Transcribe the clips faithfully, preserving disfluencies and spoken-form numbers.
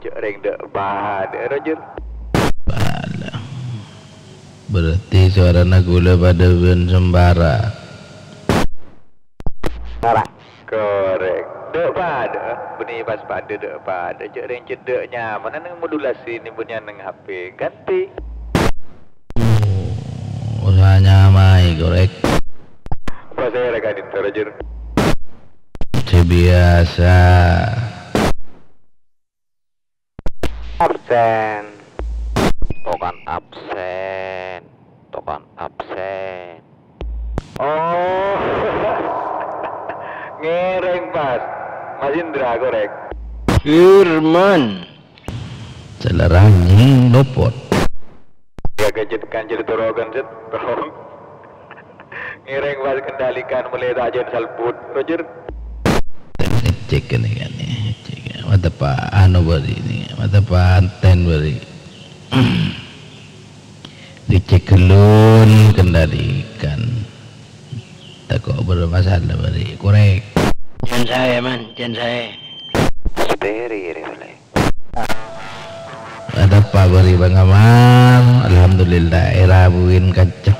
Rèng dâ' padâ, Roger. Bala. Berarti sowarana kaulâ padâ bân Sembara. Sembara. Korèk. Dâ' padâ, bânnè pas padâ dâ' padâ. Jhâ' rèng cedhâ' nyamana neng modulasi nè bânnè neng H P. Ganti. Oh, usaha nyamaè, korèk. Pasèra ka'dinto, Roger? Sè biyasa. Absen. Tokan absen. Tokan absen. Oh. Ngèrèng pas. Mas Indra, korèk. Firman. Salaranyèng lopot. Ya, kecet kancil torokan, Set. Tolong. Ngèrèng pas kendalikan mulai tajân salbut, Roger. Ngecek ini kan, ngecek. Mateppa anu bâri' ini, mateppa anten bâri'. Dicek ghellun kendalikan. Tako' bermasalah bâri', korèk. Jhân saè, Man, jhân saè. Steri, Rifle. Mateppa bâri' pangamal, alhamdulillah, èrabuin kaca.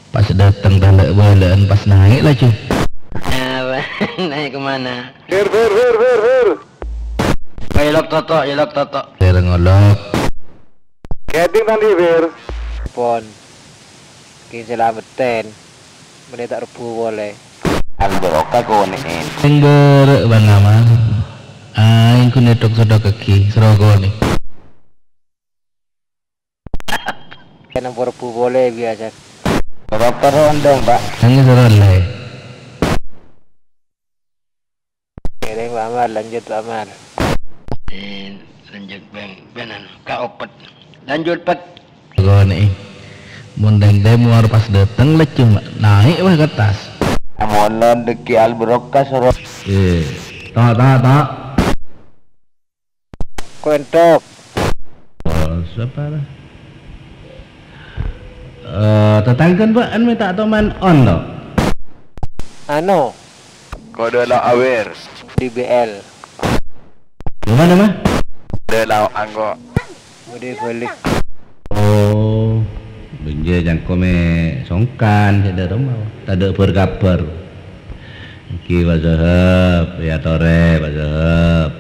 Pas dâteng talè'-bâlâ'ân, pas naè' laju. Apa? Naè' kemana? Fir, Fir, Fir, Fir, Fir. Yolok toto, yolok toto. Fir ngolok. Kèdhing tang dhi', Fir? Pon. Kèng salameddhân. Mènè ta' rebbu polè. Al barokah konè'en. Sèngghârâ' bângaman. Aèng kunè tok-sètok kèghi, sèro konè. Kèng rebbu polè biyasa. Dokter ondang, Pak. Nangès sèro lè. Ngèrèng, Pak Amar, lanjut, Pak Amar. Eh, lanjut, Bang. Bang, anu, ka opet. Lanjut, Pet. Ghânèka. Mon tèng-tèmor pas dâteng, laju naè' wah ka attas. Amon lon dâgghi' al barokah soro. Eh, ta', ta', ta'. Koentok. Oh, sapa lah? Eh, tatangghân bâ'ân mè' ta' toman on, to? Ano. Kodhu lo' aware. Di B L. Gimana, Mas? Kodhu lo' angko. Udah balik. Oh, bânjâ cangko mè' songkan, sè dâ' remma. Tadâ' bâr-kabhâr. Èngghi, Pak Sohab, èyatorè, Pak Sohab.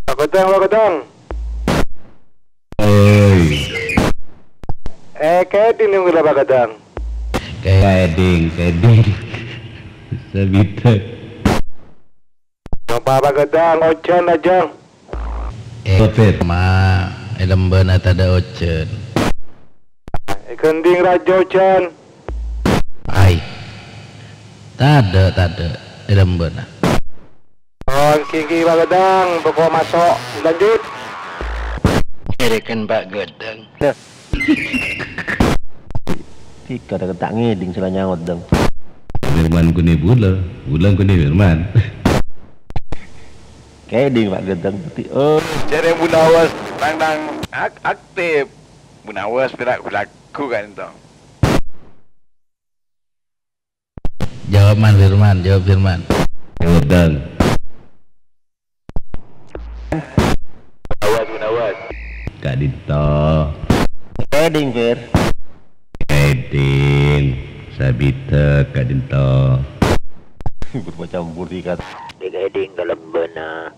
Pak Godang, Pak Godang. Oi. Eh, kèdhing nèng ghellâ' Pak Godang. Kèdhing, kèdhing. Sabidhâk. Napa Pak Godang, ojhân, ojhân? Eh, Sopir. Ma, è lembâna tadâ' ojhân. È gendhing rajâ ojhân. Ai. Tadâ', tadâ', è lembâna. Oh, èngghi, èngghi, Pak Godang, pokok maso'. Lanjut. Jhârèken Pak Godang. Dhika ta' ngèdhing sè la nyaot, Dang. Firman ghun bulâ, bulâ ghun Firman. Kèdhing, Pak Godang, berarti, oh. Jhârèng Bu Nawas, tang-tang ak-, aktif. Bu Nawas pèra' belagu kan, to. Jawab, Man, Firman, jawab, Firman. Jawab, Dang. Awas, awas. Ka'dinto. Kèdhing, Fir. Kèdhing. Sabidhâk ka'dinto. Bermacam-macam sikat. Di kèdhing kalembâna.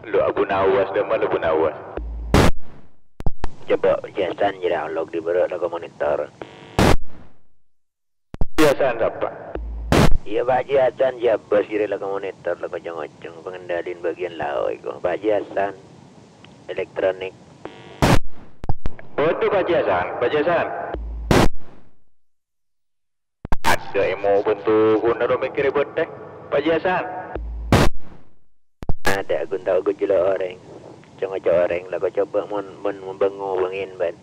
Lu Abu Nawas, dâ' emma Abu Nawas. Coba Jason jârèya log di bârâ' lako monitor. Jason sapa? Iyâ, Pak Jason, Jabas jârèya lako monitor, lako cong-ocong, pengendalian bagian lao iku. Pak Jason, elektronik. Bâdâ Pak Jason, Pak Jason. Ada emo bentuk guna ro mikir bete, Pak Jason. Ada gun tau gun jelo orèng. Cong-ocong orèng la ko coba mon, mon membangu bengin ban.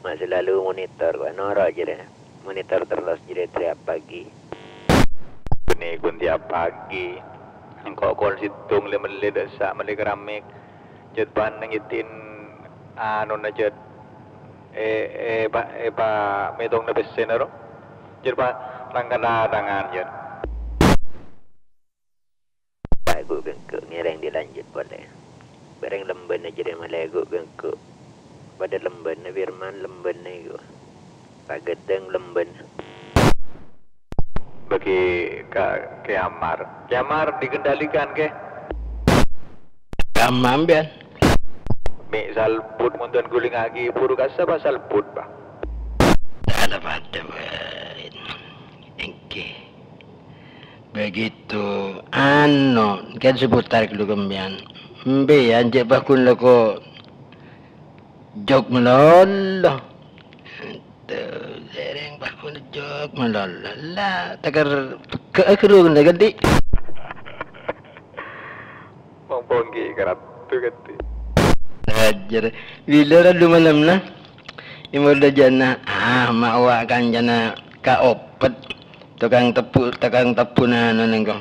Ma' selalu monitor, ko noro' jârèya. Monitor terros jârèya tiap pagi. Bânnè gun tiap pagi. Engko' kon sèttong lè-mellè dâ' essa' mellè keramik. Jât pan ngètèn anona jât. Eh, eh, pa, eh, pa, mètongna pèssèna ro. Jât pa, rangkana tangan, jât. Ghu' bengko ngèrèng dilanjut polè. Bâreng lembâna jârèya malè ghu' bengko. Padâ lembâna Firman lembâna ghu'. Paghâddhâng lembâna. Bâgi ka Kè Ammar. Kè Ammar dikendalikan, Kè. Kamma sampèyan? Mè' salbut mon dhân ghulingngaghi buru kassa' pas salbut, Pak. Tadâ' padâ bhâi. Èngghi. Begitu, anu, kan seputar ghâllu sampèyan. Sampèyan jhâ' pagghun lako jhuk malolo. Tuh, sèrèng pagghun jhuk malolo. La, takar pegghâ'â ghâllu ghândhi'. Mongpong ghi' karatto kadhi. Ajâr. Bilâ ra dumalemma? È mordhâjâna, ah, ma' wa' kancana Ka' Opet. Tokang tebbu-, tokang tebbuna anu nèngko.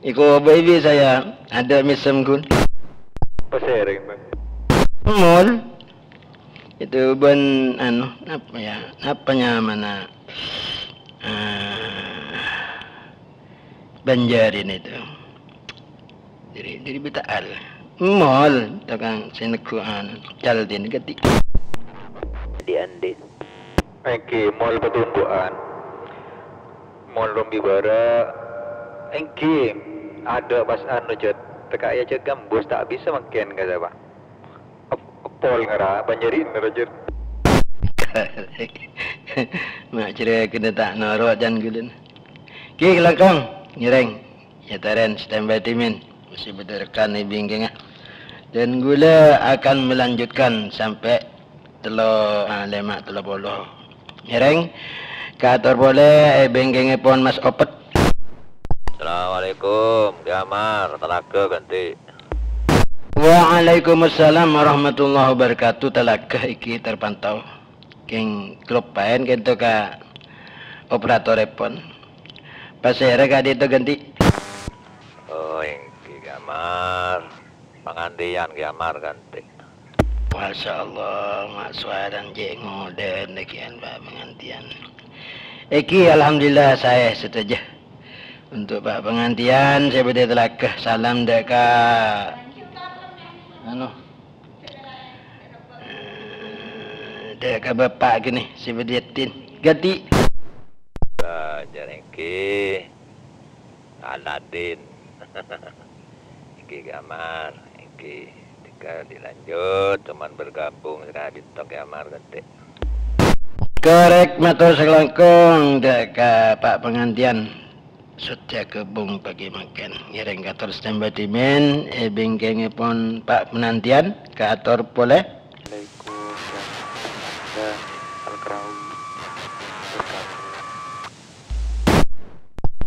Èkobâi bi' saya, adâ' mèsem ghun. Pasèrèng, Bang. Mol. Itu bân, anu, napa ya? Napa nyamana? Ah, Banjarin itu. Dari, dari Bita Al. Mol, tokang sè neggu' anu, Caldin kadhi. Di Andin. Èngghi, mol Patumbu'an. Mol Rombi Bara'. Èngghi, adâ' pas anu, Jot. Teka' ya jâgâ embus, ta' bisa mangkèn, kata, Pak. Ep-, epol ngara, panjari nerajir. Ma' jârèya kènè ta' noro' can ghulâ. Ki kalangkong, ngèrèng. Ya, Taren, standby timin. Mesti bâdâ rekan è bingkèngnga. Dan ghulâ akan melanjutkan sampai tello, ah, lèma' tello polo. Ngèrèng, kaator polè è bingkèngngèpon Mas Opet. Assalamualaikum, Kè Ammar, talaga ghândhi'. Waalaikumsalam warahmatullahi wabarakatuh. Talaga iki terpantau. Kèng kaloppaèn kènto ka operatorèpon. Pasèra ka'dinto ghândhi'? Oh, èngghi, Kè Ammar. Pangantèyan Kè Ammar ghândhi'. Masya Allah, ma' sowarana cè' ngodâna kèyan, Pak, pangantèyan. Èngghi, alhamdulillah, saè sadhâjâ. Untuk Pak pangantèyan, sè bâdâ talaga salam dâ' ka, anu, eh, dâ' ka Bapak kènè, sè bâdâ yâtin. Ghândhi'. Bâjâr èngghi. Aladin. Èngghi Kè Ammar, èngghi. Tinggal dilanjut, cuman bergabung saka'dinto Kè Ammar ghândhi'. Korèk, mator sakalangkong dâ' ka Pak pangantèyan. Sodhâ ghâbung bâgi mangkèn. Ngèrèng kaator standby timin, è bingkèngngèpon Pak pangantèyan, kaator polè. Assalamualaikum warahmatullahi wabarakatuh. Al-Karawi.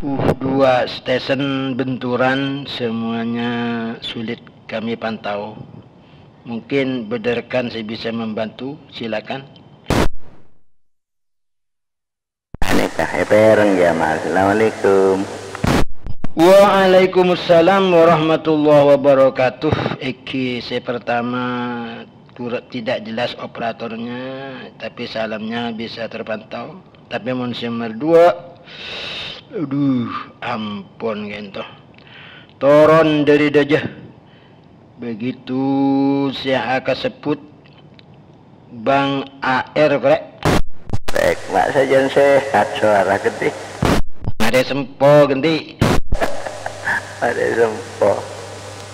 Uh, dua stesen benturan, semuanya sulit kami pantau. Mungkin bâdâ rekan sè bisa membantu, silakan. Nèka, èpèrèng ya, Mas. Assalamualaikum. Waalaikumsalam warahmatullahi wabarakatuh. Èngghi sè pertama, kurang tidak jelas operatornya, tapi salamnya bisa terpantau. Tapi mon sè nomer dua, aduh, ampon kènto. Toron dâri dâjâ. Begitu sè akasebbhut Bang A R, korèk. Rèk, ma' sajân sehat sowara ghândhi'. Marè sempo ghândhi'. Marè sempo.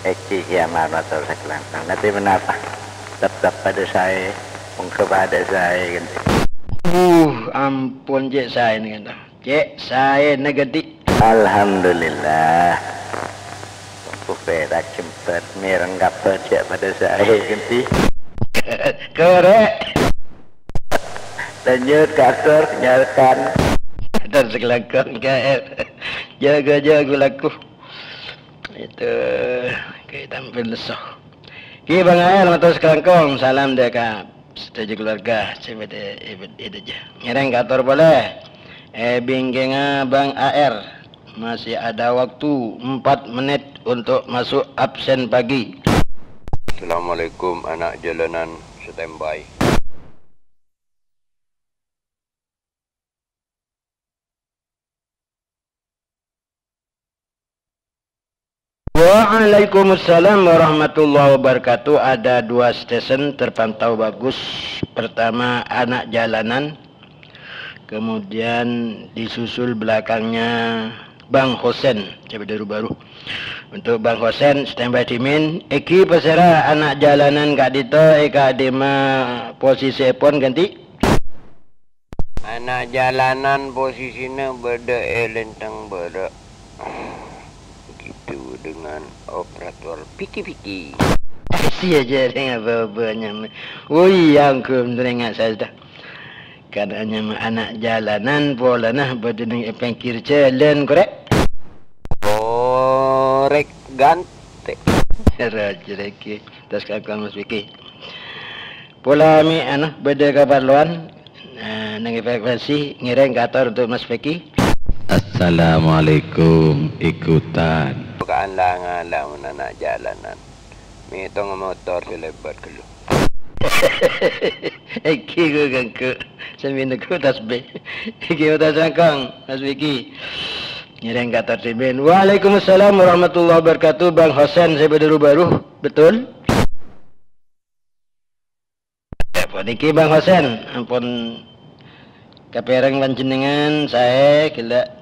Èngghi Kè Ammar mator sakalangkong. Nanti menapa? Teptep padâ saè. Mongghâ padâ saè ghândhi'. Uh, ampon, cè' saè nèka. Cè' saèna ghândhi'. Alhamdulillah. Engko' pèra' jembhâr mèrèng kabhâr jhâ' padâ saè ghândhi'. Korèk. Lanjut, Kak Tor, nyalakan. Tor sakalangkong, K R. Jâgâ, jâgâ laku. Itu, kayak tampil lesu. Ki Bang Ael, mator sakalangkong, salam dâ' ka sadhâjâ keluarga sè bâdâ è, è, è dâjâ. Ngèrèng kaator polè. È bingkèngnga Bang A R, masih ada waktu empat menit untuk masuk absen pagi. Assalamualaikum, anak jalanan, standby. Waalaikumsalam warahmatullahi wabarakatuh. Ada dua stesen terpantau bagus. Pertama, Anak Jalanan. Kemudian disusul belakangnya Bang Hosen, coba dulu baru. Untuk Bang Hosen, standby dimin. Èngghi pasèra Anak Jalanan ka'dinto, è ka'dimma posisièpon ghântè? Anak Jalanan posisina bâdâ è lèntèng bârâ'. Gitu dengan operator piki-piki. Sia jârèng apa-apa nyamana. Oh iya, engko' mendingan saya sudah. Kan nyamana Anak Jalanan polana bâdâ neng è pèngkèr jhâlân, korèk? Korèk, ghântè. Roger, èngghi. Terros kakon Mas Piki. Pola mè' anu, bâdâ kaparlowan, eh, neng frekuensi, ngèrèng kator untuk Mas Peki. Assalamualaikum, ikutan. Bukaan la ngala' mon Anak Jalanan. Mètong motor sè lèbât ghâllu. Èngghi ghu ganggu. Sambi neggu tasbih. Èngghi motor sangkong, Mas Peki. Ngèrèng kator dhimin. Waalaikumsalam warahmatullahi wabarakatuh. Bang Hosen sè bâdâ ru-bâru. Betul? Ya, puniki Bang Hosen, ampon kapèrèng panjhennengngan, saè ghellâ'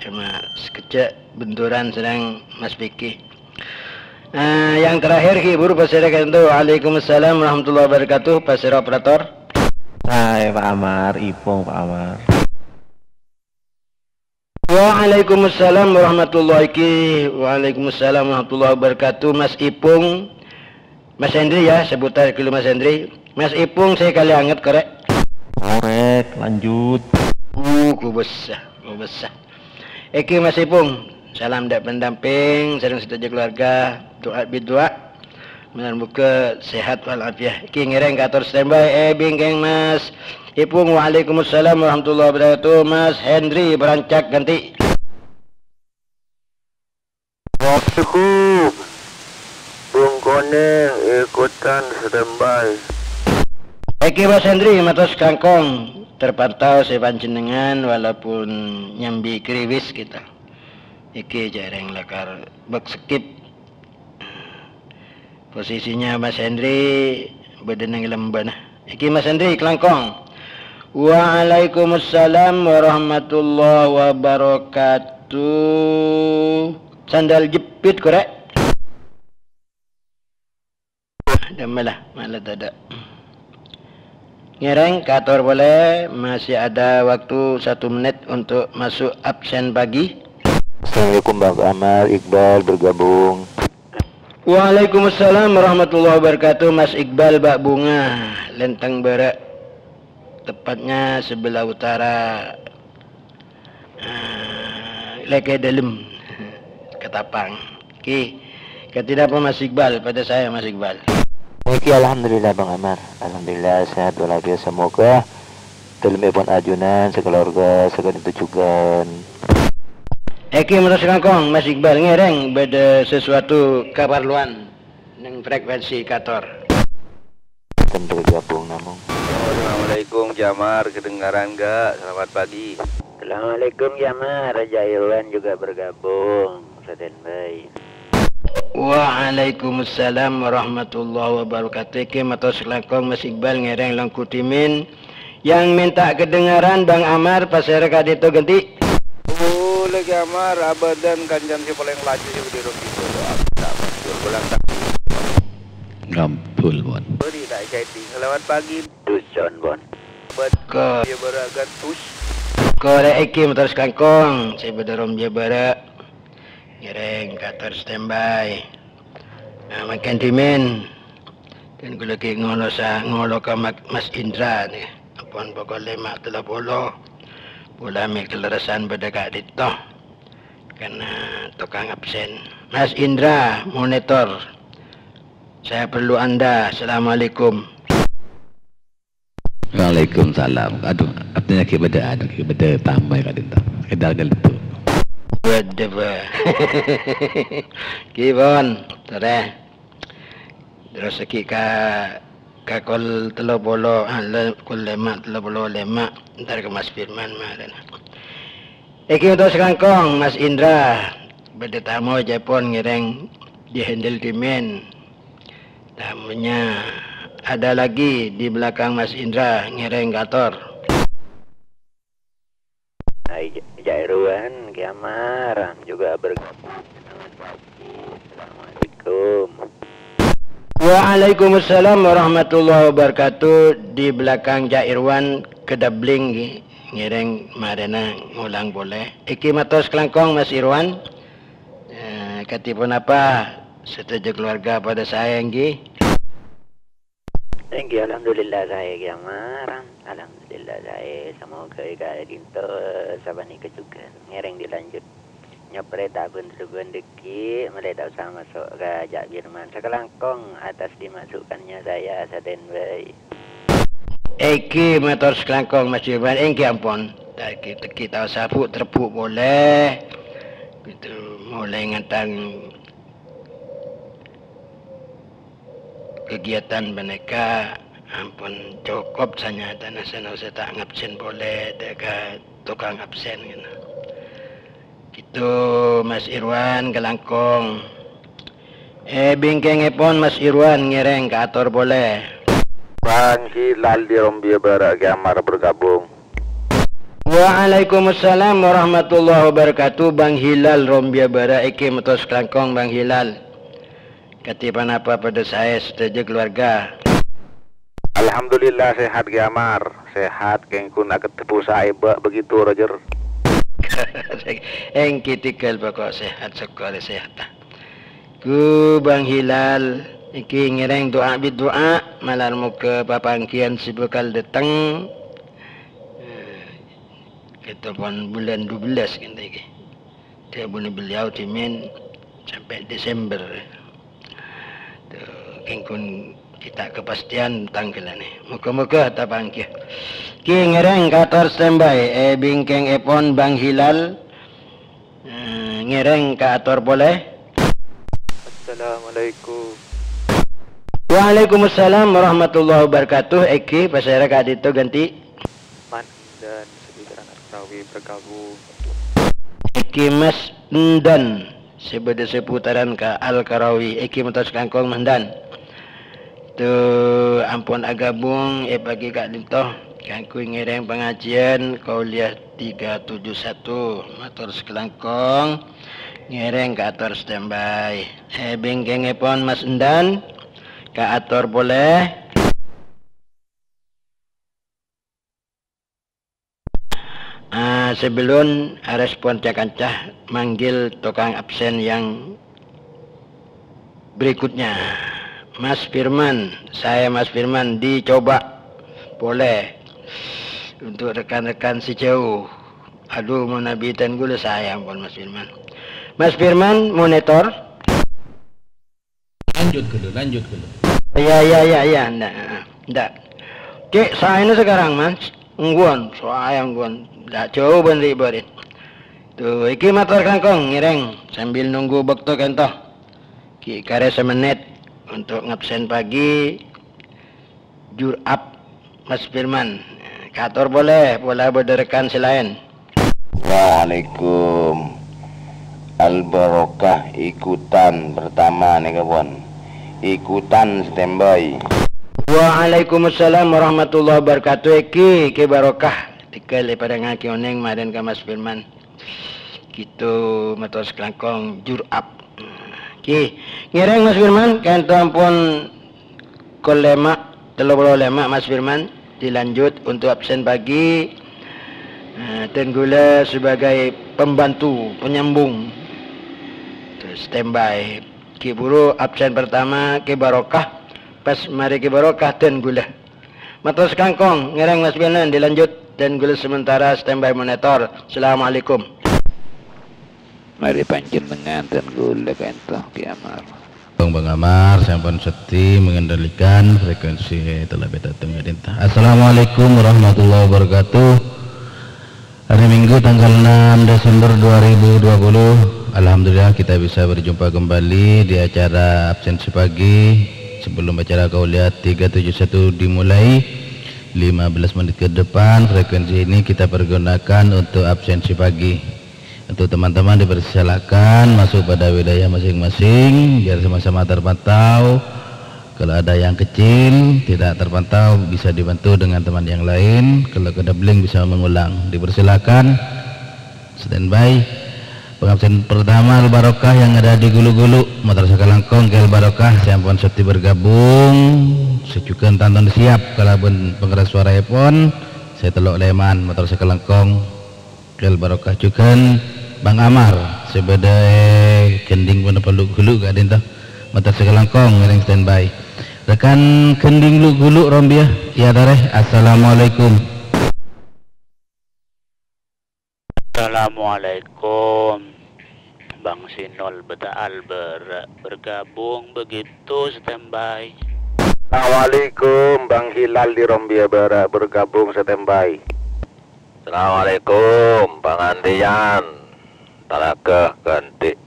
coma sakejjhâ' benturan sareng Mas Piki. Eh, yang terakhir, Ki Buru pasèra ka'dinto. Waalaikumsalam warahmatullahi wabarakatuh, pasèra operator. Hai, Pak Amar, Ipung, Pak Amar. Waalaikumsalam warahmatullahi ki-, waalaikumsalam warahmatullahi wabarakatuh, Mas Ipung. Mas Hendri ya, sebutan dulu Mas Hendri. Mas Ipung, saya kali anget korèk. Korèk, lanjut. Uh, ku bessa, ku bessa. Èngghi Mas Ipung, salam dâ' pendamping, sareng sadhâjâ keluarga, doa bidoa. Mudah-mudahan sehat walafiat. Èngghi ngèrèng kator standby, eh, bingkèng Mas Ipung. Waalaikumsalam warahmatullahi wabarakatuh. Mas Hendri Berancak ghântè. Assalamualaikum. Bung Koneng ikutan standby. Èngghi Mas Hendri matos kangkong. Terpantau sè panjhennengngan walaupun nyambi kriwis kita. Èngghi jhârèng lakar bâk skip. Posisinya Mas Hendri bâdâ neng lembâna. Èngghi Mas Hendri, kalangkong. Waalaikumsalam warahmatullahi wabarakatuh. Sandal jepit, korèk? Dâ' mala, mala tadâ'. Ngèrèng, kator polè, masih ada waktu satu menit untuk masuk absen pagi. Assalamualaikum, Bang Amar, Iqbal bergabung. Waalaikumsalam warahmatullahi wabarakatuh, Mas Iqbal, Bak Bunga, Lenteng Barat, tepatnya sebelah utara, eh, Lèkè Dâlem, Ketapang. Oke, kata apa Mas Iqbal? Pada saya, Mas Iqbal. Oke, alhamdulillah, Bang Amar. Alhamdulillah, sehat walafiat. Semoga Dâlemmèpon ajunan, sakeluarga, sakadinto jhughân. Èngghi, mator langkong, Mas Iqbal ngèrèng bâdâ sesuatu kaparlowan neng frekuensi kator. Ten bergabung namung. Assalamualaikum, Ki Amar, kedengaran nggak? Selamat pagi. Assalamualaikum, Ki Amar, Raja Irwan juga bergabung. Standby. Waalaikumsalam warahmatullahi wabarakatuh. Èngghi mator langkong Mas Iqbal ngèrèng langkong dhimin. Yang minta kedengaran Bang Amar, pasèra ka'dinto ghântè. Oh, lagi Amar, abadan kancana sè palèng laju sè bâdâ è Rocky Solo. Abdullah Mansyur, ulang tahun. Ngampul, Bon. Sorry, tak jadi. Selamat pagi. Dusun, Bon. Bad-, Ko- ya, baragan, tus. Korèk èngghi mator langkong, sè bâdâ rombiyâ bârâ'. Ngèrèng kator standby. Nah, mangkèn dhimin. Kan kaulâ ghi' ngolo sa-, ngolo ka Mak-, Mas Indra nè. Ampon pokol lèma' tello polo. Pola mè' kalerressan bâdâ ka'dinto. Karena tokang absen. Mas Indra, monitor. Saya perlu Anda. Assalamualaikum. Waalaikumsalam. Aduh, artinya ghi' bâdâ, aduh, ghi' bâdâ tamoy ka'dinto. Kèdal nyeltu. Waduh, Pak. Ghi' pon, torè. Terros ghi' ka, ka kol tello polo, ah, le-, kol lèma' tello polo lèma'. Entar ka Mas Firman, marèna. Èngghi mator langkong, Mas Indra. Bâdâ tamu jâ' pon ngèrèng dihandle dhimèn. Tamunya ada lagi di belakang Mas Indra, ngèrèng kaator. Hai, Ja-, Jairuan, Kiamar juga bergabung. Selamat pagi. Assalamualaikum. Waalaikumsalam warahmatullahi wabarakatuh. Di belakang Cak Irwan kedabling, ngèrèng marèna ngolang polè. Èngghi mator sakalangkong, Mas Irwan. Eh, kadhi ponapa sadhâjâ keluarga padâ saè, èngghi? Èngghi, alhamdulillah saè, Kiamar. Alhamdulillah saè. Semoga èka dinto sapanèka juga. Ngèrèng dilanjut. Nyoprè ta' bân-sabân dhâggi', malè ta' osa maso' ka Cak Firman. Sakalangkong atas dimasukkannya saya, standby. Èngghi mator sakalangkong, Mas Firman. Èngghi ampon. Ta' ghi-, ta' ghi' ta' osa bu'-terbhu' polè. Gitu, molaè ngantang kegiatan panèka ampon cokop sanyatana, sè ta' ngabsen polè, ta' ka tokang absen, gitu. Gitu, Mas Irwan, kalangkong. Eh, bingkèngèpon Mas Irwan ngèrèng kaator polè. Bang Hilal di Rombia Barat, Kiamar bergabung. Waalaikumsalam warahmatullahi wabarakatuh. Bang Hilal Rombia Barat, èngghi mator sakalangkong, Bang Hilal. Kadhi ponapa padâ saè sadhâjâ keluarga? Alhamdulillah sehat, Kiamar. Sehat, kèng ghun akeddhâ pusa èbâ begitu, Roger. Èngghi tèghâl pokok sehat, sokkor sehat. Ghu Bang Hilal, èngghi ngèrèng du'a bi' du'a, malar moghâ papangghiyân sè bhâkal dâteng. Eh, Kèto pon bulân dua belas kènto iki. Dhâbuna beliau dhimèn sampè' Desember. Tuh, kèng ghun ghi' ta' kepastian tangghâllâ nè. Moga-moga tapangghi. Ghi' ngèrèng kaator standby, eh, bingkèngèpon Bang Hilal. Eh, ngèrèng kaator polè. Assalamualaikum. Waalaikumsalam warahmatullahi wabarakatuh. Èngghi, pasèra ka'dinto ghântè? Mas Endan, seputaran Al-Karawi bergabung. Èngghi Mas Endan, sè bâdâ seputaran ka Al-Karawi. Èngghi mator sakalangkong Mas Endan. Tuh, ampon aghâbung è pagi ka'dinto kaangghuy ngèrèng pangajiyân Qauliyah tiga tujuh satu. Mator sakalangkong ngèrèng kaator standby. Eh, bingkèngèpon Mas Endan, kaator polè. Ah, sebelum arespon ca-kanca, manggil tokang absen yang berikutnya. Mas Firman, saya Mas Firman, dicoba boleh untuk rekan-rekan sejauh. Aduh, mon abiten ghulâ sayang pon Mas Firman. Mas Firman, monitor. Lanjut ghâllu, lanjut ghâllu. Iyâ, iyâ, iyâ, iyâ, ndak, ndak. Cè' saèna sekarang, Mas. Ngghuwân, soalnya ngghuwân. Ndak jauh bân ri' bâri'. Tuh, iki mator kalangkong, ngèrèng sambil nunggu bâkto kènto. Ghi' karè samennèt untuk ngabsen pagi. Jur'ap, Mas Firman. Kaator polè, pola bâdâ rekan sè laèn. Assalamualaikum. Al-Barokah ikutan pertama nèka pon. Ikutan standby. Waalaikumsalam warahmatullahi wabarakatuh. Èngghi, Kè Barokah. Tèghâl èparèngaghi onèng marèn ka Mas Firman. Gitu, mator sakalangkong jur'ap. Ghi, ngèrèng Mas Firman, kènto ampon kol lèma', tello polo lèma' Mas Firman, dilanjut untuk absen pagi, eh, dan ghulâ sebagai pembantu, penyambung. Terus standby. Ghi buru absen pertama, Kè Barokah, pas marè Kè Barokah dan ghulâ. Mator sakalangkong, ngèrèng Mas Firman dilanjut dan ghulâ sementara standby monitor. Assalamualaikum. Marè panjhennengngan dan ghulâ kènto, Kè Amar. Bang Amar, sampun sedhi mengendalikan frekuensi telah beta tengah dinta. Assalamualaikum warahmatullahi wabarakatuh. Hari Minggu tanggal enam Desember dua ribu dua puluh, alhamdulillah kita bisa berjumpa kembali di acara absensi pagi. Sebelum acara Kauliat tiga tujuh satu dimulai, lima belas menit ke depan frekuensi ini kita pergunakan untuk absensi pagi. Untuk teman-teman dipersilakan masuk pada wilayah masing-masing, biar sama-sama terpantau. Kalau ada yang kecil, tidak terpantau, bisa dibantu dengan teman yang lain. Kalau kedebling, bisa mengulang. Dipersilakan. Standby. Pangabsen pertama, Al Barokah yang ada di Gulu-Gulu. Mator sakalangkong kè Al Barokah, sè ampon seddhi bergabung. Sè jhughân tanto siap kalabân pangeras suaraèpon. Sè tello' lèman, mator sakalangkong kè Al Barokah jhughân Bang Amar. Sè bâdâ è Gending ponapa Lu-Gulu ka'dinto. Mator sakalangkong ngèrèng standby. Rekan Gending Lu-Gulu rombiyâ, iyâ torè. Assalamualaikum. Assalamualaikum. Bang Sinul Beta Albert bergabung begitu standby. Assalamualaikum, Bang Hilal di Rombia Barat bergabung standby. Assalamualaikum, pangantian talaga ganti.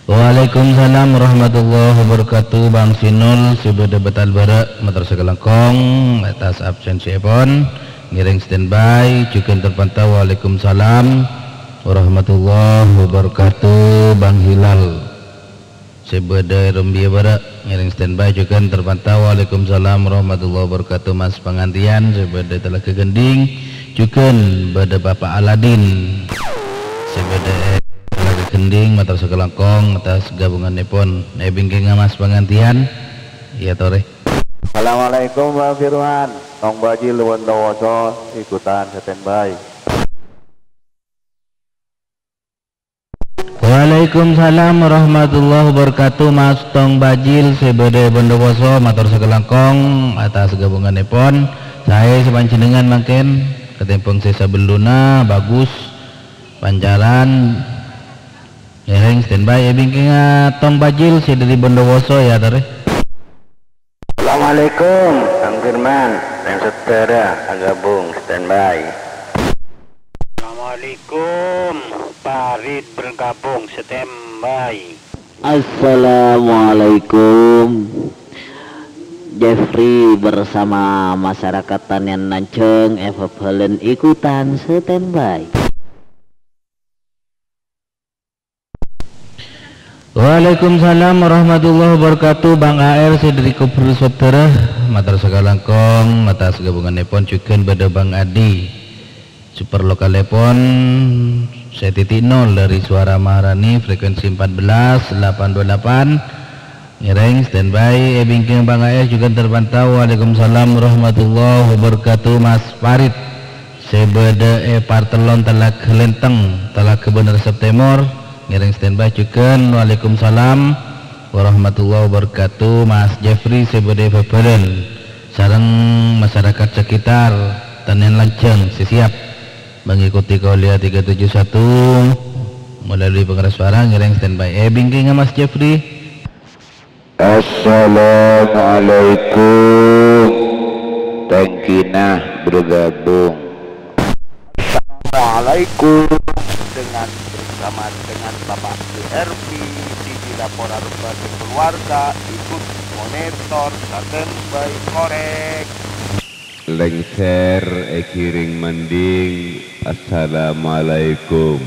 Waalaikumsalam warahmatullahi wabarakatuh, Bang Sinul, sè bâdâ bâtal bârâ', mator sakalangkong atas absensièpon, ngèrèng standby, jhughân terpantau. Waalaikumsalam warahmatullahi wabarakatuh, Bang Hilal, sè bâdâ è Rombia Bârâ', ngèrèng standby, jhughân terpantau. Waalaikumsalam warahmatullahi wabarakatuh, Mas Pangantian, sè bâdâ Talaga Gending, jhughân bâdâ Bapak Aladin, sè bâdâ è Talaga Gending, mator sakalangkong atas gabungannèpon. È bingkèngnga Mas Pangantian, iyâ torè. Assalamualaikum, Bang Firman. Tong Bajil, Bondowoso, ikutan standby. Waalaikumsalam warahmatullahi wabarakatuh, Mas Tong Bajil, sè bâdâ è Bondowoso, mator sakalangkong atas gabungannèpon. Saè sè panjhennengngan mangkèn, katèmbhâng sè sabellunna, bagus. Pancaran, ngèrèng standby, è bingkèngnga Tong Bajil sè dâri Bondowoso, iyâ torè. Assalamualaikum, Kang Firman, dan saudara, gabung standby. Assalamualaikum, Parit bergabung standby. Assalamualaikum. Jeffrey bersama masyarakat Tanian Lanjeng, Eva Balen ikutan standby. Waalaikumsalam warahmatullahi wabarakatuh, Bang A R sè dâri Kubur Saudara, mator sakalangkong atas gabungannèpon, jhughân bâdâ Bang Adi. Super lokalèpon sè titik nol dâri Suara Maharani, frekuensi empat belas delapan dua delapan. Ngèrèng standby, è bingkèng Bang A R jhughân terpantau. Waalaikumsalam warahmatullahi wabarakatuh, Mas Farid. Sè bâdâ è Partellon Talaga Lenteng, Talaga Bânersep Tèmor. Ngèrèng standby jhughân. Waalaikumsalam warahmatullahi wabarakatuh, Mas Jeffrey sè bâdâ è Babalan. Sareng masyarakat sekitar Tanian Lanjeng sè siap mengikuti Kauliah tiga tujuh satu melalui pengeras suara, ngèrèng standby. È bingkèngnga Mas Jeffrey. Assalamualaikum. Thank you nah bergabung. Assalamualaikum. Dengan bersama dengan Bapak B R P di Villa Porarba dan keluarga, ikut monitor, standby, korek. Lengser èghiring mending. Assalamualaikum.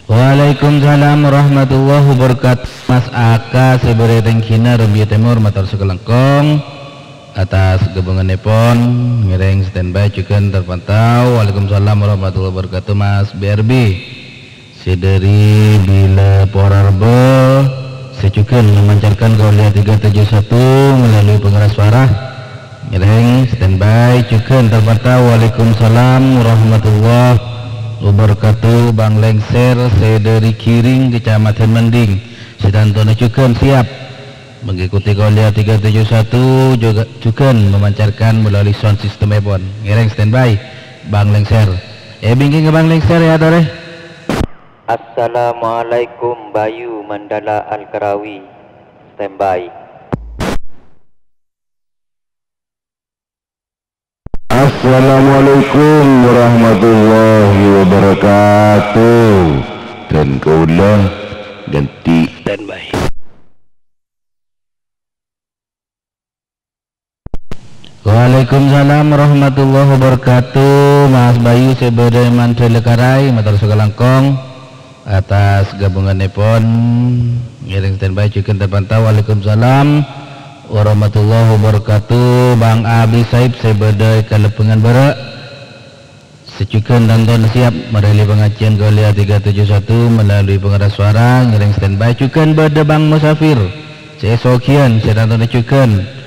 Waalaikumsalam warahmatullahi wabarakatuh. Mas Aka sè bâdâ è Tenggina, Rombia Tèmor, mator sakalangkong atas gabungannèpon, ngèrèng standby jhughân terpantau. Waalaikumsalam warahmatullahi wabarakatuh, Mas B R B. Sè dâri Villa Porarba, sè jhughân memancarkan Kauliah tiga tujuh satu melalui pengeras suara. Ngèrèng standby, jhughân terpantau. Waalaikumsalam warahmatullahi wabarakatuh. Bang Lengser sè dâri Giring, Kecamatan Mending, sè tantona jhughân siap mengikuti Kauliah tiga tujuh satu, jhughân memancarkan melalui sound system-èpon. Ngèrèng standby, Bang Lengser. È bingkèngnga Bang Lengser, iyâ torè. Assalamualaikum, Bayu Mandala Al-Karawi, standby. Assalamualaikum warahmatullahi wabarakatuh. Dan kaula ganti standby. Waalaikumsalam warahmatullahi wabarakatuh. Mas Bayu sè bâdâ è Mandalikarai, mator sakalangkong atas ghâbungannèpon. Ngèrèng standby jhughân terpantau. Waalaikumsalam warahmatullahi wabarakatuh. Bang Abi Saib sè bâdâ è Kalèbângan Bârâ'. Sè jhughân tantona siap marèli pangajiyân Kauliya tiga tujuh satu melalui pengeras suara, ngèrèng standby. Jhughân bâdâ Bang Musafir, sè èsoghiyân, sè tantona jhughân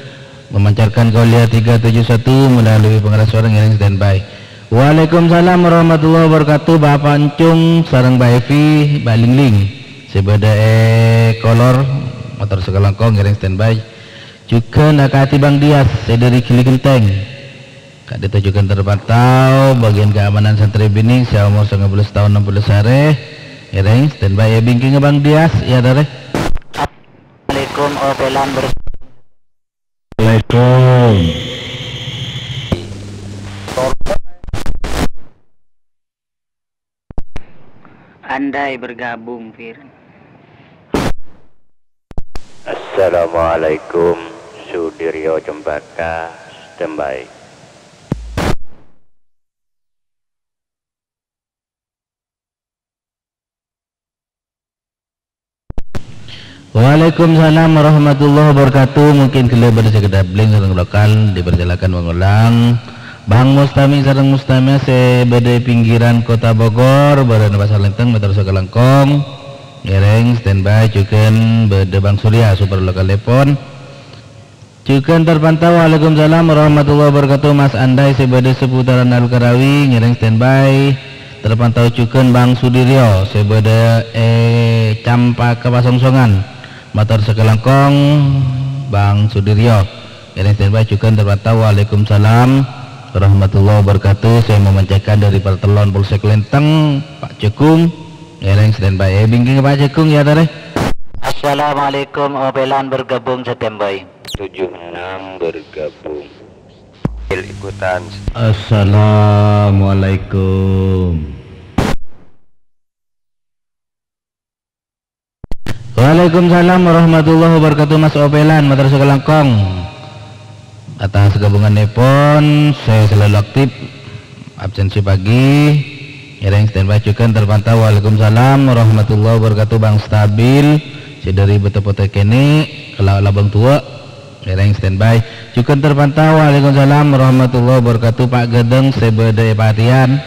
memancarkan Kauliya tiga tujuh satu melalui pengeras suara, ngèrèng standby. Waalaikumsalam warahmatullahi wabarakatuh, Bapak Encung sareng Mbak Evi, Mbak Lingling, sè bâdâ è Kolor, mator sakalangkong, ngèrèng standby. Jhughân akadhi Bang Dias, sè dâri Gili Genteng. Ka'dinto jhughân terpantau, bagian keamanan santri binè' sè omor sangang puluh taon ennem puluh arè. Ngèrèng standby è bingkèngnga Bang Dias, iyâ, torè. Assalamualaikum, Opelan ber- Assalamualaikum. Andai bergabung, Fir. Assalamualaikum, Sudiryo Cempaka, standby. Waalaikumsalam warahmatullahi wabarakatuh. Mungkin ghellâ' bâdâ sè kadâbling sareng lokal, dipersilakan mengulang. Bang Mustami sareng Mustamiyah sè bâdâ è pinggiran Kota Bogor, bârâna Pasar Lenteng, mator sakalangkong. Ngèrèng standby jhughân bâdâ Bang Surya, super lokal telepon. Jhughân terpantau, waalaikumsalam warahmatullahi wabarakatuh, Mas Andai sè bâdâ seputaran Al-Karawi, ngèrèng standby. Terpantau jhughân Bang Sudiryo sè bâdâ è Campaka Pasongsongan. Mator sakalangkong, Bang Sudiryo. Ngèrèng standby jhughân terpantau, waalaikumsalam warahmatullahi wabarakatuh. Sè memancarkan dâri Partellon Polsek Lenteng, Pak Jagung. Ngèrèng standby è bingkèngnga Pak Jagung, iyâ, torè. Assalamualaikum, Opelan bergabung, standby. Tujuh enam bergabung. Ikutan. Assalamualaikum. Waalaikumsalam warahmatullahi wabarakatuh, Mas Opelan, mator sakalangkong. Atas ghâbungannèpon, sè selalu aktif, absensi pagi, ngèrèng standby jhughân terpantau. Waalaikumsalam warahmatullahi wabarakatuh, Bang Stabil, sè dâri Bâto Potè kènè', kala-, Labâng Duwâ', ngèrèng standby. Jhughân terpantau, waalaikumsalam warahmatullahi wabarakatuh, Pak Ghâdhâng sè bâdâ è Patiyan,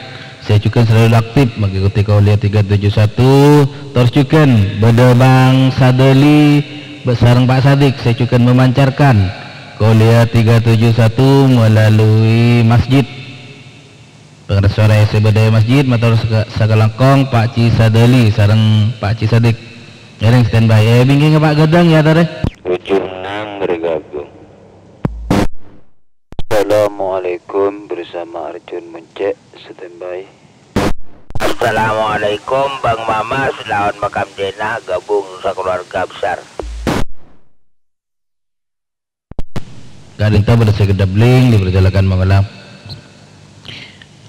sè jhughân selalu aktif mengikuti Kauliya tiga tujuh satu, tor jhughân bâdâ Bang Sadali, bâ-, sareng Pak Sadik, sè jhughân memancarkan Kauliya tiga tujuh satu melalui masjid. Pengeras suara sè bâdâ è masjid, mator saka-, sakalangkong Pak Ci Sadali sareng Pak Ci Sadik. Ngèrèng standby. È bingkèngnga Pak Ghâdhâng, iyâ, torè. Tujuh enam bergabung. Assalamualaikum, bersama Arjun Muncek, standby. Assalamualaikum, Bang Mamas, lawan Makam Jenah, gabung sakeluarga besar. Ka'dinto bâdâ sè kadâbling, dipersilakan mengulang.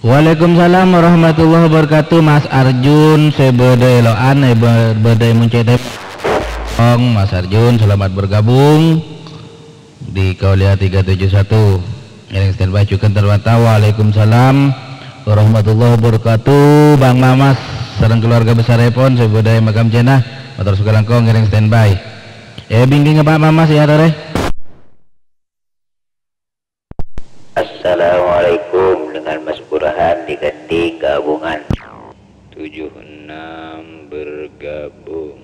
Waalaikumsalam warahmatullahi wabarakatuh, Mas Arjun, sè bâdâ è Lo'an, è bâ-, bâdâ è Muncè Tèmor. Ong, Mas Arjun, selamat bergabung di Kauliya tiga tujuh satu. Ngèrèng standby jhughân terpantau. Waalaikumsalam warahmatullahi wabarakatuh, Bang Mamas sareng keluarga besarèpon sè bâdâ è Makam Jenah. Mator sakalangkong ngèrèng standby. È bingkèngnga Pak Mamas, iyâ, torè. Assalamualaikum, dengan Mas Burhan di Kending, gabungan. Tujuh enam bergabung.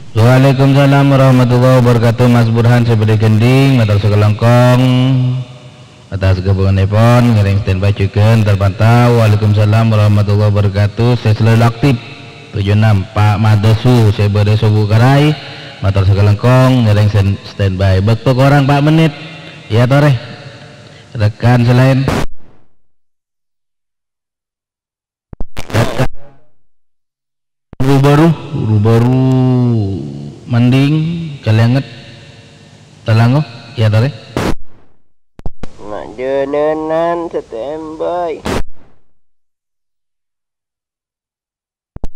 Waalaikumsalam warahmatullahi wabarakatuh, Mas Burhan sè bâdâ è Kending, mator sakalangkong. Atas ghâbungannèpon, ngèrèng standby jhughân terpantau. Waalaikumsalam warahmatullahi wabarakatuh. Sè selalu aktif. Tujuh enam, Pak Madasu, sè bâdâ Sobu Karai. Mator sakalangkong, ngèrèng sen-, standby. Bâkto korang pa' mennit. Iyâ, torè. Rekan sè laèn. Ru-bâru, ru-bâru manding, kalènget, talango, iyâ torè. Na' jhâlânan standby.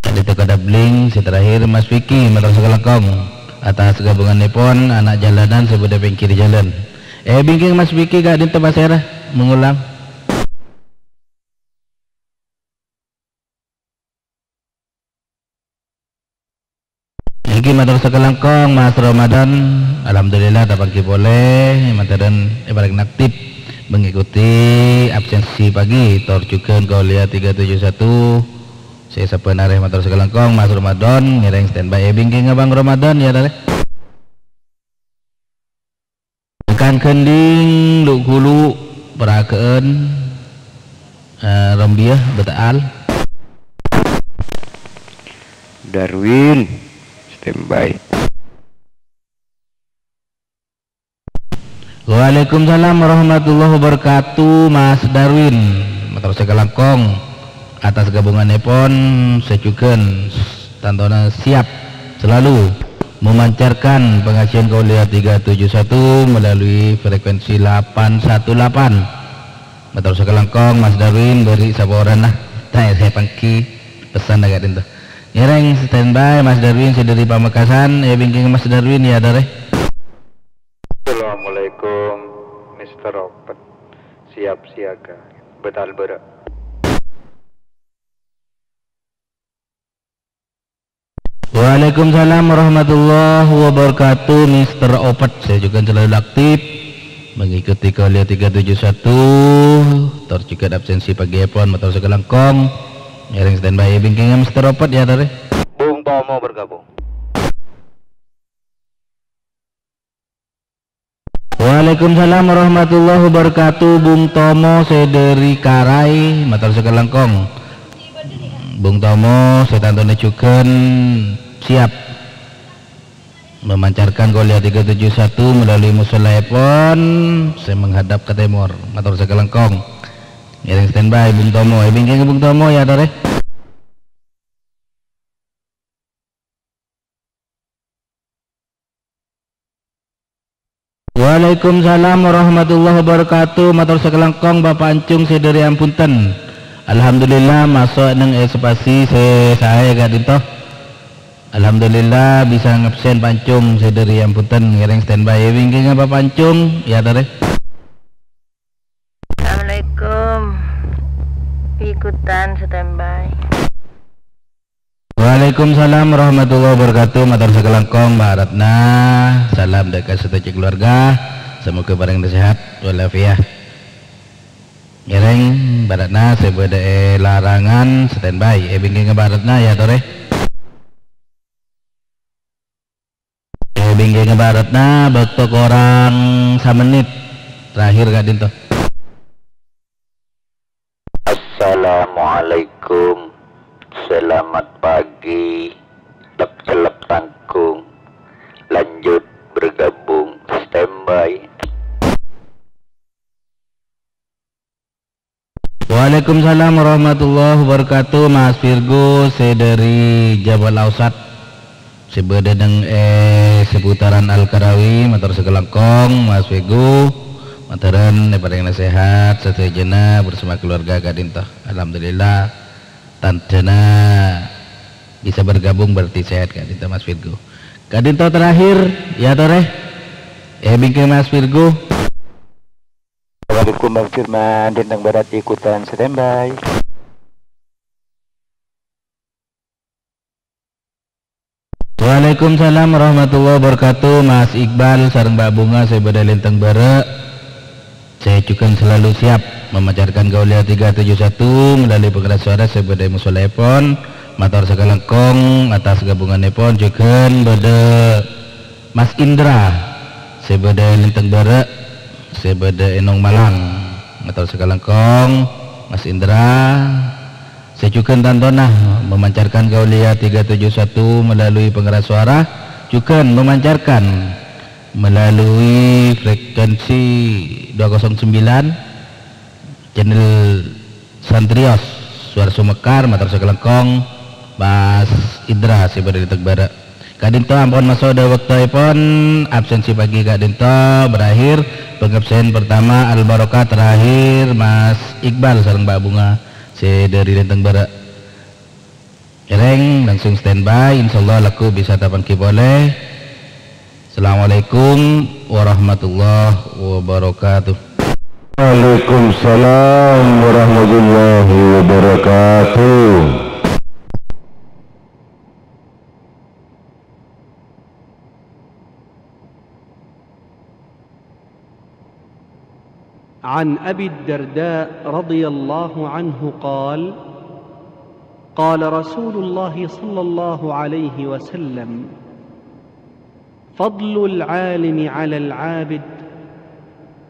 Tadi teka dabling, sè terakhir Mas Vicky, mator sakalangkong. Atas gabungannèpon ana' jalanan sè bâdâ pèngghir jhâlân. È, bingkèng Mas Piki ka'dinto pasèra, mangolang. Èngghi mator sakalangkong, Mas Ramadan. Alhamdulillah, tapangghi polè, mantèran èparèngana aktip mengikuti absensi pagi, tor jhughân kuliah tiga tujuh satu. Sè sabbhân arè mator sakalangkong, Mas Ramadan, ngèrèng standby è bingkèngnga Bang Ramadan, ya, tarè. Kang Gending, Lu' Gulu', Paraghâ'ân, eh, Rombiyah, Beta'al. Darwin, standby. Waalaikumsalam warahmatullahi wabarakatuh, Mas Darwin. Mator sakalangkong atas gabungannèpon sè jhughân tantona siap selalu memancarkan pengajian Kauliya tiga tujuh satu melalui frekuensi delapan satu delapan. Mator sakalangkong, Mas Darwin, bâri' saporana. Taè sè panggi pesan agak dinto. Ngèrèng standby, Mas Darwin, sè dâri Pamekasan, è bingkèng Mas Darwin, ya, tarè. Assalamualaikum, Mister Opet. Siap siaga. Betal bârâ'. Waalaikumsalam warahmatullahi wabarakatuh, Mister Opet. Sè jhughân selalu aktif mengikuti kuliah tiga tujuh satu, tor jhughân absensi pagièpon, mator sakalangkong. Ngèrèng standby è bingkèngnga Mister Opet, ya, tarè. Bung Tomo bergabung. Waalaikumsalam warahmatullahi wabarakatuh, Bung Tomo sè dâri Karai, mator sakalangkong. Bung Tomo sè tantona jhughân siap memancarkan kuliah tiga tujuh satu melalui musolaèpon sè menghadap ke timur. Mator sakalangkong. Ngèrèng standby, Bung Tomo. È bingkèngnga Bung Tomo, ya, tarè. Waalaikumsalam warahmatullahi wabarakatuh. Mator sakalangkong, Bapak Ancung sè dâri Ambunten. Alhamdulillah, maso' neng espasi sè saè ka'dinto. Alhamdulillah, bisa ngabsen Pak Ancung sè dâri Ambunten. Ngèrèng standby è bingkèngnga Bapak Ancung, ya, tarè. Assalamualaikum. Ikutan standby. Waalaikumsalam warahmatullahi wabarakatuh. Mator sakalangkong, Mbak Ratna. Salam dâ' ka sadhâjâ keluarga. Semoga parèng sehat walafiat. Ngèrèng Mbak Ratna sè bâdâ è larangan standby. È bingkèngnga Mbak Ratna, ya, tarè. È bingkèngnga Mbak Ratna, bâkto korang samennit. Terakhir ka'dinto. Assalamualaikum. Selamat pagi. Cellep-cellep tanggung. Lanjut bergabung. Standby. Waalaikumsalam warahmatullahi wabarakatuh, Mas Virgo sè dâri Jabal Ausat, sè bâdâ neng è seputaran Al-Karawi, mator sakalangkong, Mas Virgo, matorèn èparèngana sehat sadhâjâna bersama keluarga ka'dinto. Alhamdulillah, tandhâna bisa bergabung berarti sehat ka'dinto, Mas Virgo. Ka'dinto terakhir, ya, tarè. È bingkèng Mas Virgo. Assalamualaikum, Bang Firman, Lintang Barat ikutan standby. Waalaikumsalam warahmatullahi wabarakatuh, Mas Iqbal sareng Mbak Bunga sè bâdâ Lintang Bârâ', sè jhughân selalu siap memancarkan Kauliya tiga tujuh satu melalui pengeras suara sè bâdâ è musolaèpon. Mator sakalangkong atas gabungannèpon, jhughân bâdâ Mas Indra, sè bâdâ è Lintang Bârâ', sè bâdâ è Nong Malang. Mator sakalangkong, Mas Indra, sè jhughân tantona memancarkan Kauliya tiga tujuh satu melalui pengeras suara, jhughân memancarkan melalui frekuensi dua kosong sembilan, channel Santrios, Suara Sumekar, mator sakalangkong, Mas Indra, sè bâdâ è Lintang Bârâ'. Ka'dinto ampon maso' dâ' bâktoèpon, absensi pagi ka'dinto berakhir, pangabsen pertama Al Barokah, terakhir Mas Iqbal sareng Mbak Bunga, sè dâri Lintang Bârâ'. Ngèrèng langsung standby, insyaallah lagghu' bisa tapangghi polè. Assalamualaikum warahmatullahi wabarakatuh. Waalaikumsalam warahmatullahi wabarakatuh. عن أبي الدرداء رضي الله عنه قال: قال رسول الله صلى الله عليه وسلم: فضل العالم على العابد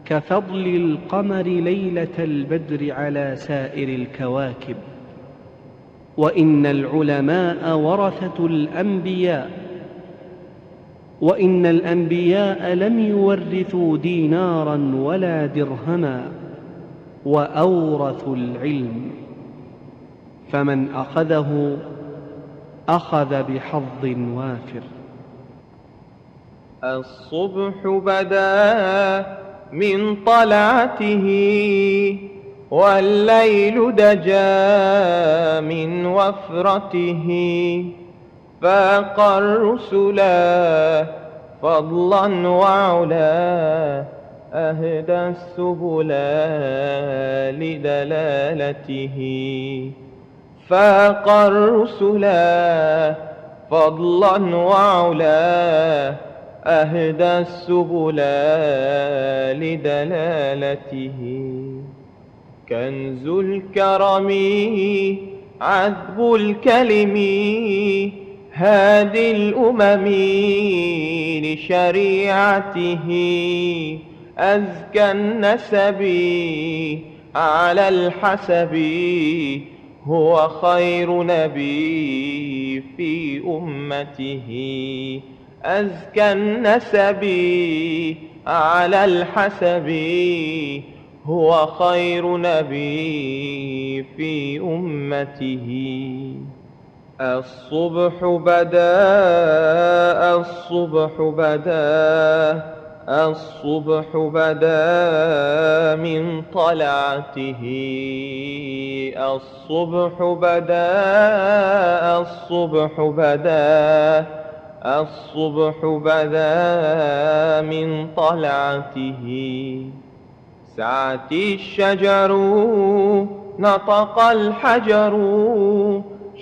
كفضل القمر ليلة البدر على سائر الكواكب، وإن العلماء ورثة الأنبياء، وإن الأنبياء لم يورثوا دينارا ولا درهما، وأورثوا العلم، فمن أخذه أخذ بحظ وافر. الصبح بدا من طلعته، والليل دجا من وفرته، فاق الرسلا فضلا وعلا، أهدى السبل لدلالته. فاق الرسل فضلا وعلا، أهدى السبل لدلالته. كنز الكرم عذب الكلم، هادي الأمم لشريعته. أزكى النسب على الحسب، هو خير نبي في أمته. أزكى النسب على الحسب، هو خير نبي في أمته. الصبح بدا، الصبح بدا، الصبح بدا من طلعته. الصبح بدا، الصبح بدا، الصبح بدا من طلعته. سعت الشجر، نطق الحجر،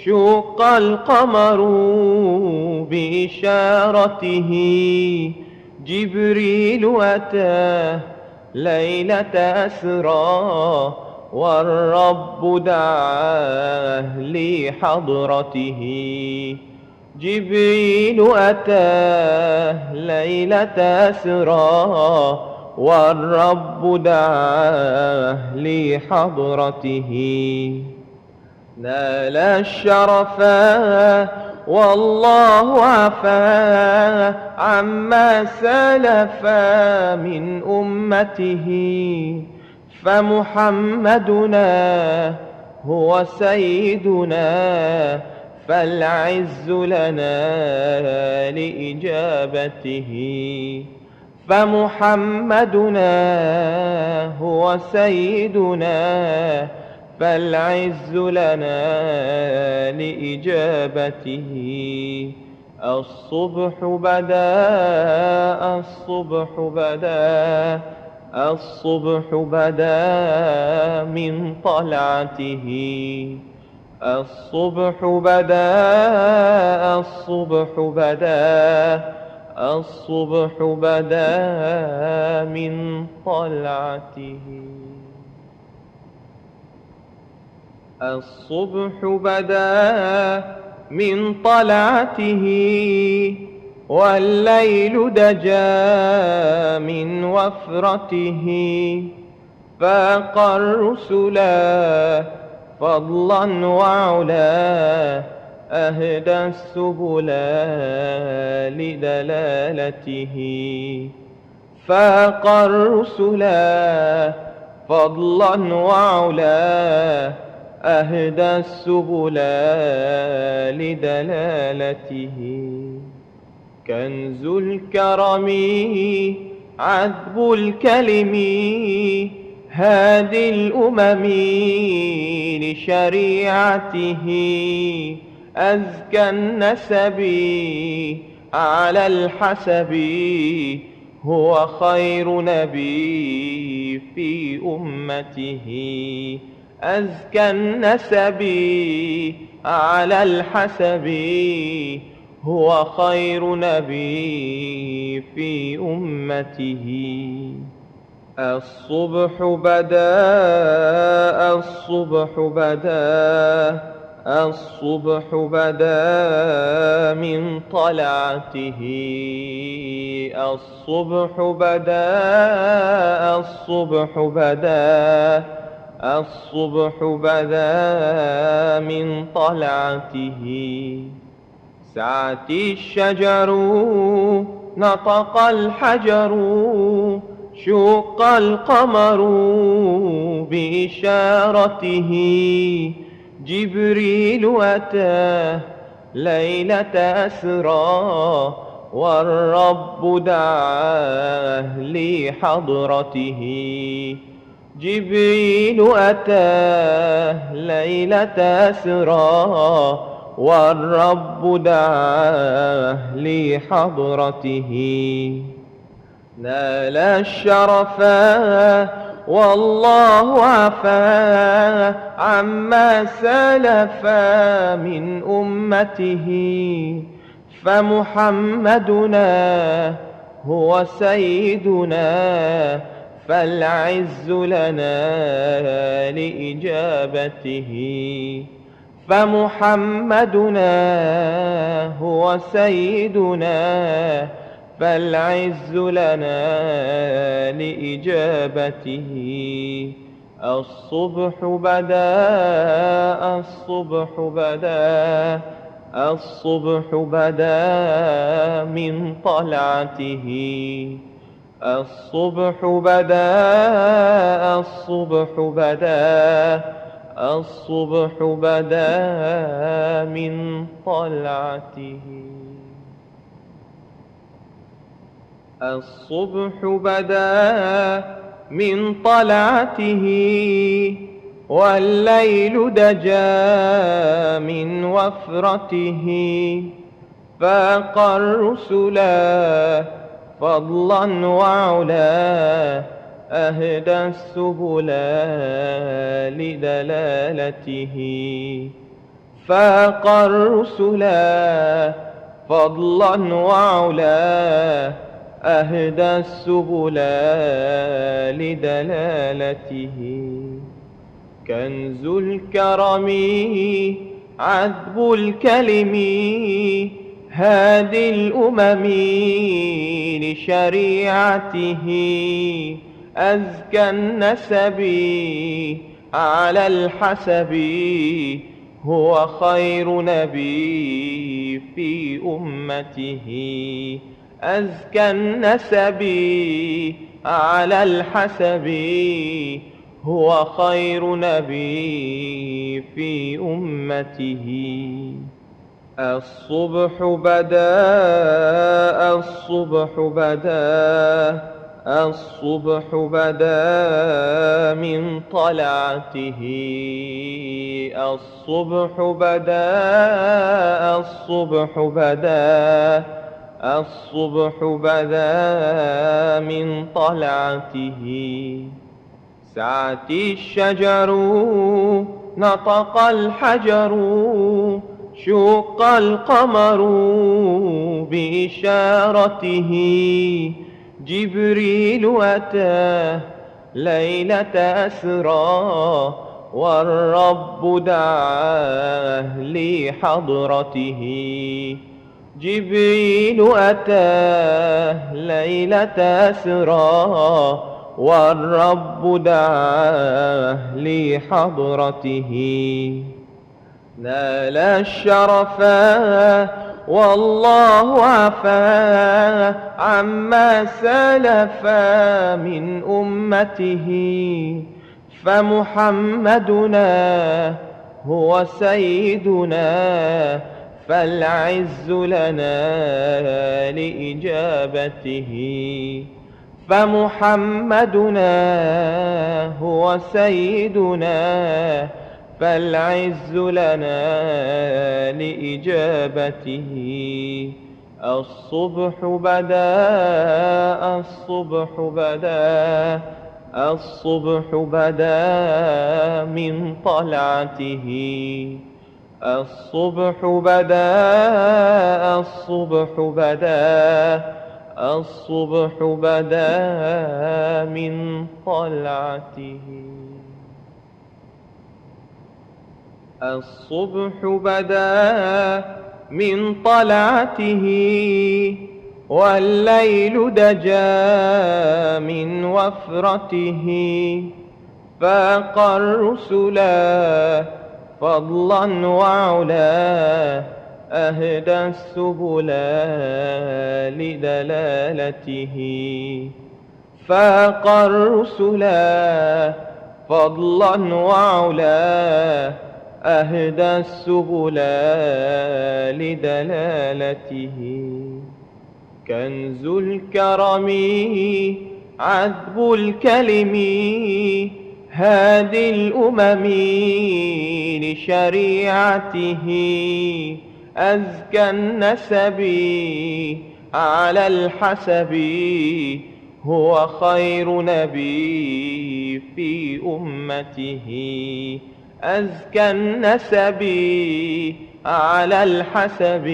شق القمر بإشارته. جبريل أتى ليلة أسرى، والرب دعاه لحضرته. جبريل أتى ليلة أسرى، والرب دعاه لحضرته. نال الشرفا والله عفا عما سلف من أمته. فمحمدنا هو سيدنا، فالعز لنا لإجابته. فمحمدنا هو سيدنا، فالعز لنا لإجابته. الصبح بدا، الصبح بدا، الصبح بدا من طلعته. الصبح بدا، الصبح بدا، الصبح بدا من طلعته. الصبح بدا من طلعته، والليل دجا من وفرته. فاق الرسل فضلا وعلا، أهدى السبل لدلالته. فاق الرسل فضلا وعلا، أهدى السبل لدلالته. كنز الكرم عذب الكلم، هادي الأمم لشريعته. أزكى النسب على الحسب هو خير نبي في أمته. أزكى النسب على الحسب هو خير نبي في أمته. الصبح بدا، الصبح بدا، الصبح بدا من طلعته. الصبح بدا، الصبح بدا، الصبح بدا من طلعته. سعت الشجر، نطق الحجر، شق القمر بإشارته. جبريل أتى ليلة أسرى، والرب دعاه لحضرته. جبريل أتى ليلة أسرى، والرب دعاه لحضرته. نال الشرفا والله عفا عما سلف من أمته. فمحمدنا هو سيدنا، فالعز لنا لإجابته. فمحمدنا هو سيدنا، فالعز لنا لإجابته. الصبح بدا، الصبح بدا، الصبح بدا من طلعته. الصبح بدا، الصبح بدا، الصبح بدا من طلعته. الصبح بدا من طلعته، والليل دجا من وفرته. فاق الرسل فضلا وعلا، أهدى السبل لدلالته. فاق الرسل فضلا وعلا، أهدى السبل لدلالته. كنز الكرم عذب الكلم، هادي الأمم لشريعته. أزكى النسب على الحسب، هو خير نبي في أمته. أزكى النسب على الحسب، هو خير نبي في أمته. الصبح بدا، الصبح بدا، الصبح بدا من طلعته. الصبح بدا، الصبح بدا، الصبح بدا من طلعته. سعت الشجر، نطق الحجر، شق القمر بإشارته. جبريل أتى ليلة أسرى، والرب دعاه لحضرته. جبريل أتى ليلة أسرى، والرب دعاه لحضرته. نال الشرفا والله عفا عما سلف من أمته. فمحمدنا هو سيدنا، فالعز لنا لإجابته. فمحمدنا هو سيدنا، فالعز لنا لإجابته. الصبح بدا، الصبح بدا، الصبح بدا من طلعته. الصبح بدا، الصبح بدا، الصبح بدا من طلعته. الصبح بدا من طلعته، والليل دجا من وفرته. فاق الرسلا فضلا وعلا، أهدى السبلا لدلالته. فاق الرسلا فضلا وعلا، أهدى السبلا لدلالته. كنز الكرم عذب الكلم، هادي الأمم لشريعته. أزكى النسب على الحسب، هو خير نبي في أمته. أزكى النسب على الحسب،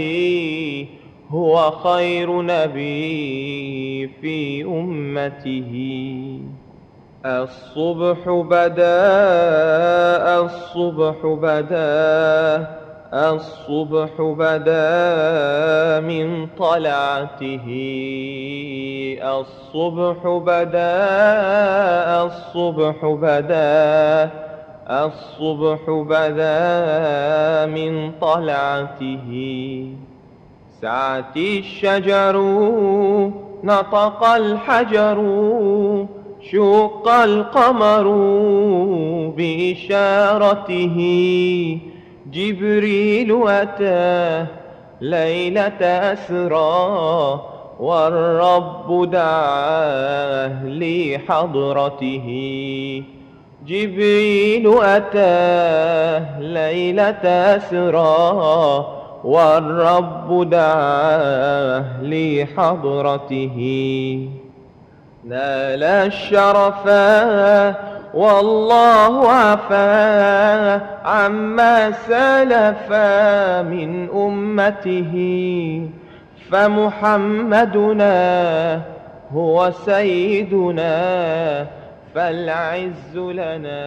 هو خير نبي في أمته. الصبح بدا، الصبح بدا، الصبح بدا من طلعته. الصبح بدا، الصبح بدا، الصبح بدا من طلعته. سعت الشجر، نطق الحجر، شق القمر بإشارته. جبريل أتى ليلة أسرى، والرب دعاه لحضرته. جبريل أتى ليلة أسرى، والرب دعاه لحضرته. نال الشرفا والله عفا عما سلفا من أمته. فمحمدنا هو سيدنا، فالعز لنا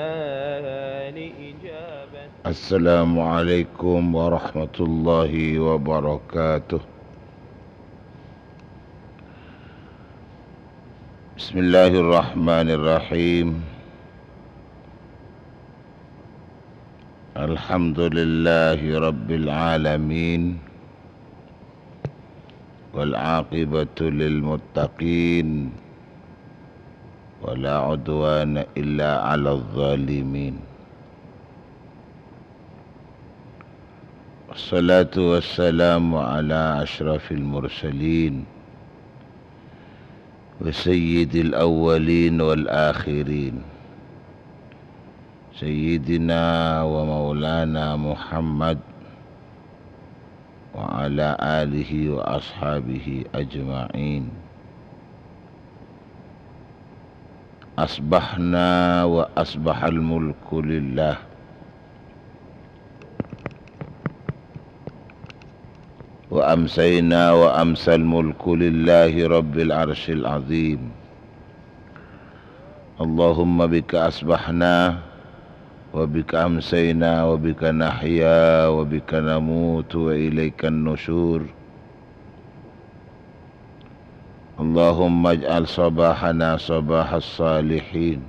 لإجابته. السلام عليكم ورحمة الله وبركاته. بسم الله الرحمن الرحيم. الحمد لله رب العالمين، والعاقبة للمتقين، ولا عدوان إلا على الظالمين. والصلاة والسلام على أشرف المرسلين، وسيد الأولين والآخرين، سيدنا ومولانا محمد وعلى آله وأصحابه أجمعين. أصبحنا وأصبح الملك لله، وأمسينا وأمسى الملك لله رب العرش العظيم. اللهم بك أصبحنا وبك أمسينا وبك نحيا وبك نموت وإليك النشور. اللهم اجعل صباحنا صباح الصالحين،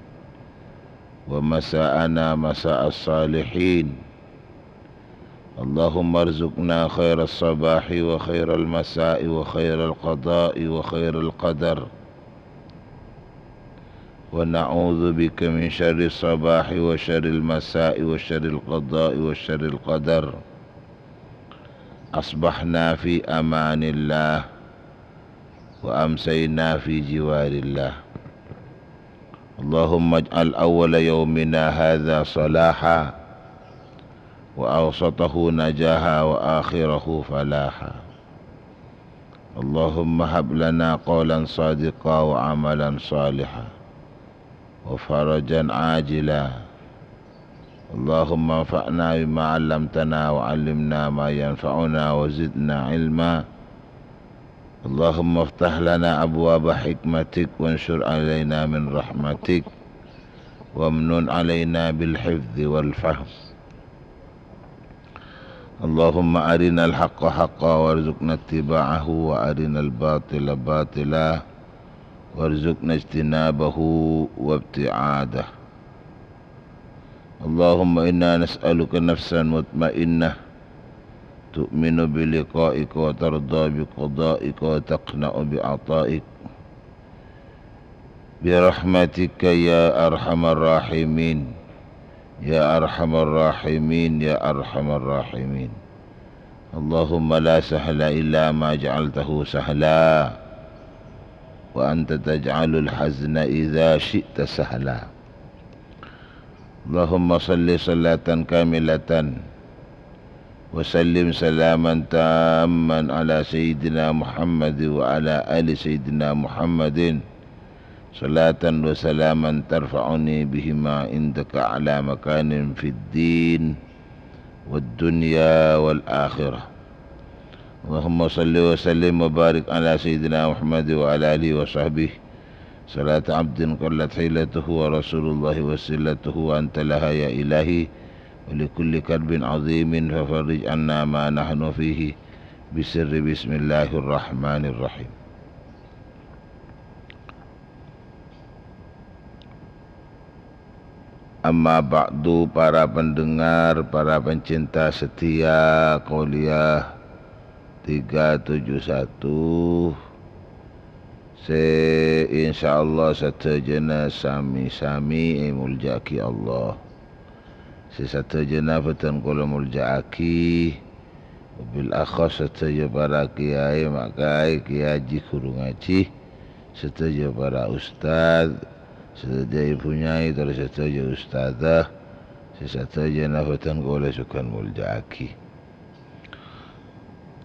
ومساءنا مساء الصالحين. اللهم ارزقنا خير الصباح وخير المساء وخير القضاء وخير القدر، ونعوذ بك من شر الصباح وشر المساء وشر القضاء وشر القدر. أصبحنا في أمان الله، وأمسينا في جوار الله. اللهم اجعل أول يومنا هذا صلاحا، وأوسطه نجاحا، وآخره فلاحا. اللهم هب لنا قولا صادقا وعملا صالحا وفرجا عاجلا. اللهم انفعنا بما علمتنا وعلمنا ما ينفعنا وزدنا علما. اللهم افتح لنا أبواب حكمتك وانشر علينا من رحمتك وامنن علينا بالحفظ والفهم. اللهم أرنا الحق حقا وارزقنا اتباعه وأرنا الباطل باطلا وارزقنا اجتنابه وابتعاده. اللهم إنا نسألك نفسا مطمئنة تؤمن بلقائك وترضى بقضائك وتقنع بعطائك برحمتك يا أرحم الراحمين، يا أرحم الراحمين، يا أرحم الراحمين. اللهم لا سهل إلا ما جعلته سهلا، وأنت تجعل الحزن إذا شئت سهلا. اللهم صل صلاة كاملة وسلم سلاما تاما على سيدنا محمد وعلى آل سيدنا محمد، صلاة وسلاما ترفعني بهما عندك أعلى مكان في الدين والدنيا والآخرة. اللهم صل وسلم وبارك على سيدنا محمد وعلى آله وصحبه، صلاة عبد قلت حيلته ورسول الله وسيلته وأنت لها يا إلهي، ولكل كرب عظيم ففرج عنا ما نحن فيه بسر بسم الله الرحمن الرحيم. Amma ba'du, para pendengar, para pencinta setia Qauliyah tiga tujuh satu, sè insyaallah sadhâjâna sami-sami èmoljâ'aghi Allah. Sè sadhâjâna bhâdhân kaulâ moljâ'aghi, wabil akhas sadhâjâ para kiai, ma' kaè, kiai haji, ghuru ngajhi, sadhâjâ para ustad, sadhâjâ ibu nyai, terros sadhâjâ ustadzah, sè sadhâjâna bhâdhân kaulâ sokan moljâ'aghi.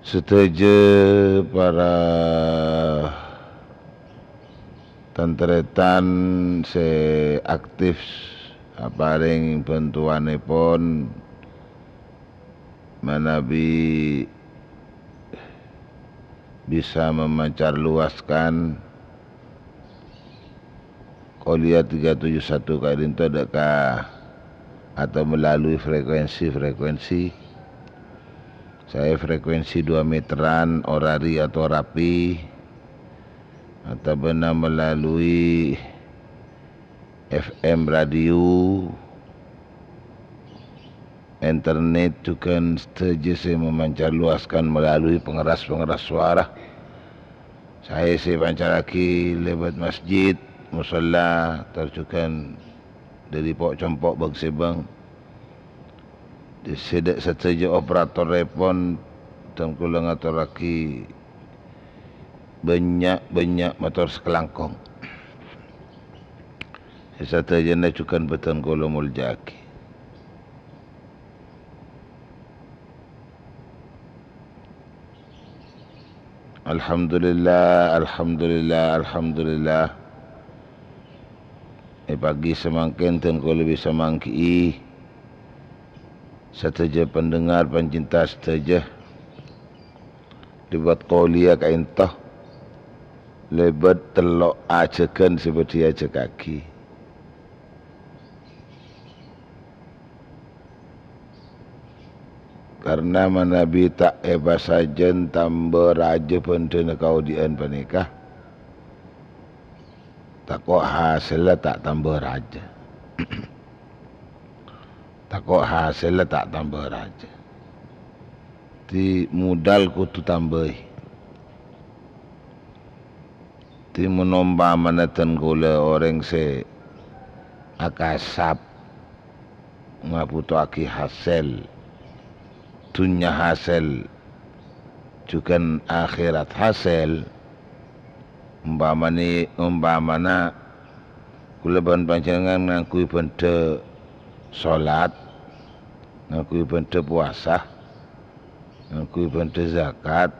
Sadhâjâ para tan-tarètan sè aktif aparèng bhântowanèpon manabi bisa memancarluaskan Qauliyah tiga tujuh satu ka'dinto dâ' ka atau melalui frekuensi-frekuensi. Saè frekuensi dua meteran, orari atau rapi, otabâna melalui F M radio, internet, jhughân sadhâjâ sè memancarluaskan melalui pengeras-pengeras suara. Saè sè èpancarraghi lèbât masjid, mosolla, tor jhughân dâri po'-compo' bâng-sèbâng. Sè dâ' sadhâjâ operatorèpon, dhân kaulâ ngatorraghi bânnya'-bânnya' mator sakalangkong. Sè sadhâjâna jhughân bhâdhân kaulâ moljâ'aghi. Alhamdulillah, alhamdulillah, alhamdulillah. È pagi samangkèn dhân kaulâ bisa mangghi'i sadhâjâ pendengar, pancinta sadhâjâ. Lèbât Qauliyah ka'dinto, lèbât tello' ajhâghân sè bhâdhi èajhâghâghi. Karna manabi ta' èpasajân tamba rajâ bhândhâna kaodi'ân panèka, tako' hasèlla ta' tamba rajâ. Tako' hasèlla ta' tamba rajâ. Dhâddhi modal kodhu tambâi. Dhâddhi mon ompamana dhân kaulâ orèng sè akasap, ngabhutoaghi hasèl, dhunnya hasèl, jhughân akhèrat hasèl, ompamane-, ompamana kaulâ bân panjhennengngan ngangghuy bhândhâ solat, ngangghuy bhândhâ powasa, ngangghuy bhândhâ zakat,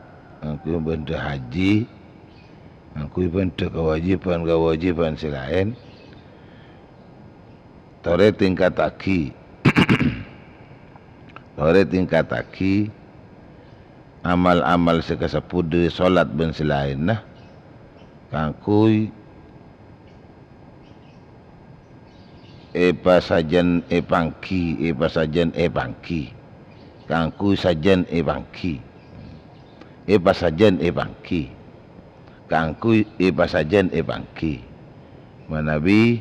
ngangghuy bândhâ haji, ngangghuy bândhâ kawâjibhân-kawâjibhân sè laèn, torè tingkattaghi, torè tingkattaghi amal-amal sè kasebbhut dâri solat bân sè laènna, kaangghuy èpasajân èpangghi, èpasajân èpangghi, kaangghuy sajân èpangghi, èpasajân èpangghi, kaangghuy èpasajân èpangghi, manabi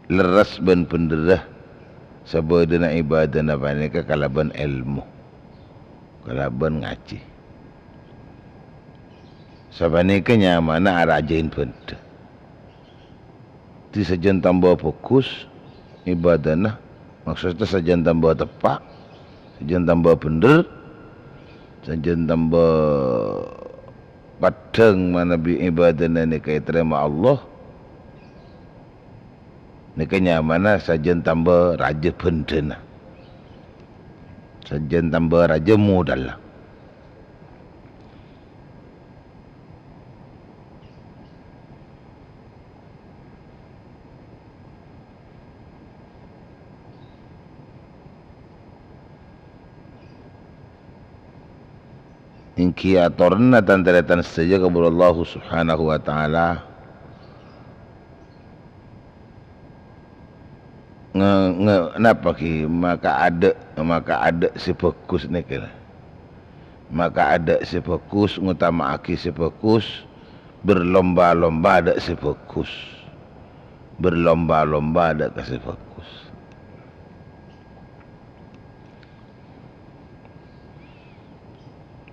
lerres bân bhendherra sabâdâna ibâdâna panèka kalabân èlmo, kalabân ngajhi. Sapanèka nyamana arajâin bhendher. Dhi sajân tamba bhâghus ibâdâna, maksodda sajân tamba teppa', sajân tamba bhendher, sajân tamba peddhâng manabi ibâdâna nèka ètarèma Allah, nèka nyamana sajân tamba rajâ bhendherra, sajân tamba rajâ modalla. Èngghi atorra tan-tarètan sadhâjâ ka bhuru Allah Subhanahu wa Ta'ala. Nge-, nge-, napa ghi? Maka adâ', maka adâ' sè bhâghus nèka. Maka adâ' sè bhâghus, ngotama'aghi sè bhâghus, berlomba-lomba adâ' sè bhâghus. Berlomba-lomba adâ' ka sè bhâghus.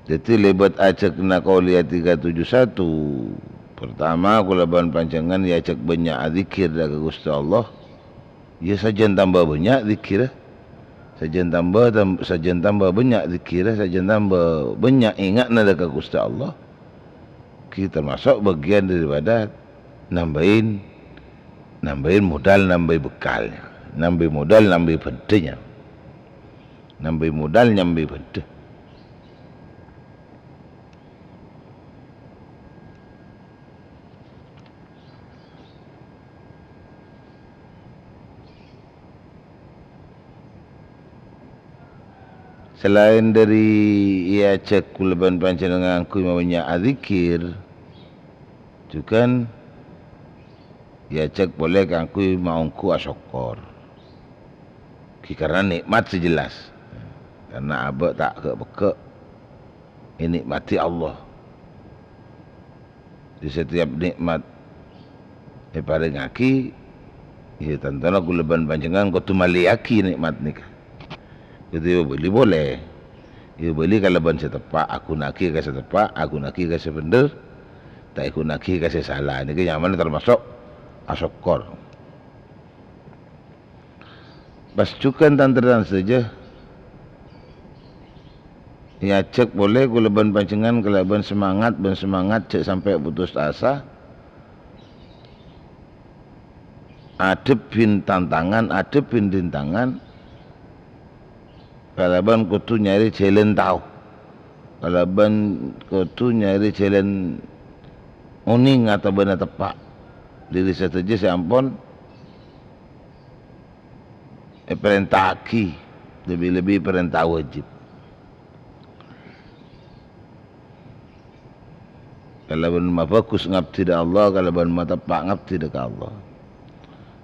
Dhâddhi, lèbât ajhâkna Qauliyah tiga tujuh satu, partama, kaulâ bân panjhennengngan èajhâk bânnya' adzikkèr dâ' ka Ghustè Allah, ya sajân tamba bânnya' dzikkèrra, sajân tamba tam-, sajân tamba bânnya' dzikkèrra, sajân tamba bânnya' ènga'na dâ' ka Ghustè Allah, ghi tamaso' bâgiyân daripada nambâi, nambâi modal, nambâi bekkalnya, nambâi modal, nambâi bhendherra. Nambâi modal, nambâi bhendherra. Salaèn dâri èajhâk kaulâ bân panjhennengngan kaangghuy mabânnya' adzikkèr, jhughân èajhâk polè kaangghuy maongghu asokkor. Ghi karana nè'mat sè jelas. Karana abâ' ta' ghâ'-pegghâ' ènè'madhi Allah. Di setiap nè'mat èparèngaghi, ya, tantona kaulâ bân panjhennengngan kodhu malèyaghi nè'mat nèka. Kodhu èbâli polè. Èbâli kalabân sè teppa', aghunaghi ka sè teppa', aghunaghi ka sè bhendher, ta' èghunaghi ka sè sala. Nèka nyamana tamaso' asokkor. Pas jhughân tan-tarètan sadhâjâ, èajhâk polè kaulâ bân panjhennengngan kalabân semangat, bân semangat jhâ' sampè' putus asa, adhebbhin tantangan, adhebbhin rintangan, kalabân kodhu nyarè jhâlân tao, kalabân kodhu nyarè jhâlân onèng otabâna teppa' dâri sadhâjâ sè ampon èparènta'aghi, lebbi-lebbi parènta wajib. Kalabân mabhâghus ngabdi dâ' Allah, kalabân mateppa' ngabdi dâ' ka Allah.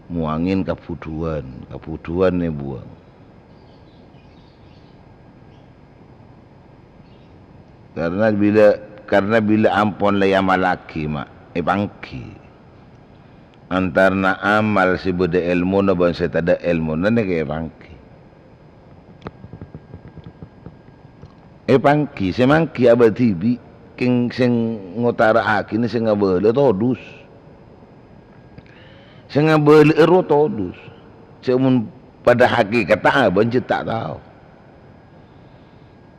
Muwangèn kabhudhuwân, kabhudhuwân èbuwâng. Karna bilâ, karna bilâ ampon la èamallaghi, ma' èpangghi. Antarana amal sè bâdâ èlmona bân sè tadâ' èlmona nèka èpangghi. Èpangghi, sè mangghi abâ' dhibi', kèng sè ngotara'aghina sè ngabâlâ todus. Sè ngabâlâ'â rowa todus. Sè mon padâ hakèkatta abâ'na cè' ta' tao.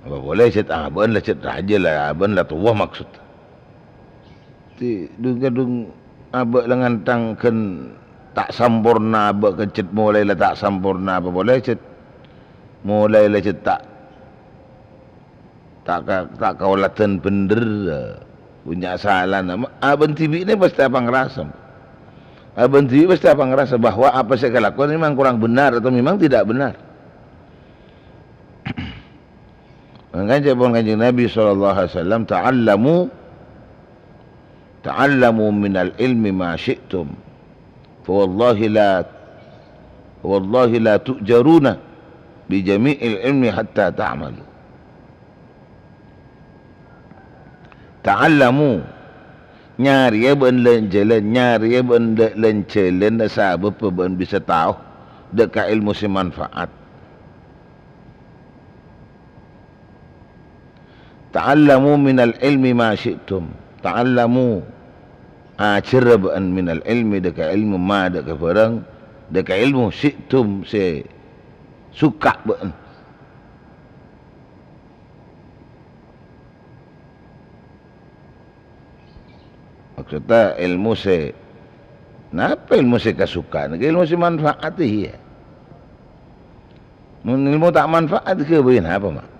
Apa polè cè' abâ'na la cè' rajâ la abâ'na la towa maksod. Ti-, dhung-kadhung abâ' la ngantang ghân ta' samporna, abâ' kèng cè' molaè la ta' samporna, apa polè cè' molaè la cè' ta', ta' ka-, ta' kaoladhân bhendher, bânnya' salana, ma-, abâ' dhibi'na pastè apangrasa. Abâ' dhibi' pastè apangrasa bahwa apa sè èkalakowan memang kurang benar atau memang tidak benar. Mangkana ca'èpon Kanjeng Nabi sallallahu alaihi wasallam, "Ta'allamu, ta'allamu minal ilmi ma syi'tum. Fa wallahi la, fa wallahi la tu'jaruna bi jami'il ilmi hatta ta'malu." Ta'allamu, nyarèya bâ'na lan-jhâlân, nyarèya bâ'na la-, lan-jhâlân sabâbbhâ bâ'na bisa tao dâ' ka èlmo sè manfaat. "Ta'allamu minal ilmi ma syi'tum." Ta'allamu, ajhârâ bâ'na, minal ilmi, dâ' ka èlmo, ma, dâ' ka bhârâng, dâ' ka èlmo, syi'tum, sè suka bâ'na. Maksudnya èlmo sè, napa èlmo sè kasuka? Nèka èlmo sè manfaat, iyâ. Mon èlmo ta' manfaat, ghâbây napa, ma'?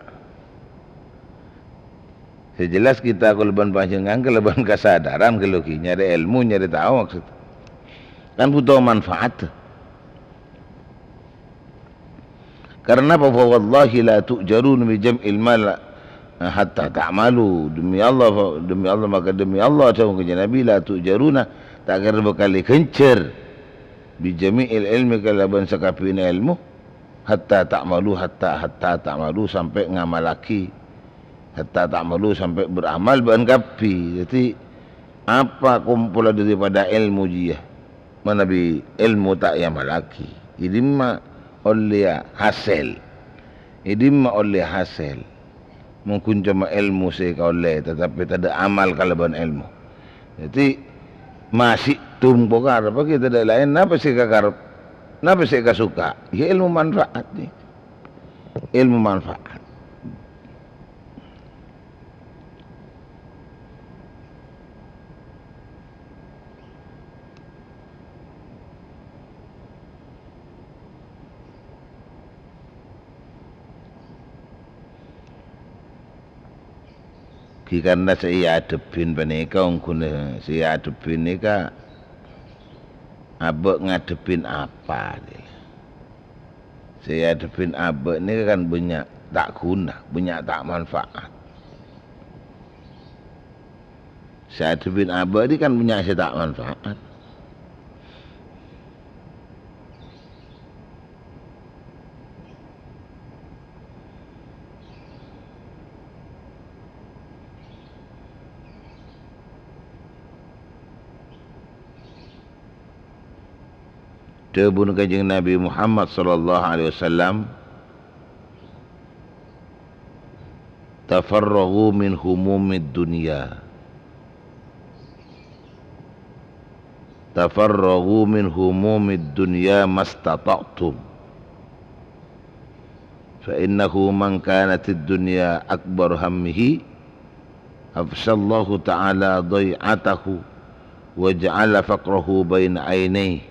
Sè jelas kita kalabân panjhennengngan, kalabân kasadaran, ghâllu ghi, nyarè èlmo, nyarè tao maksud. Kan butuh manfaat. Karena apa? "Fa wallahi la tu'jaruna bi jam'il mal hatta ta'malu." Demi Allah, demi Allah, maka demi Allah, dawuh Kanjeng Nabi, "La tu'jaruna," ta' kèra bhâkal èghânjhâr, "bi jami'il ilmi," kalabân sakabbhiyânna èlmo, "hatta ta'malu," hatta, "hatta ta'malu," sampè' ngamallaghi, "hatta ta'malu," sampè' beramal bâ'na kabbhi. Dhâddhi, apa kompolla daripada èlmo jiyâ? Manabi èlmo ta' èamallaghi, è dimma ollèya hasèl? È dimma ollè hasèl? Mon ghun coma èlmo sè èkaollè, tatapè tadâ' amal kalabân èlmo. Dhâddhi, ma syi'tum, ko' karep, ghi tadâ' laèn, napa sè èkakarep, napa sè èkasuka? Yâ èlmo manfaat, nèka. Èlmo manfaat. Ghi karna sè èadhebbhin panèka, ongghuna sè èadhebbhin nèka abâ' ngadhebbhin apa, sè èadhebbhin abâ' nèka kan bânnya' ta' ghuna, bânnya' ta' manfaat. Sè èadhebbhin abâ' nèka kan bânnya' sè ta' manfaat. Dhâbuna Kanjeng Nabi Muhammad sallallahu alaihi wasallam, "Tafarraghu min humumid dunya." "Tafarraghu min humumid dunya mastata'tum. Fa innahu man kanatid dunya akbaru hammihi, afsallahu ta'ala dhai'atahu, wa ja'ala faqrahu baina ainaihi."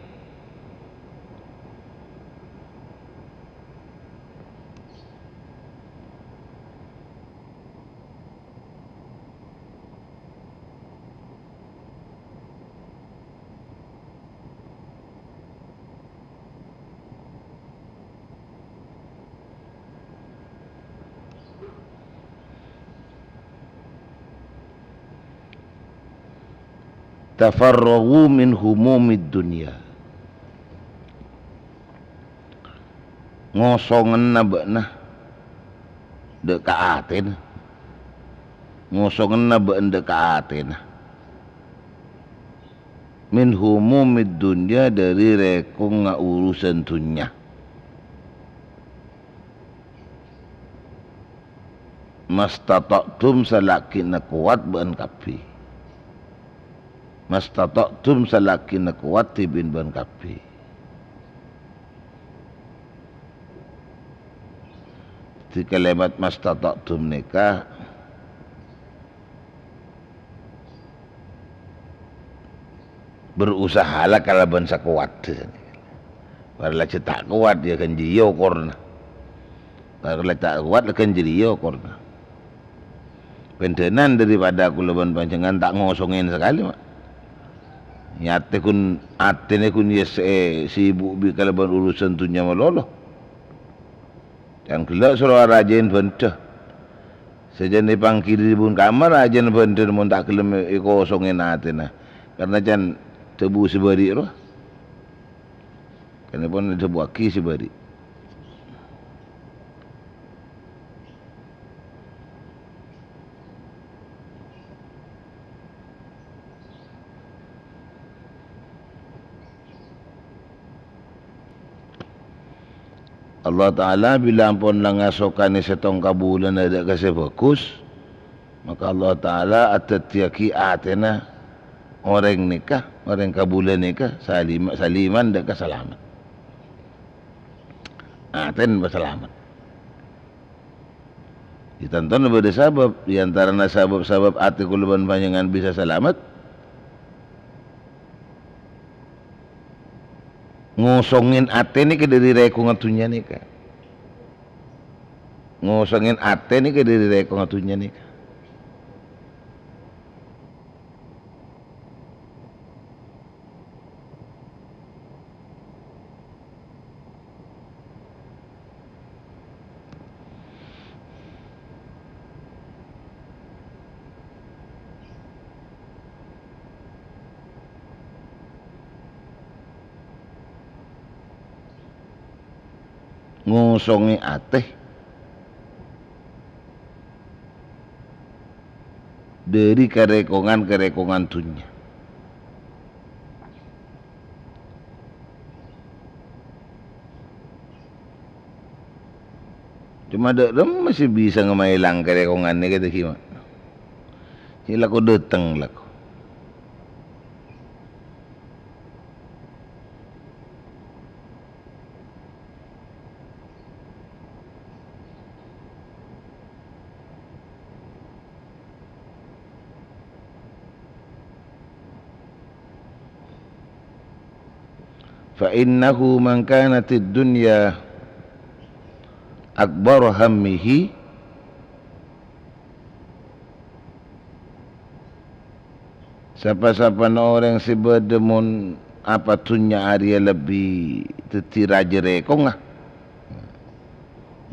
"Tafarraghu min humumid dunya." Ngosongenna bâ'na dâ' ka atèna. Ngosongenna bâ'na dâ' ka atèna. "Min humumid dunya," dâri rèkongnga urusan dhunnya. "Mastata'tum," salagghina kowat bâ'na kabbhi. "Mastata'tum," salagghina kowat dhibi'na bâ'na kabbhi. Dhâddhi kalimat "mastata'tum" nèka berusahalah kalabân sakowat. Para la jhâ' ta' kowat, yâ ghân jârèya okorna. Para la ta' kowat, la ghân jârèya okorna. Bhândhânan dâripadâ kaulâ bân panjhennengngan ta' ngosongè sakalè, Ma'. Yâ, atè ghun, atèna ghun yâ sè sibuk bi' kalabân urusan dhunnya malolo. Can ghellâ' soro arajâ'in bhândhâ. Sajân èpangghiri bun kamar, ajân bhândhâ mon ta' ghellem èkosongè atèna. Karna can dhâbu sè bâri' rowa. Kennèpon èdhâbuwaghi sè bâri'. Allah Ta'ala bilâ ampon la ngasokanè sèttong kabulâna dâ' ka sè bhâghus, maka Allah Ta'ala adhâddhiyâghi atèna orèng nèka, orèng kabulâ nèka salima-, saliman dâ' ka salamet. Atèna pasalamet. Yâ, tantona bâdâ sabâb. È antarana sabâb-sabâb atè kaulâ bân panjhennengngan bisa salamet, ngosongè atè nèka dâri rèkongnga dhunnya nèka. Ngosongè atè nèka dâri rèkongnga dhunnya nèka. Ngosongè atè dâri karèkongan-karèkongan dhunnya. Coma dâ' remma sè bisa ngamaèlang karèkongan nèka, dhâggi', Ma'. Sè lako dâteng, lako. Fa innahu man kanatid dunya akbara hammihi, sapa-sapana orèng sè bâdâ mon apa dhunnya arèya lebbi dhâddhi rajâ rèkongnga,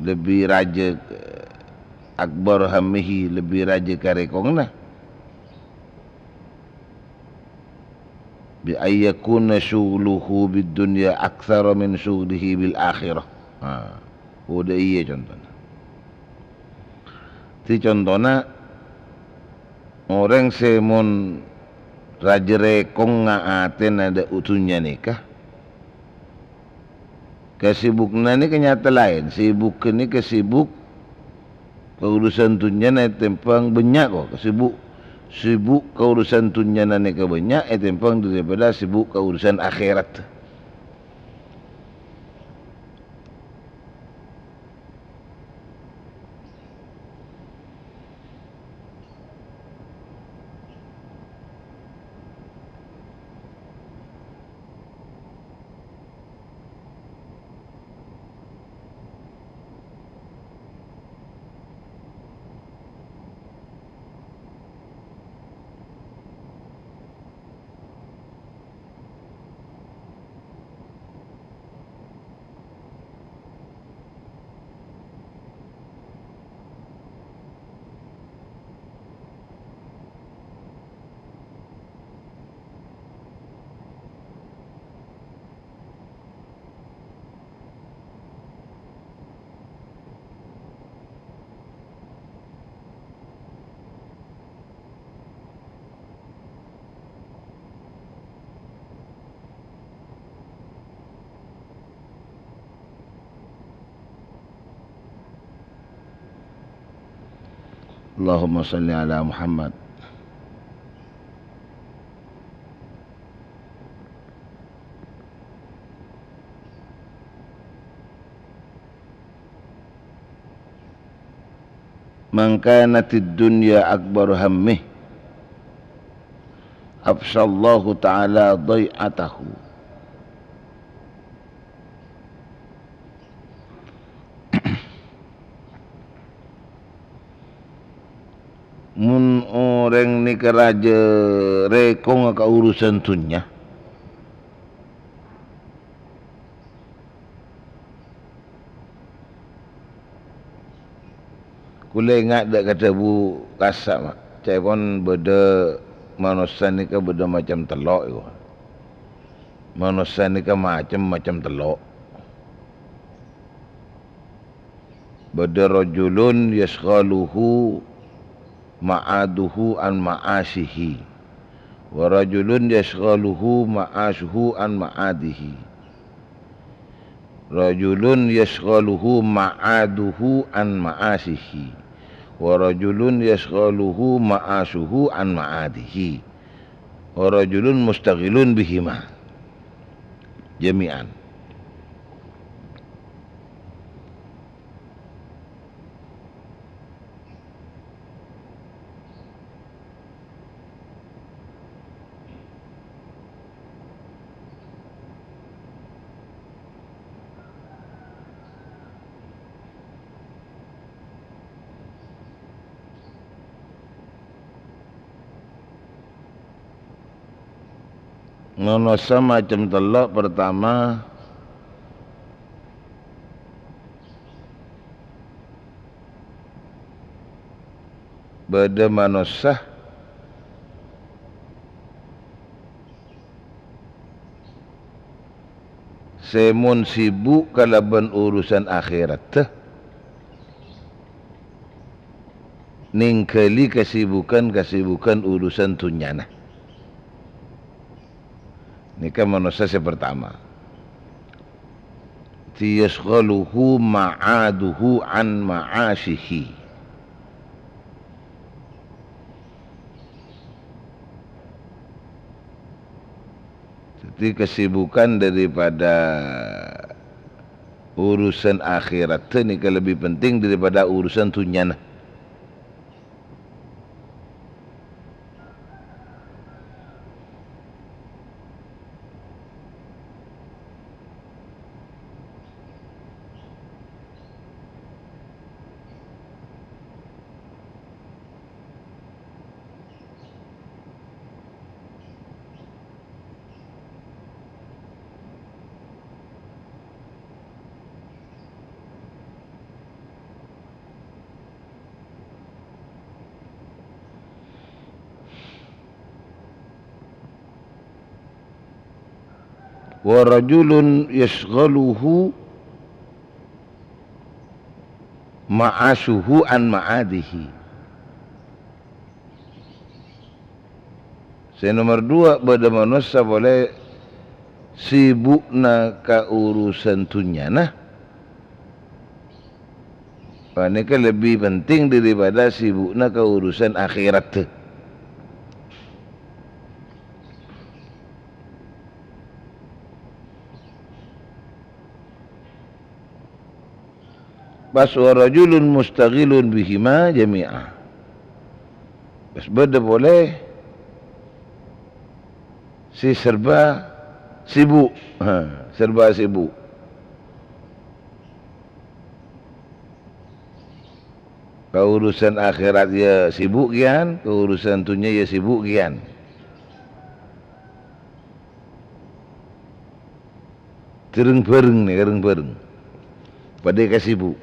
lebbi rajâ, akbara hammihi, lebbi rajâ karèkonganna. Bi an yakuna syughluhu bid dunya aktsara min syughlihi bil akhirah. Ha, kodhu iyâ contona. Dhâddhi contona, orèng sè mon rajâ rèkongnga atèna dâ' dhunnya nèka, kasibukna nèka nyata laèn. Sibuk nèka sibuk ka urusan dhunnyana ètèmbhâng bânnya', ko'. Sibuk, sibuk ka urusan dhunnyana nèka bânnya' ètèmbhâng dâripada sibuk ka urusan akhèrat. Allahumma shalli ala Muhammad. Man kanatid dunya akbaru hammih, afsyallahu ta'ala dhai'atahu. Orèng nèka rajâ rèkongnga ka urusan dhunnya. Kulâ enga' dâ' ka dhâbu kassa', ma'. Ca'èpon bâdâ manossa nèka bâdâ macem tello', èko. Manossa nèka macem-macem tello'. Bâdâ rajulun yasyghaluhu ma'aduhu an ma'asyihi, wa rajulun yasyghaluhu ma'asyuhu an ma'adihi. Rajulun yasyghaluhu ma'aduhu an ma'asyihi, wa rajulun yasyghaluhu ma'asyuhu an ma'adihi, wa rajulun mustaghilun bihima jami'an. Manossa macem tello', pertama, bâdâ manossa sè mon sibuk kalabân urusan akhèratta, nèngghâli kasibukan-kasibukan urusan dhunnyana. Nèka manossa sè pertama. Yasyghaluhu ma'aduhu an ma'asyihi. Jadi, kesibukan daripada urusan akhèratta nèka lebbi penting daripada urusan dhunnyana. Wa rajulun yasyghaluhu ma'asyuhu an ma'adihi. Sè nomer dua, bâdâ manossa polè sibukna ka urusan dhunnyana. Panèka lebbi penting daripada sibukna ka urusan akhèratta. Pas wa rajulun mustaghilun bihima jami'a. Pas bâdâ polè sè serba sibuk. Ha, serba sibuk. Ka urusan akhèrat ya sibuk kèyan, ka urusan dhunnya ya sibuk kèyan. Rèng-bhâreng nè, rèng-bhâreng. Padâ kasibuk.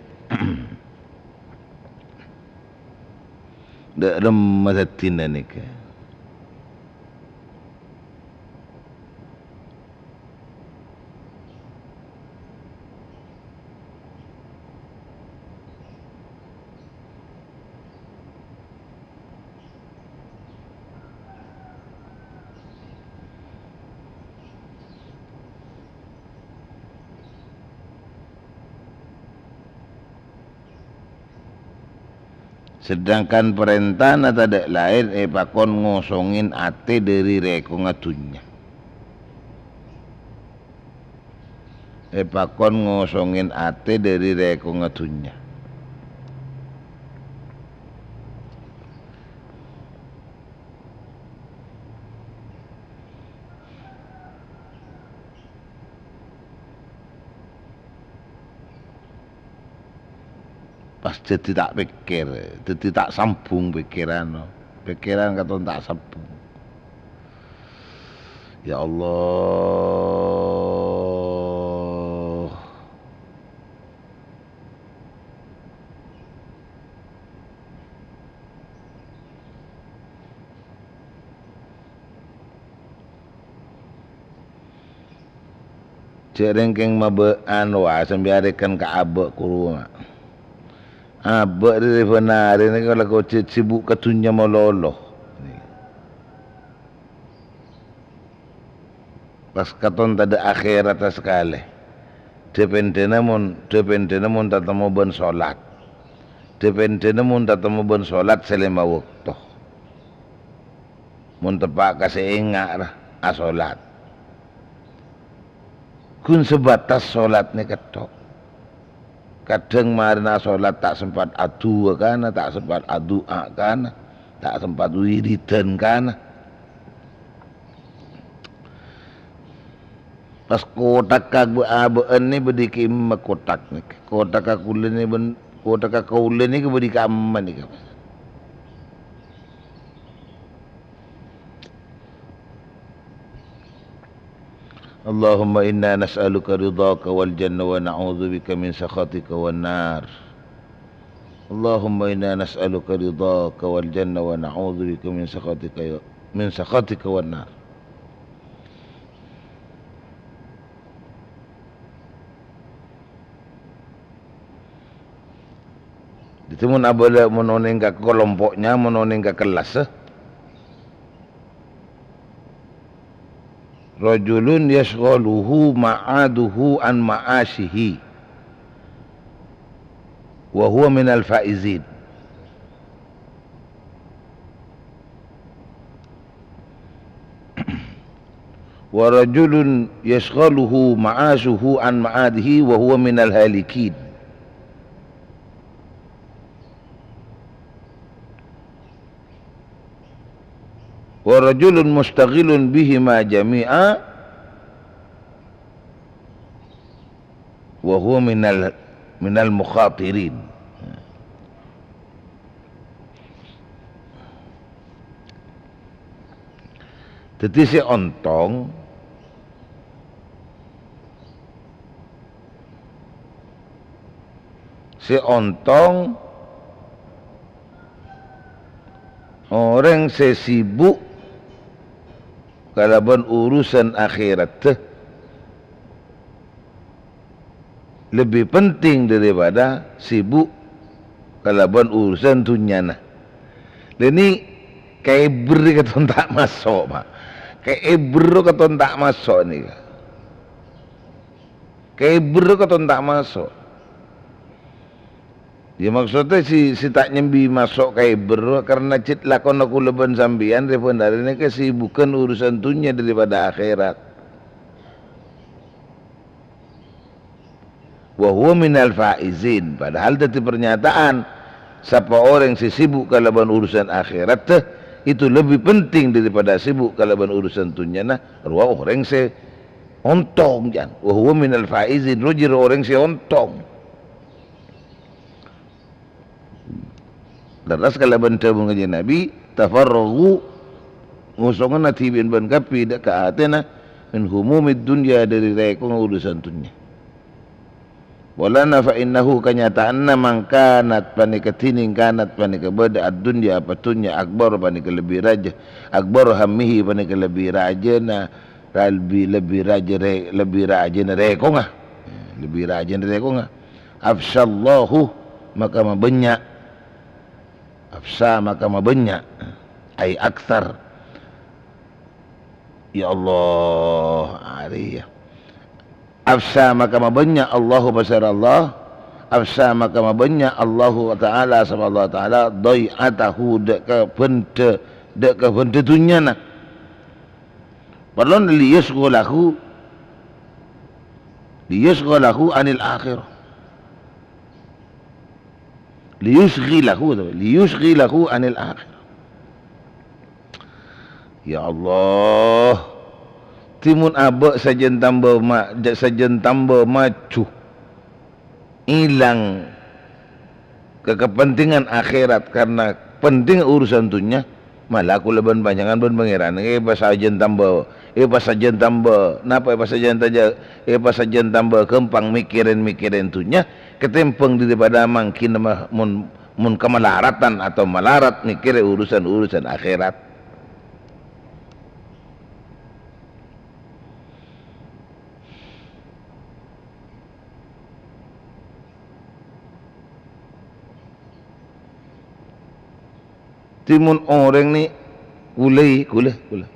Dâ' remma saddhina nèka. Sedangkan parèntana tadâ' laèn èpakon ngosongè atè dâri rèkongnga dhunnya. Èpakon ngosongè atè dâri rèkongnga dhunnya. Pas dhâddhi ta' pèkkèr, dhâddhi ta' sambung pèkkèran. Pèkkèran katon ta' sebbhu. Ya Allah. Jhâ' rèng kèng mabâ'ân, wa, sambi arèkan ka abâ' kuru, ma'. Abâ' rè-, rè bân arè nèka la kocèt sibuk ka dhunnya malolo. Pas katon tadâ' akhèratta sakalè. Dhâ-pèndhâna mon, dhâ-pèndhâna mon tatemmo bân solat. Dhâ-pèndhâna mon tatemmo bân solat sè lèma bâkto. Mon teppa' ka sè enga' ra, asolat. Ghun sebatas solat nèka tok. Kadhâng marèna asolat ta' sempat adu'a kana, ta' sempat adu'a kana, ta' sempat wiridan kana. Pas kothak ka abâ-, abâ'ân nè bâdhi kèmma kothak nèka. Kothak ka kaulâ nè bân, kothak ka kaulâ nèka bâdhi ka'emma nèka. اللهم إنا نسألك رضاك والجنة ونعوذ بك من سخطك والنار. اللهم إنا نسألك رضاك والجنة ونعوذ بك من سخطك، من سخطك والنار. Dhâddhi, mon abâlâ, mon onèng ka kalompo'na, mon onèng ka kellassa, "Rajulun yasyghaluhu ma'aduhu an ma'ashihi, wa huwa minal faizin." "Wa rajulun yasyghaluhu ma'ashuhu an ma'adihi wa huwa minal halikin." "Wa rajulun mustaghilun bihima jami'a wa huwa minal, minal mukhatirin." Dhâddhi sè ontong, sè ontong orèng sè sibuk kalabân urusan akhèratta. Lebbi penting daripada sibuk kalabân urusan dhunnyana. Lha, nè' ka èbâr katon ta' maso', Pak. Ka èbâr katon ta' maso' nèka. Ka èbâr katon ta' maso'. Ya, maksodda sè, sè ta' nyambi maso' ka èbâr, karna cè' lakona kaulâ bân sampèyan rè bân arè nèka kasibughân urusan dhunnya daripada akhèrat. "Wa huwa minal faizin." Padahal dhâddhi pernyataan, sapa orèng sè sibuk kalabân urusan akhèratta, itu lebbi penting daripada sibuk kalabân urusan dhunnyana, rowa orèng sè ontong, jân. "Wa huwa minal faizin," rowa jârèya orèng sè ontong. Lerres kalabân dhâbuna Kanjeng Nabi, "Tafarraghu," ngosongnga dhibi'ân bân kabbhi dâ' ka atèna, "min humumid dunya," dâri rèkongnga urusan dhunnya. Polana fa innahu, kanyataanna mangkanat panèka, dhinèng kanat panèka bâdâ, ad-dunya, apa dhunnya, akbar panèka lebbi rajâ, akbar hammihi panèka lebbi rajâna, lebbi, lebbi rajâ rè-, lebbi rajâna rèkongnga. Lebbi rajâna rèkongnga. Afsyallahu, maka mabânnya'. Afsya, maka mabânnya'. Ai aktsar. Ya Allah, arèya. Afsya, maka mabânnya' Allahu, pasèra Allah. Afsya, maka mabânnya' Allahu Ta'ala, sapa Allah Ta'ala, dhai'atahu, dâ' ka bhândhâ, dâ' ka bhândhâ dhunnyana. Parlona liyasghalahu, liyasghalahu anil akhirah. Liyusghilahu, liyusghilahu anil akhirah. Ya Allah, dhimèn abâ' sajân tamba ma-, ja-, sajân tamba maju. Èlang ka kapentingan akhèrat karna penting urusan dhunnya, Mala kaulâ bân panjhennengngan bân Pangèran èpasajân tamba, èpasajân tamba, napa èpasajân taja-, èpasajân tamba ghâmpang mèkkèrè-mèkkèrè dhunnya, katèmbhâng dâripada mangkèn ma-, mon, mon kamalaratan atau malarat mèkkèrè urusan-urusan akhèrat. Tèmon orèng nè, kaulâ, kaulâ, kaulâ.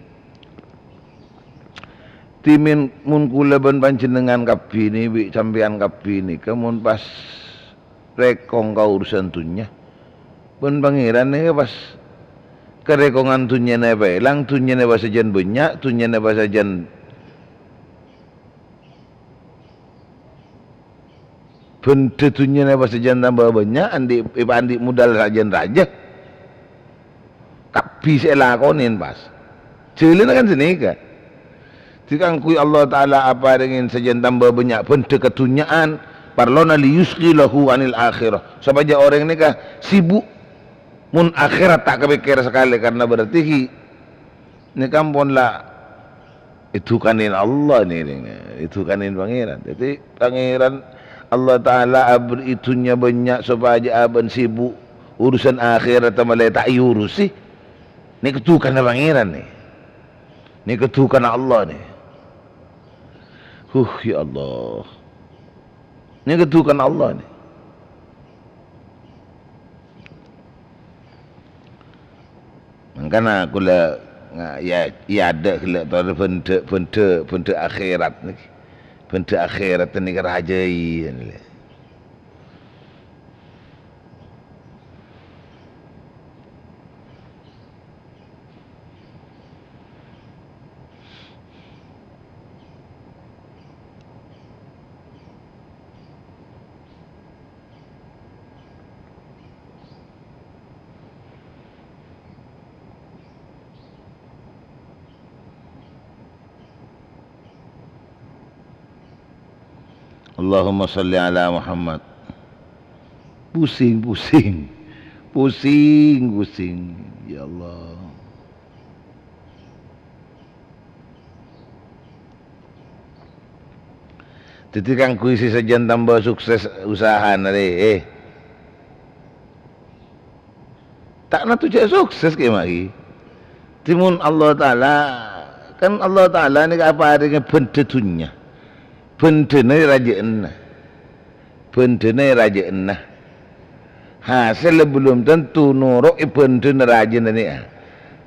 Tèmon mon kaulâ bân panjhennengngan kabbhi nè, bi' sampèyan kabbhi nèka mon pas rèkong ka urusan dhunnya. Bân Pangèran nèka pas karèkongan dhunnyana èpaèlang, dhunnyana èpasajân bânnya', dhunnyana èpasajân bhândhâ dhunnyana èpasajân tamba bânnya', andi', èpaandi' modal sajân rajâ. Kabbhi sè èlakonè pas. Jhâlânna kan sanèka. Dikaangghuy Allah Ta'ala aparèngè sajân tamba bânnya' bhândhâ kadhunnya'an, parlona liyusyghilahu 'anil akhirah. Sopajâ orèng nèka sibuk. Mon akhèrat ta' kapèkkèr sakalè, karna berarti ghi' nèka ampon la èdhukanè Allah nè, nè, èdhukanè Pangèran. Dhâddhi, Pangèran Allah Ta'ala aberri' dhunnya bânnya' sopajâ abâ'na sibuk, urusan akhèrat malè ta' èurusè. Nèka dhukanna Pangèran nè. Nèka dhukanna Allah nè. Huh, ya Allah. Nèka dhukanna Allah nè. Mangkana kaulâ nga-, ya, ya adâ' ghellâ' torè bhândhâ, bhândhâ, bhândhâ akhèrat nèka. Bhândhâ akhèrat nèka rajâi, ya, nè. Allahumma shalli ala Muhammad. Pusing, pusing. Pusing, pusing. Ya Allah. Dhâddhi kaangghuy sè sajân tamba sukses usahana rè, eh. Ta' nanto jhâ' sukses kèya, ma' ghi. Tèmon Allah Ta'ala, kan Allah Ta'ala nèka aparèngè bhândhâ dhunnya. Bhândhâna rajâ'ânna. Bhândhâna rajâ'ânna. Hasèlla bellum tanto noro'è bhândhâna rajâ'ânna nèka.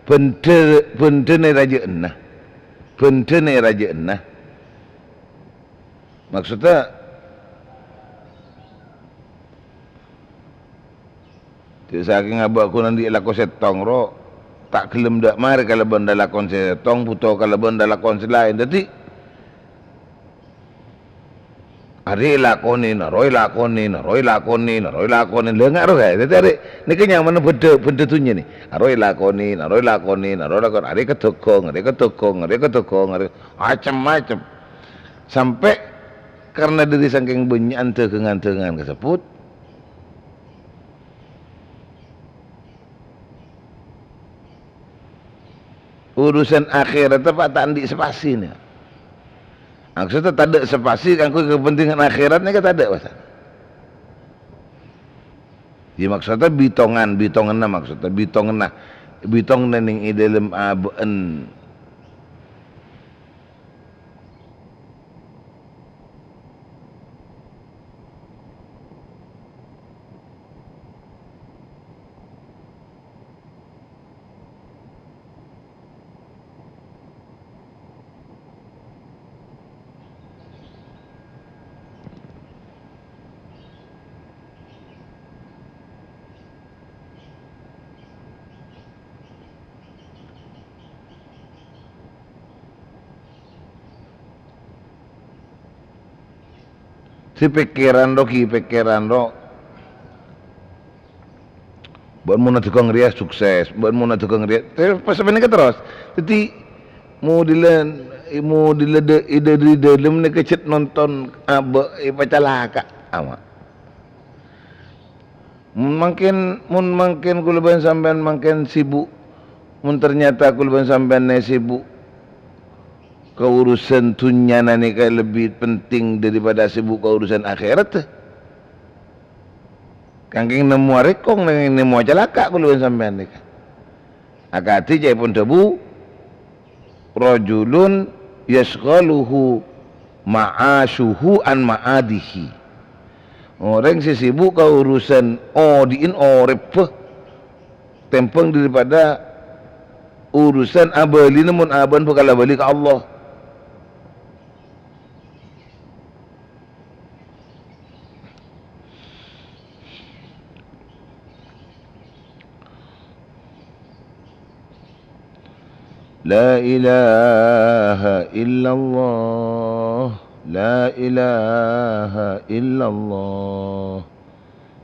Bhândhâ-, bhândhâna rajâ'ânna. Bhândhâna rajâ'ânna. Maksudda, Dhi' sakèng abâ' ghun andi' lako sèttong, ro, ta' ghellem dâ' marè kalabân lalakon sè sèttong, bhuto kalabân lalakon sè laèn. Dhâddhi, arè èlakonè, naro èlakonè, naro èlakonè, naro èlakonè. Lha, nga' ro, kaè. Dhâddhi, arè, nèka nyamana bhândhâ, bhândhâ dhunnya, nè. Aro èlakonè, naro èlakonè, naro èlakonè. Arè kadhâghâng, arè kadhâghâng, arè kadhâghâng, arè macem-macem. Sampè' karna dhâri sakèng bânnya'an dhâghângan-dhâghângan kasebbhut, urusan akhèrat apa ta' andi' spasina. Maksudda tadâ' spasi kaangghuy kapentingan akhèrat nèka tadâ', pas. Ya, maksudda bitongan, bitonganna maksudda, bitonganna, bitonganna nèng è dâlem abâ'na. Sè pèkkèran ro, ghi pèkkèran ro. Bân mon adhâghâng rèya sukses, bân mon adhâghâng rèya, terros pas panèka terros. Dhâddhi, modèllan, modèllan dâ-, è dâri dâlem nèka cè' nonton abâ' èpacalaka. Ama. Mangkèn, mon mangkèn kaulâ bân sampèyan mangkèn sibuk Mon ternyata kaulâ bân sampèyan nè sibuk ka urusan dhunnyana nèka lebbi penting daripada sibuk ka urusan akhèrat, kèngèng nemmowa rèkong, kèngèng nemmowa calaka' kaulâ bân sampèyan nèka. Akadhi ca'èpon dhâbu, "Rajulun yasyghaluhu ma'asyuhu an ma'adihi." Orèng sè sibuk ka urusan odi'in orèbbhâ tèmbhâng daripada urusan abâlina mon abâ'na bhâkal abâli ka Allah. La ilaha illallah, la ilaha illallah,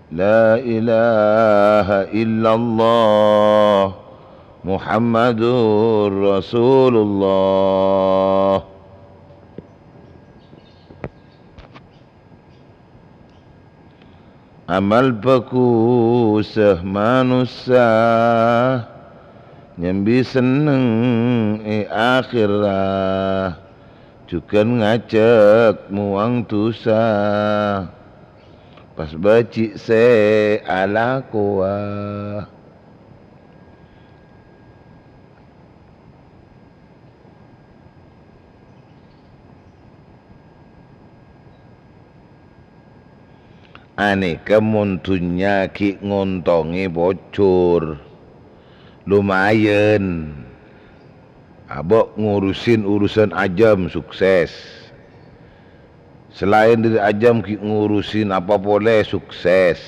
la ilaha illallah, Muhammadur Rasulullah. Amal bhâghussa manossa nyambi senneng è akhèra, jhughân ngajhâk mowang dhusa, pas bâji' sè alakowa. Anèka mon dhunnya ghi' ngontongè pojhur, lumayan. Abâ' ngurusin urusan ajâm, sukses. Salaèn dhâri ajâm ghi' ngurusin apa polè, sukses.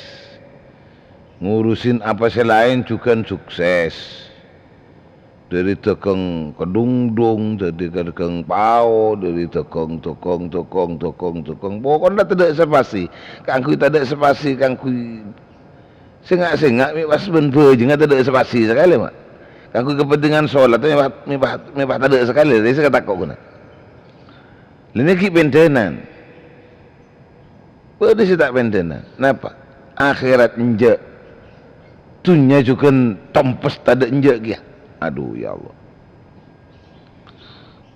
Ngurusin apa sè laèn jhughân sukses. Dhâri dhâghâng kadhungdhung, dhâri dhâghâng pao, dhâri dhâghâng, dhâghâng, dhâghâng, dhâghâng, dhâghâng. Poko'na tadâ' spasi. Kaangghuy tadâ' spasi, kaangghuy sènga'-sènga' mè' pas bân bhâjângnga tadâ' spasi sakalè, Ma'. Kaangghuy kepentingan sholat mè' pas, mè' pas, mè' pas tadâ' sakalè, rè sè katako' ghuna. Lha nèka ghi' pendhânan. Bâdâ sè ta' pendhânan. Napa? Akhèrat enjâ'. Dhunnya jhughân tompes tadâ' enjâ' kèya. Adu, ya Allah.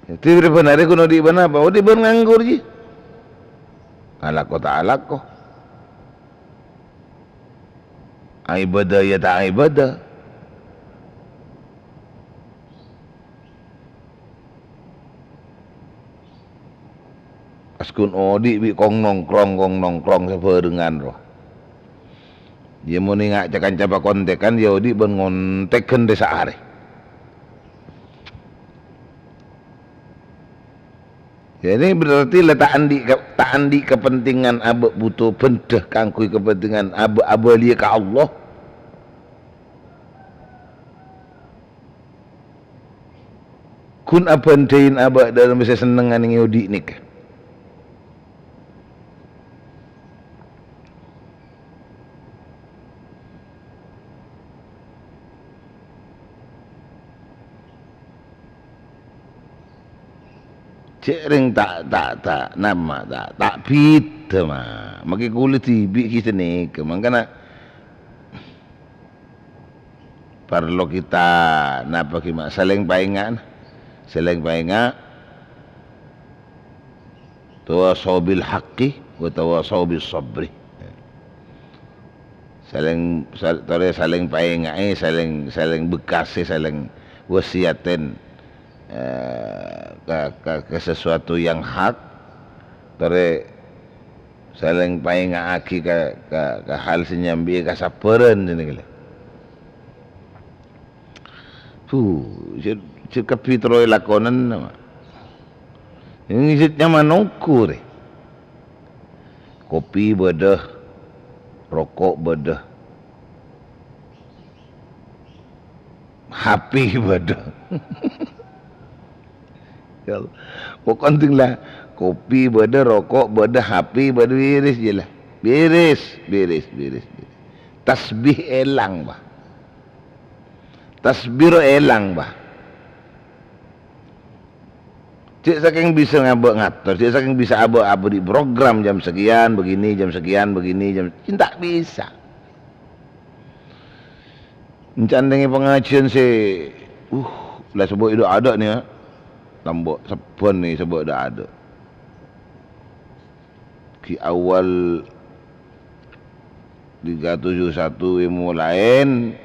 Dhâddhi, bân arè ghun odi' bân apa? Odi' bân nganggur, jhi. Alako ta' alako. Aibâdâ ya ta' aibâdâ. Pas ghun odi' bi' kong nongkrong, kong nongkrong sabhârengan rowa. Iyâ, mon enga' ca-kanca pakontèkan, iyâ odi' bân ngontèghân rè saarè. Jadi berarti la ta' andi' ka-, ta' andi' kepentingan abâ' buto bhendhâ kaangghuy kepentingan abâ'-, abâliyâ ka Allah. Ghun abhândhâi abâ' dhâlem sè sennengnga neng è odi' nèka. Cè' rèng ta', ta', ta', nama, ta', ta' bhidhâ, ma. Makè kulâ dhibi' ghi' sanèka. Mangkana parlo kita, napa ghi, ma, salèng paènga', salèng paènga'. Tawasau bil haqqi wa tawasau bis sabri. Salèng, sal-, torè salèng paènga'è, salèng, salèng bekasè, salèng wasiyatè, eh, ka, ka, ka sesuatu yang hak, torè salèng paènga'aghi ka, ka, ka hal sè nyambi'è kasabbhârân, jenengnga. Buh, jhâ', jhâ' kabbhi terro èlakonana, Ma. Ngèsèt nyaman ongghu rè. Kopi bâdâ, roko' bâdâ. H P bâdâ. Ya Allah. Pokokna la, kopi bâdâ, roko' bâdâ, H P bâdâ, bèrès jiyâ la. Bèrès, bèrès, bèrès, bèrès. Tasbih èlang, Pak. Tasbih rowa èlang, Pak. Cè' sakèng bisa ngabâ' ngator, cè' sakèng bisa abâ', abâ' di program jam sekian begini, jam sekian begini, jam, cè' ta' bisa. Èncana neng è pangajiyân sè Uh, la sabâ' dâ'-adâ' nè, ya. Lambâ' sabbhân nè sabâ' dâ'-adâ'. Ghi' awal tiga tujuh satu èmolaèn,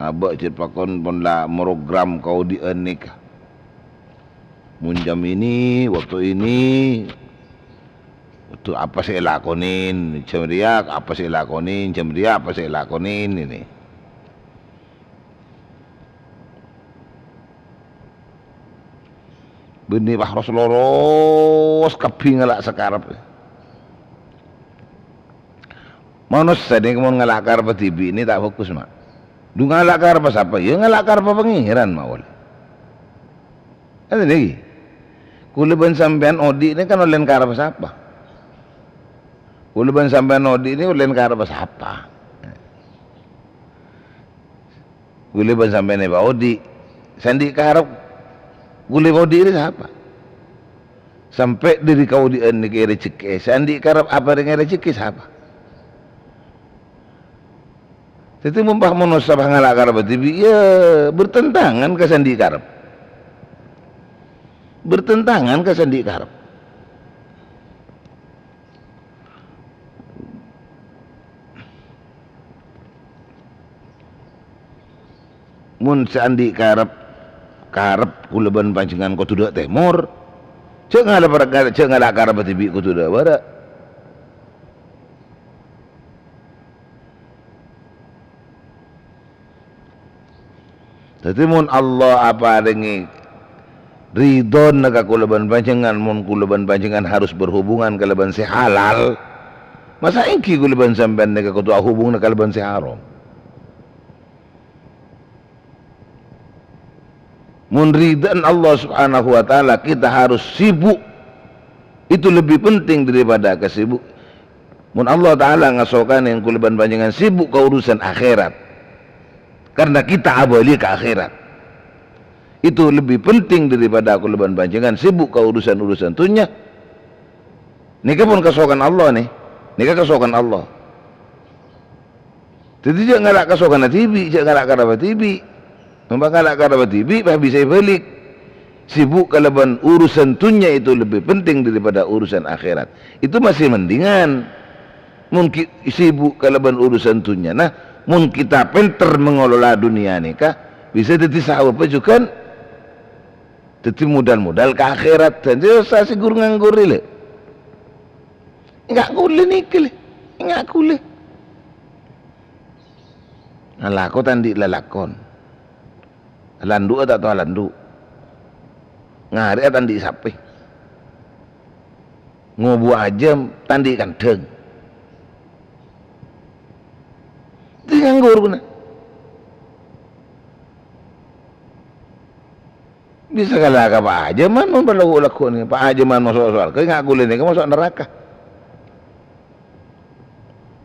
abâ' cè' pakon pon la morogram kaodi'ân nèka. Mon jam ini, waktu ini, waktu apa sè èlakonè, jam rèya apa sè èlakonè, jam rèya apa sè èlakonè, ini. Bânnè pas ros-loros kabbhi ngala' sakarep. Manossa nè mon ngala' karep dhibi' nè ta' bhâghus, Ma'. Dhu ngala' karep sapa? Ya ngala' karep Pangèran, Ma', polè. Ngètèn nèka. Kaulâ bân sampèyan odi' nè kan ollèna karep sapa? Kaulâ bân sampèyan odi' nè ollèna karep sapa? Kaulâ bân sampèyan èpaodi'. Sè andi' karep kaulâ èpaodi' rè sapa? Sampè' dâri kaodi'ân nèka èrajhekkè. Sè andi' karep aparèngè rajhekkè sapa? Dhâddhi, mon pas manossa pas ngala' karep dhibi', ya bertentangan ka sè andi' karep. Bertentangan ka sè andi' karep. Mon sè andi' karep, karep kaulâ bân panjhennengngan kodhu dâ' tèmor, jhâ' ngala', jhâ' ngala' karep dhibi' kodhu dâ' bârâ'. Dhâddhi, mon Allah aparèngè ridhona ka kaulâ bân panjhennengngan, mon kaulâ bân panjhennengngan harus berhubungan kalabân sè halal, masa ènggi kaulâ bân sampèyan nèka kodhu ahubungna kalabân sè haram? Mon ridhâna Allah Subhanahu wa Ta'ala, kita harus sibuk. Itu lebih penting daripada kesibuk. Mon Allah Ta'ala ngasokanè kaulâ bân panjhennengngan sibuk ka urusan akhirat. Karena kita abâli ka akhirat. Itu lebih penting daripada kaulâ bân panjhennengngan sibuk ka urusan-urusan dhunnya. Nèka pon kasokan Allah, nè. Nèka kasokan Allah. Dhâddhi, jhâ' ngala' kasokanna dhibi', jhâ' ngala' karep dhibi'. Mon ngala' karep dhibi', pas bisa èbâlik. Sibuk kalabân urusan dhunnya itu lebih penting daripada urusan akhirat. Itu masih mendingan. Mon ki-, sibuk kalabân urusan dhunnya. Nah, mon kita pènter mengelola dunia nèka, bisa dhâddhi sabâbbhâ jhughân dhâddhi modal-modal ka akhirat. Dhâddhi, sè ghur-nganggur rè, lè. Enga' kaulâ nèka, lè. Enga' kaulâ. Alako ta' andi' lalakon. Alandu'â ta' tao alandu'. Ngarè'â ta' andi' sapè. Ngobuwâ ajâm ta' andi' kandhâng. Dhâddhi nganggur, ghuna. Bisa kala ka Pa' Ajeman mon palagu-lagu nèka. Pa' Ajeman maso' sowarga, nga' kaulâ nèka maso' naraka.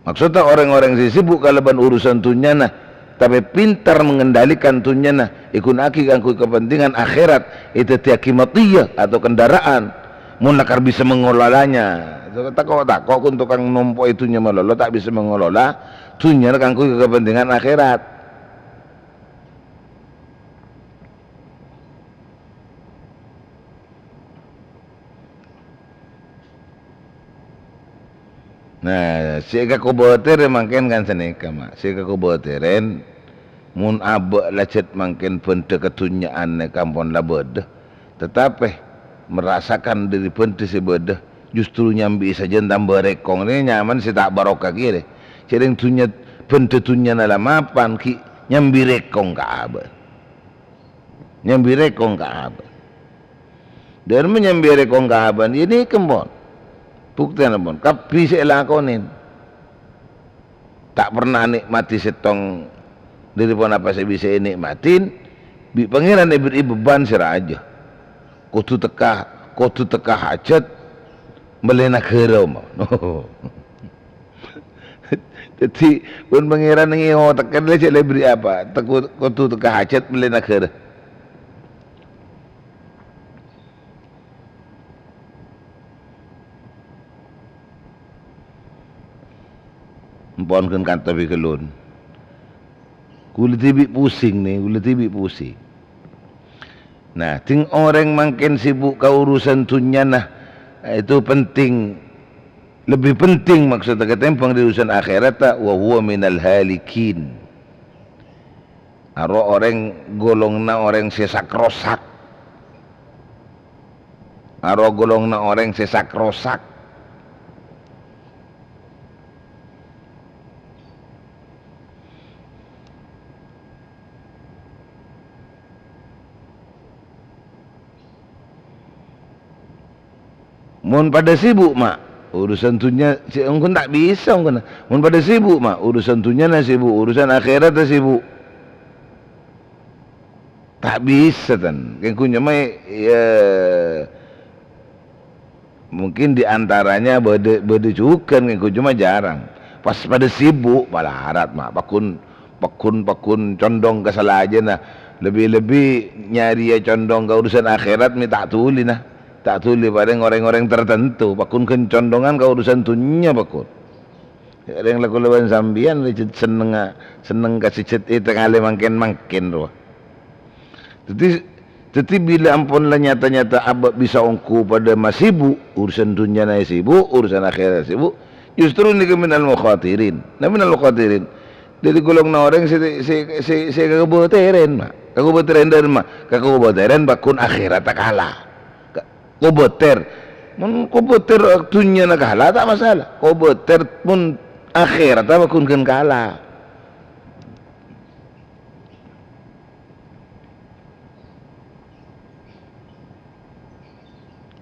Maksudnya, orèng-orèng sè sibuk kalabân urusan dhunnyana, tapè pintar mengendalikan dhunnyana, èghunaaghi kaangghuy kepentingan akhirat, èdhâddhiyâghi matiyah atau kendaraan, mon lakar bisa mengelolanya. Tako'-tako' kon tokang nompo'è dhunnya malolo, ta' bisa mengelola dhunnyana kaangghuy kepentingan akhirat. Nah, sè èkakobâtèrè mangkèn kan sanèka, Ma'. Sè èkakobâtèrèn, mon abâ' lajhât mangkèn bhândhâ kadhunnya'an nèka ampon la bâdâ, tatapè merasakan dâri bhândhâ sè bâdâ, justru nyambi'i sajân tamba rèkong. Nè nyaman sè ta' barokah kèya, rè. Jhârèng dhunnya, bhândhâ dhunnyana la mapan, ghi' nyambi rèkong ka abâ'. Nyambi rèkong ka abâ'. Dhârma nyambi rèkong ka abâ', iyâ nèka, pon. Buktèna, pon. Kabbhi sè èlakonè. Ta' perna nikmati sèttong dâri ponapa sè bisa ènikmatin, bi' Pangèran èberri'i bebbhân sè rajâ. Kodhu tekka, kodhu tekka hajhât mellè naghârâ, mon. Dhâddhi, pon Pangèran ngèo tekka lè jhâ' lè berri' apa? Teku-, kodhu tekka hajhât mellè naghârâ. Ampon ghun kantos bi' ghâllu. Ghulâ dhibi' pusing, nè, ghulâ dhibi' pusing. Nah, dhing orèng mangkèn sibuk ka urusan dhunnyana, itu penting, lebih penting maksudnya ketimbang di urusan akhèratta, wa huwa minal halikin. Aro orèng golonganna orèng sè sak-rosak. Aro golonganna orèng sè sak-rosak. Mon padâ sibuk, Ma', urusan dhunnya sè ongghu ta' bisa, ongghu. Mon padâ sibuk, Ma', urusan dhunnyana sibuk, urusan akhèratta sibuk. Ta' bisa, tan. Kèng ghun coma, ya, mungkin di antaranya bâdâ, bâdâ jhughân, kèng ghun coma jarang. Pas padâ sibuk, malarat, Ma'. Pagghun, pagghun, pagghun condhong ka salajânna. Lebbi-lebbi nyarèya condhong ka urusan akhèrat, mè' ta' dhuli, nah. Ta' dhuli parèng orèng-orèng tertentu. Pagghun ghân condhongan ka urusan dhunnya, pagghun. Orèng la kaulâ bân sampèyan sennengnga, senneng ka sè jhât è tengnga lè mangkèn-mangkèn rowa. Dhâddhi, dhâddhi bilâ ampon la nyata-nyata abâ' bisa ongghu padâ masibuk, urusan dhunnyana sibuk, urusan akhèrat sibuk, justru nèka minal mukhatirin. Nah, minal mukhatirin. Dhâddhi golonganna orèng sè, sè, sè, sè kakobâtèrèn, Ma'. Kakobâtèrèn dhâri ma-, kakobâtèrèn pagghun akhèratta kala. Ka-, kobâtèr. Mon kobâtèr dhunnyana kala, ta' masalah. Kobâtèr mon akhèratta pagghun ghân kala.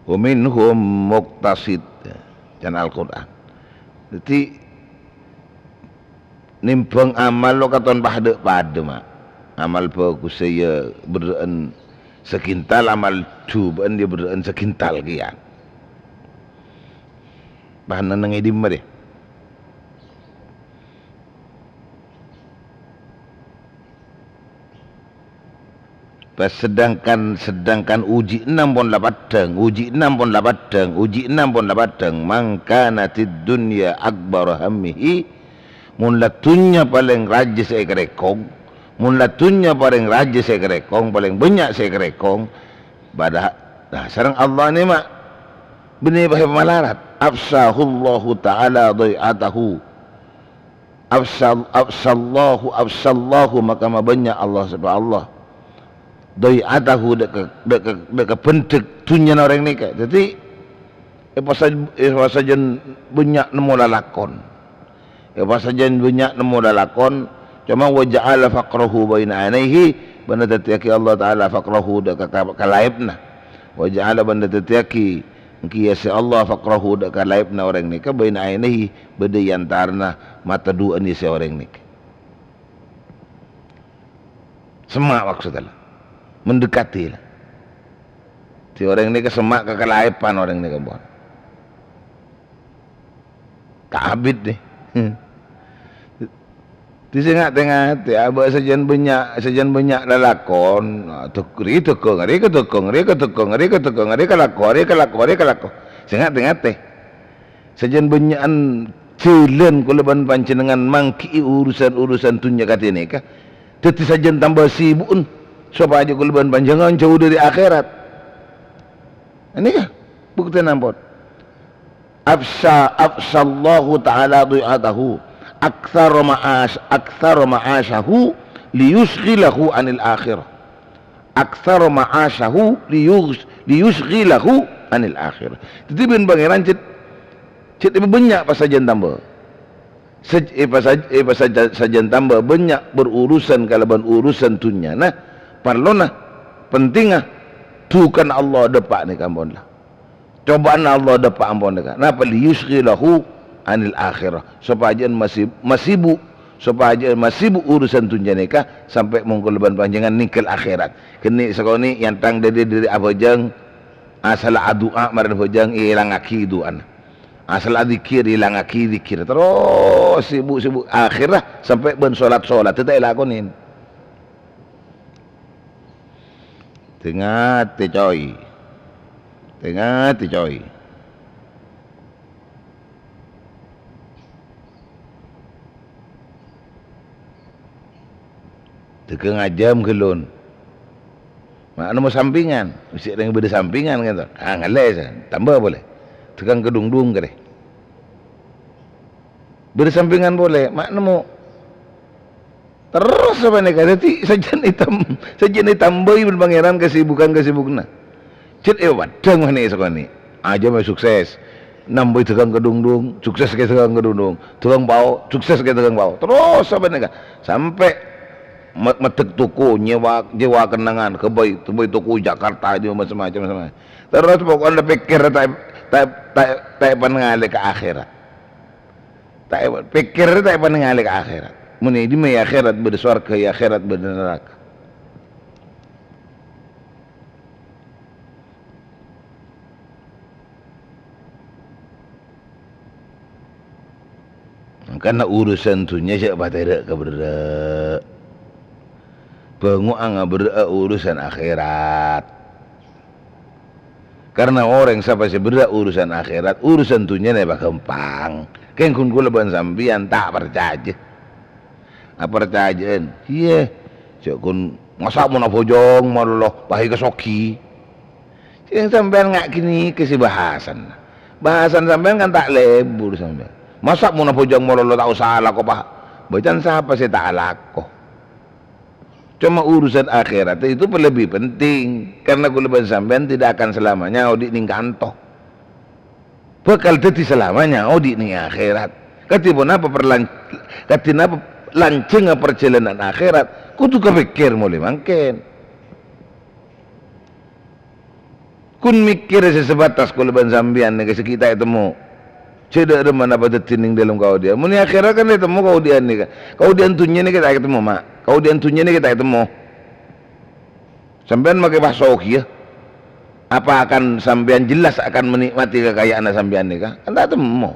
"Wa minhum muqtasid," can Al-Qur'an. Dhâddhi, nèmbhâng amal lo katon padâ-padâ, Ma'. Amal bhâghussa ya berrâ'ân sakintal, amal jhubâ'ân ya berrâ'ân sakintal kèya. Pas neng è dimma, dhi? Pas sedangkan, sedangkan uji'na ampon la paddhâng, uji'na ampon la paddhâng, uji'na ampon la paddhâng, "Man kanatid dunya akbara hammihi," mon la dhunnya palèng rajâ sè èkarèkong, mon la dhunnya palèng rajâ sè èkarèkong, palèng bânnya' sè èkarèkong, padahal, nah, sareng Allah nèka, Ma', bânnè pas malarat, "Afsahullahu ta'ala dhai'atahu." Afsal-, afsallahu, afsallahu, maka mabânnya' Allah, sapa Allah. Dhai'atahu, dâ' ka, dâ' ka, dâ' ka bhendhek dhunnyana orèng nèka. Dhâddhi, è pas-, è pas sajân bânnya' nemmo lalakon. È pas sajân bânnya' nemmo lalakon, coma wa ja'ala faqrahu baina ainaihi, bân dhâddhiyâghi Allah Ta'ala faqrahu dâ' ka, ka, ka laèpna. Wa ja'ala bân dhâddhiyâghi Ènggi ya sè Allah faqrahu dâ' ka laèpna orèng nèka baina ainaihi bâdâ è antarana mata duwâ'na sè orèng nèka. Semma' maksodda la. Mendekati la. Sè orèng nèka semma' ka kalaèpan orèng nèka, pon. Ta' abit, dhi. Dhi sè ngatè-ngatè, abâ' sajân bânnya', sajân bânnya' lalakon, dâg-, rè dâgghâng, rè kadâgghâng, rè kadâgghâng, rè kadâgghâng, rè kalako, rè kalako, rè kalako. Sè ngatè-ngatè. Sajân bânnya'an jhâlân kaulâ bân panjhennengngan mangghi'i urusan-urusan dhunnya kadhi nèka. Dhâddhi sajân tamba sibu'en, sopajâ kaulâ bân panjhennengngan jhâu dâri akhèrat. Nèka buktèna ampon. Afsha-, afshallahu ta'ala dhi'atahu aktsara ma'ash-, aktsara ma'ashahu liyusyghilahu 'anil akhirah. Aktsara ma'ashahu liyush-, liyusyghilahu 'anil akhirah. Dhâddhi bân Pangèran cè', cè' bânnya' pas sajân tamba. Saj-, è pas saj-, è pas saja-, sajân tamba bânnya' berurusan kalabân urusan dhunnyana, parlona, pentingnga, dhukana Allah dâpa' nèka ampon la. Cobâ'ânna Allah dâpa' ampon nèka. Napa? Liyusyghilahu 'anil akhirah. Sopajâ masib-, masibu', sopajâ masibu' urusan dhunnya nèka sampè' mon kaulâ bân panjhennengngan nèngghâl akhèrat. Ghâni' sakonè' èyantang dâri, dâri abhâjâng, asalla adu'a marèna abhâjâng, èlangngaghi du'ana. Asalla adzikkèr, èlangngaghi dzikkèr. Terros sibu'-sibu' akhèrat sampè' bân solat-solat ta' èlakonè. Tè-ngatè, coy. Tè-ngatè, coy. Dhâghâng ajâm ghâllu. Ma' nemmo sampingan, mesti rèng bâdâ sampingan, kan, to. Ah, ngalè, sa-, tamba polè. Dhâghâng kadhungdhung, karè. Bâdâ sampingan polè, ma' nemmo. Terros sapanèka, dhâddhi sajân ètam-, sajân ètambâi bân Pangèran kasibukan-kasibukna. Cèt èpaddhâng wani sakonè'. Ajâm sukses. Nambâi dhâghâng kadhungdhung, sukses kè dhâghâng kadhungdhung. Dhâghâng pao, sukses kè dhâghâng pao. Terros sapanèka. Sampè' me-, meddhek toko, nyèwa, nyèwa kennengngan, ghâbây, ghâbây toko Jakarta, nyèwa macem-macem, macem-macem. Terros pokokna pèkkèr ta', ta', ta', ta' èpangalè ka akhèrat. Ta' èpa-, pèkkèr ta' èpangalè ka akhèrat. Mon è dhimma è akhèrat bâdâ sowarghâ, è akhèrat bâdâ naraka. Mangkana urusan dhunnya jhâ' patèra' ka berrâ'. Bângo'a ngaberrâ'â urusan akhèrat. Karna orèng sapa sè berrâ' urusan akhèrat, urusan dhunnyana èpaghâmpang. Kèng ghun kaulâ bân sampèyan ta' parcajâ. Aparcajâ'ân, iyâ, jhâ' ghun masa' mon abhâjâng malolo, bâi kasogi. Sè sampèyan nga' ghânèka sè bhâsana. Bhâsana sampèyan kan ta' lebur sampèyan. Masa' mon abhâjâng malolo ta' osa alako, Pa'? Bâcana sapa sè ta' alako? Coma urusan akhirat itu lebih penting, karena kaulâ bân sampèyan tidak akan selamanya odi' neng kanto. Bhâkal dhâddhi salamanya odi' neng akhirat. Kadhi ponapa perlan-, kadhi napa lanjhângnga parjhâlânan akhirat, kodhu kapèkkèr molaè mangkèn. Ghun mèkkèrè sè sabatas kaulâ bân sampèyan nèka sè ghi' ta' ètemmo. Jhâ' dâ' remma napa dhâddhi neng dhâlem kaodi'ân. Mon è akhirat kan ètemmo kaodi'ân nèka. Kaodi'ân dhunnya nèka ta' ètemmo, Ma'. Kaodi'ân dhunnya nèka ta' ètemmo. Sampèyan makè pas sogiyâ. Apa akan sampèyan jelas akan menikmati kakayaanna sampèyan nèka? Kan ta' ètemmo.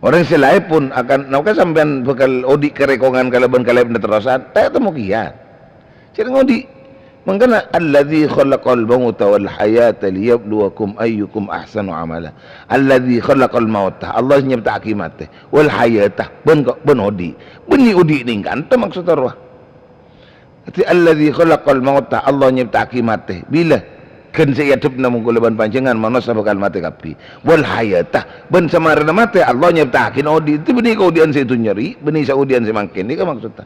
Orèng sè laèn pon akan, napa sampèyan bhâkal odi' karèkongan kalabân kalèbna terrosan? Ta' ètemmo kèya. Sè ngodi'. Mangkana, "Alladzi khalaqal mauta wal hayata liyabluwakum ayyukum ahsanu amala." Alladzi khalaqal mauta, Allah sè nyèpta'aghi matè, wal hayata, bân ko-, bân odi'. Bânnè odi' neng kanto maksodda rowa. Dhâddhi, "Alladzi khalaqal mauta", Allah nyèpta'aghi matè. Bilâ? Ghân sè èadhebbhâ mon kaulâ bân panjhennengngan manossa bhâkal matè kabbhi. "Wal hayata", bân samarèna matè Allah nyèpta'aghi odi'. Dhâddhi bânnè kaodi'ân sè è dhunnya rè, bânnè saodi'ân sè mangkèn. Nèka maksodda.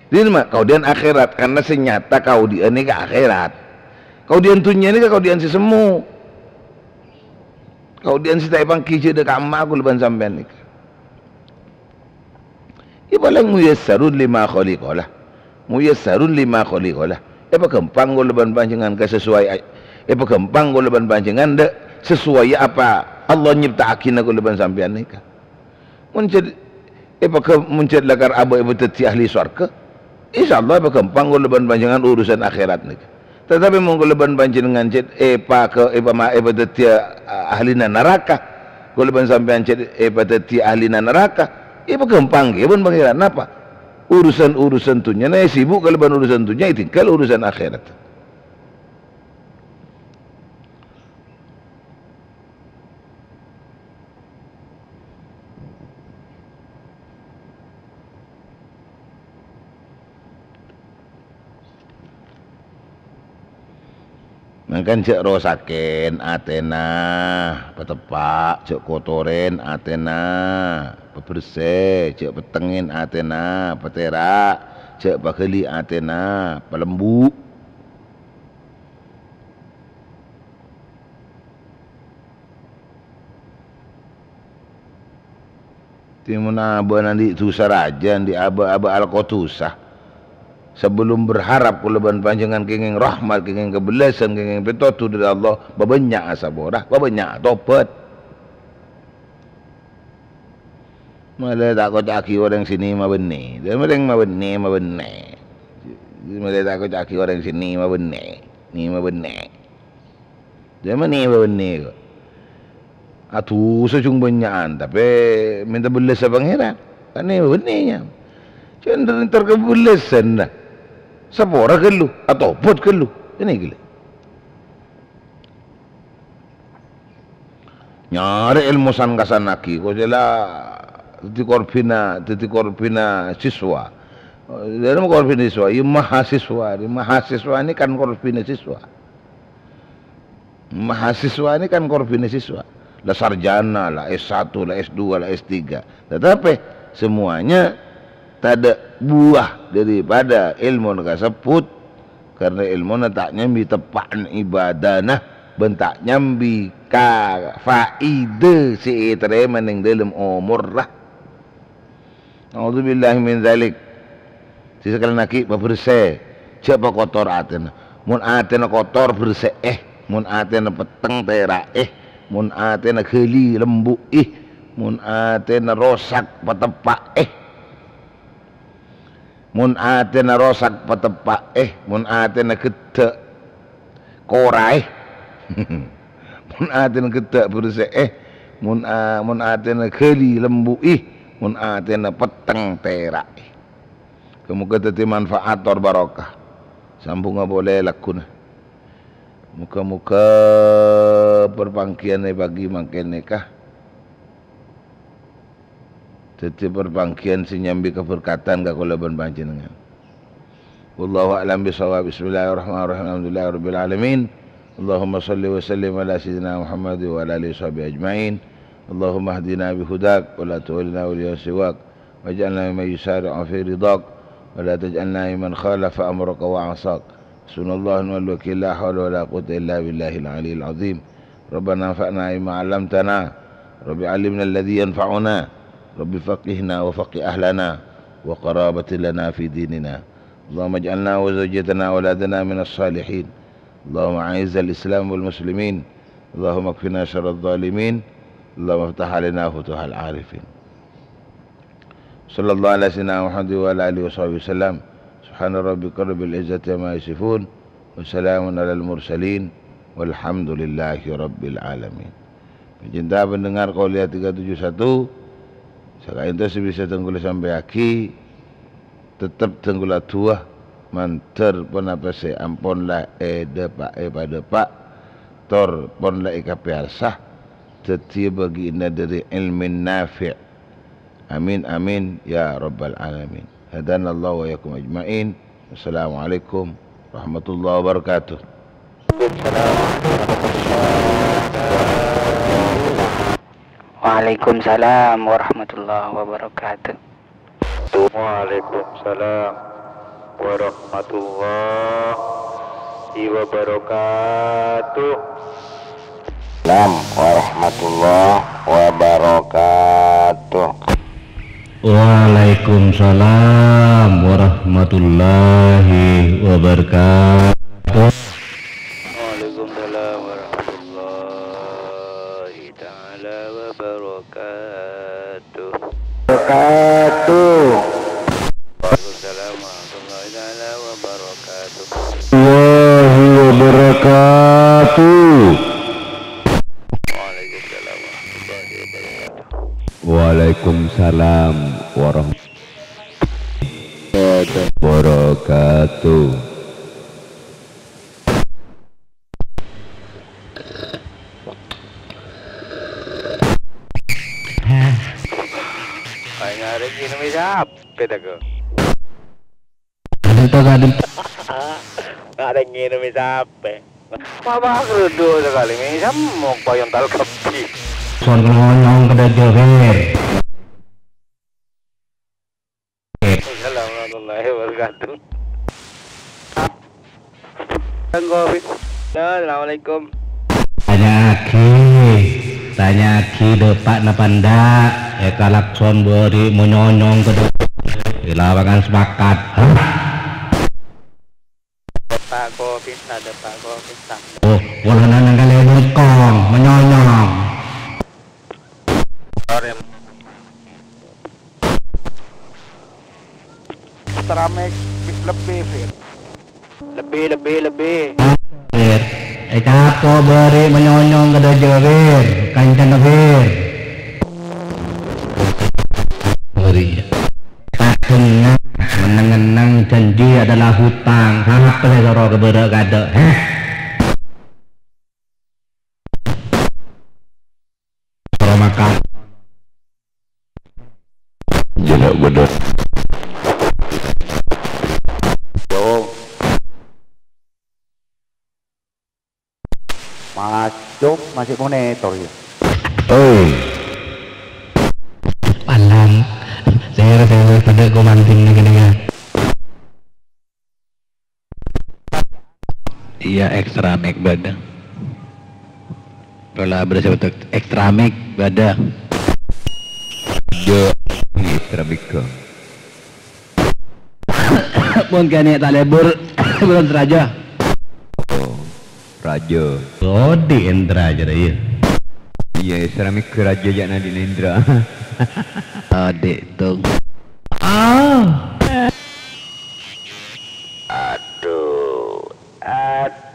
Dhâddhi ma-, kaodi'ân akhirat, karna sè nyata kaodi'ân nèka akhirat. Kaodi'ân dhunnya nèka kaodi'ân sè semmo. Kaodi'ân sè ta' èpangghi jhâ' dâ' kamma kaulâ bân sampèyan nèka. Ya, palèng muyassarun lima khuliqa lah. Muyassarun lima khuliqa lah. Èpaghâmpang kaulâ bân panjhennengngan ka sesuai ay-, èpaghâmpang kaulâ bân panjhennengngan dâ' sesuai apa Allah nyèpta'aghina kaulâ bân sampèyan nèka. Mon jhâ-, èpaghâ-, mon jhâ' lakar abâ' èpadhâddhi ahli sowarghâ, insyaallah èpaghâmpang kaulâ bân panjhennengngan urusan akhirat nèka. Tatapè mon kaulâ bân panjhennengngan jhâ' èpaghâ-, èpama-, èpadhâddhiyâ, a-, ahlina naraka, kaulâ bân sampèyan jhâ' èpadhâddhiyâ ahlina naraka, èpaghâmpang kèya bân Pangèran. Napa? Urusan-urusan dhunnyana èsibuk kalabân urusan dhunnya, ètinggal urusan akhirat. Mangkana jhâ' rosakèn atèna, pateppa', jhâ' kotorèn atèna, pabersè, jhâ' pettengngèn atèna, patèra', jhâ' paghâli atèna, palembu'. Dhimma abâ'na andi' dhusa rajâ, andi' abâ'-abâ' alako dhusa. Sabellun berharap kaulâ bân panjhennengngan kèngèng rahmat, kèngèng kabellâsân, kèngèng pètodhu dhâri Allah, bâbânnya' asapora, bâbânnya' atobhât. Malè ta' koca'aghi orèng sè nè mabânnè. Dhâddhi orèng mabânnè, mabânnè. Malè ta' koca'aghi orèng sè nè mabânnè, nè mabânnè. Dhâddhi nè mabânnè kok. Adhusa jhung bânnya'an, tapè mènta bellâssa Pangèran. Kan nè mabânnè, nya. Jhâ' enter-enter kabellâsân, nah. Sapora ghâllu, atobhât ghâllu. Kènè ghâllu. Nyarè èlmo san-kasan aghi, kok sè la dhâddhi korbhina, dhâddhi korbhina siswa. Dâlem korbhina siswa, ya mahasiswa, mahasiswa ini kan korbhina siswa. Mahasiswa ini kan korbhina siswa. La sarjana, la S satu, la S dua, la S tiga. Tetapi semuanya tadâ' buah daripada ilmu kasebbhut, karena ilmuna ta' nyambi teppa'na ibadana, bân ta' nyambi ka faida sè ètarèma neng dâlem omorra. A'udzubillahi min dzalik. Sè sakalèyan aghi' pabersè, jhâ' pakotor atèna. Mon atèna kotor, bersè'è. Mon atèna petteng, tèra'è. Mon atèna ghâli, lembu'i. Mon atèna rosak, pateppa'è. Mon atèna rosak, pateppa'è. Mon atèna ghedda', koraè. Mon atèna ghedda', bersè'è. Mon a-, mon atèna ghâli, lembu'i. Mon atèna petteng, tèra'è. Moghâ-moghâ dhâddhi manfaat tor barokah. Sambhungnga polè lagghuna. Moghâ-moghâ parpangghiyân è pagi mangkèn nèka dhâddhi parpangghiyân sè nyambi kaberkatan ka kaulâ bân panjhennengngan. Wallahu a'lam bishawab. Bismillahirrahmanirrahim. Alhamdulillahirabbil alamin. Allahumma shalli wa sallim ala sayyidina Muhammad wa ala alihi washabihi ajma'in. Allahumma hdina bihudak wa la tuwallina waliyan siwak. Waj'alna mimman yusari'u fi ridhak wa la taj'alna mimman khalafa amraka wa 'asak. Hasbunallahu wa ni'mal wakil, la haula wa la quwwata illa billahil aliyyil azim. Rabbana anfa'na bima 'allamtana. Rabbi 'allimna alladzi yanfa'una. Rabbi faqqihna wa faqqih ahlana wa qarabatin lana fi dinina. Allahumma ij'alna wa zawjatana wa auladana minas salihin. Allahumma a'izzal Islam wal muslimin. Allahumma kfina syarradh dhalimin. Allahumma iftah 'alaina futuhal arifin. Sallallahu ala sayyidina Muhammad wa ala alihi washabihi wasallam. Subhana rabbika rabbil izzati amma yasifun. Wa salamun alal mursalin. Walhamdulillahi rabbil alamin. Pecinta pendengar Qouliyah tiga tujuh satu, sakaènto sè bisa dhâng kaulâ sampèyaghi, tettep dhâng kaulâ adu'a, mandhâr ponapa sè ampon la èdhâpa-, èpadhâpa', tor pon la èkapèyarsa, dhâddhiyâ bâgiânna dhâri ilmin nafi'. Amin, amin, ya rabbal alamin. Hadanallahu wa iyyakum ajma'in. Wassalamualaikum warahmatullahi wabarakatuh. Waalaikumsalam warahmatullahi wabarakatuh. Waalaikumsalam warahmatullahi wabarakatuh. Salam warahmatullahi wabarakatuh. Waalaikumsalam warahmatullahi wabarakatuh. Waalaikumsalam warahmatullahi taala wabarakatuh. Wabarakatuh. Waalaikumsalam warahmatullahi taala wabarakatuh. Warahmatullahi wabarakatuh. Waalaikumsalam warahmatullahi wabarakatuh. Waalaikumsalam warahmatullahi wabarakatuh. Ayo, ngarep ini bisa apa, dah, kok? Ada tak ada? Ngarep ini bisa apa? Mabâ' keruduk sekali, ini sama payung tal kepi. Son kelonyong ke Dajabir. Assalamualaikum warahmatullahi wabarakatuh. Assalamualaikum. Tanya'aghi, tanya'aghi dâpa' napa endâ', èkalakson bâri' monyonyong ka dâ-, è lapangan sepakat. Hah? Dâpa' kopi, sa, dâpa' kopi, sa. Oh, polana nangkalè bengkong, monyonyong. Cerame lebbi, Fir. Lebbi, lebbi, lebbi. Fir. Ècapo' bâri' manyonyong ka dâjâ, Fir. Kancana, Fir. Bâri'. Takengnga, menang-menang janji adalah hutang. Sapa sè soro ka bârâ' kadâ', heh? Soro makan. Jârâ bâdâ. Mas Jok masih monitor ya. Oi. Palang. Saya saya pada komantin ini kan. Iyâ, extra mic bâdâ. Pola berasa betul. Extra mic bâdâ. Jâ', extra mic. Mon kènè' ta' lebur, belum seraja. Oh, raja. Odi' Indra jârèya. Iyâ, extra mic raja jâ' Nadine Indra. Odi' dong. Ah. Aduh, aduh.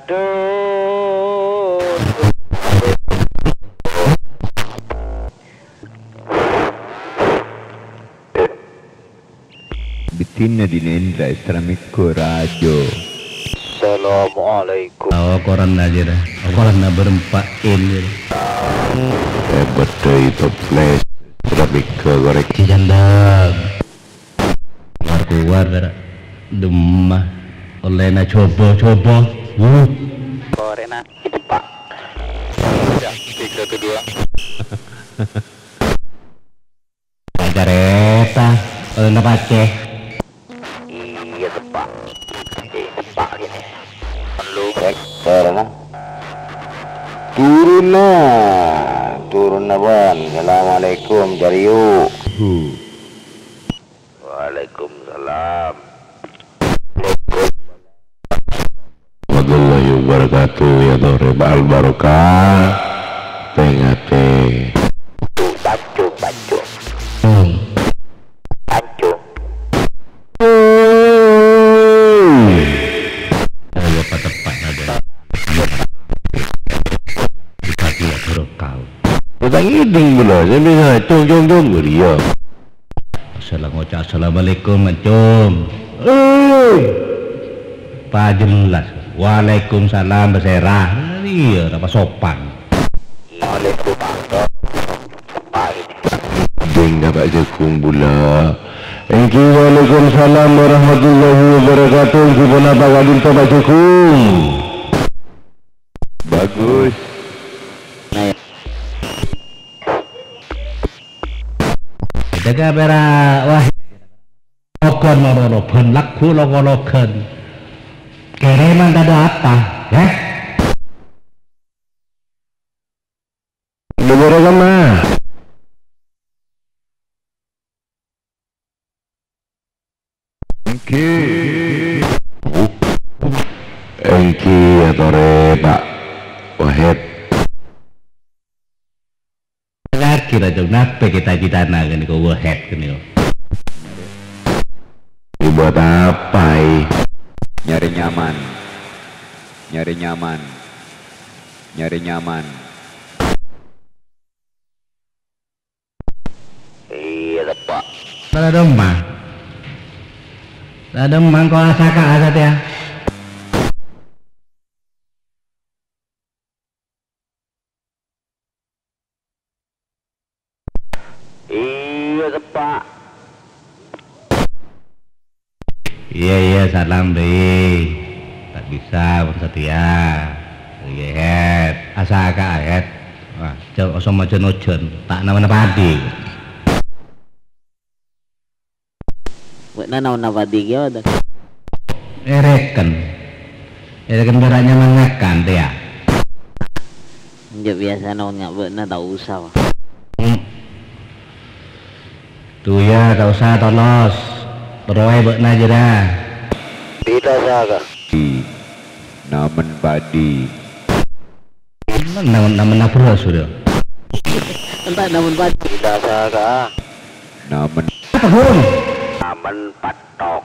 Bâdâna Dinendra Estramiko Rajo. Assalamualaikum. Oh, koran aja dah. Koran berempat ini. Eh, betul itu, please. Estramiko korek. Cijandang. Keluar-keluar, dah. Demah. Olehna coba-coba. Wuh. Korena. Itu, Pak. Ya, tiga kedua. Careta, eh, napa, Ceh? Iyâ, tepa'. Eh, tepa' gini. Perlu. Cek, eh, Roman. Turunna. Turunna, Bân. Assalamualaikum, Caryo. Hu. Waalaikumsalam. Warahmatullahi wabarakatuh, ya Torep Al-Barokah. Pèngate. Baco, baco. Baco. Ayo, patepat aja. Kita tidak berkau. Kita ngiding pula, saya bisa cung, cung, cung, beliau. Assalam-, ngoca' assalamualaikum, Mancung. Eh, pajelas. Waalaikumsalam, Basera. Iyâ, ora sopan. Waalaikumsalam. Ding, Pak Jagung pula. Èngghi, waalaikumsalam warahmatullahi wabarakatuh. Èngghi, ponapa ka'dinto, Pak Jagung? Bagus. Jaga pèra', wah. Logan loro-logan, lagghu logo-logan. Kèreman tadâ' apa, ya? Negara kemana? Èngghi. Èngghi, atore, Pak Wahed. Lagi, Raja, napa cita-citana kènè, kok Wahed kènè, kok? Dibuat apa, eh? Nyari nyaman. Nyari nyaman. Nyari nyaman. Iyâ, tepa'. Tadâ' domma. Tadâ' domma, engko' asaka asatèya. Iyâ, tepa'. Iyâ, iyâ, salam, Ri. Ta' bisa, pon satèya. Iyâ, Het. Asaka, Het. Wah, jhâ-, oso majhân-ojhân. Ta' namana padhi. Bâ'na namana padhi kèya, Dâk? Èrèken. Èrèken bârâ' nyaman ngakan, tèya. Enjâ' biyasana mon nga' bâ'na ta' osa, Pak. Hmm. Duh, iyâ, ta' osa tolos. Terroè bâ'na jârèya. Bhidhâ saka. Namen padhi. Namen, namen, namen nabra, Surya. Entah namen padhi. Bhidhâ saka. Namen. Apa, Gun? Namen patok.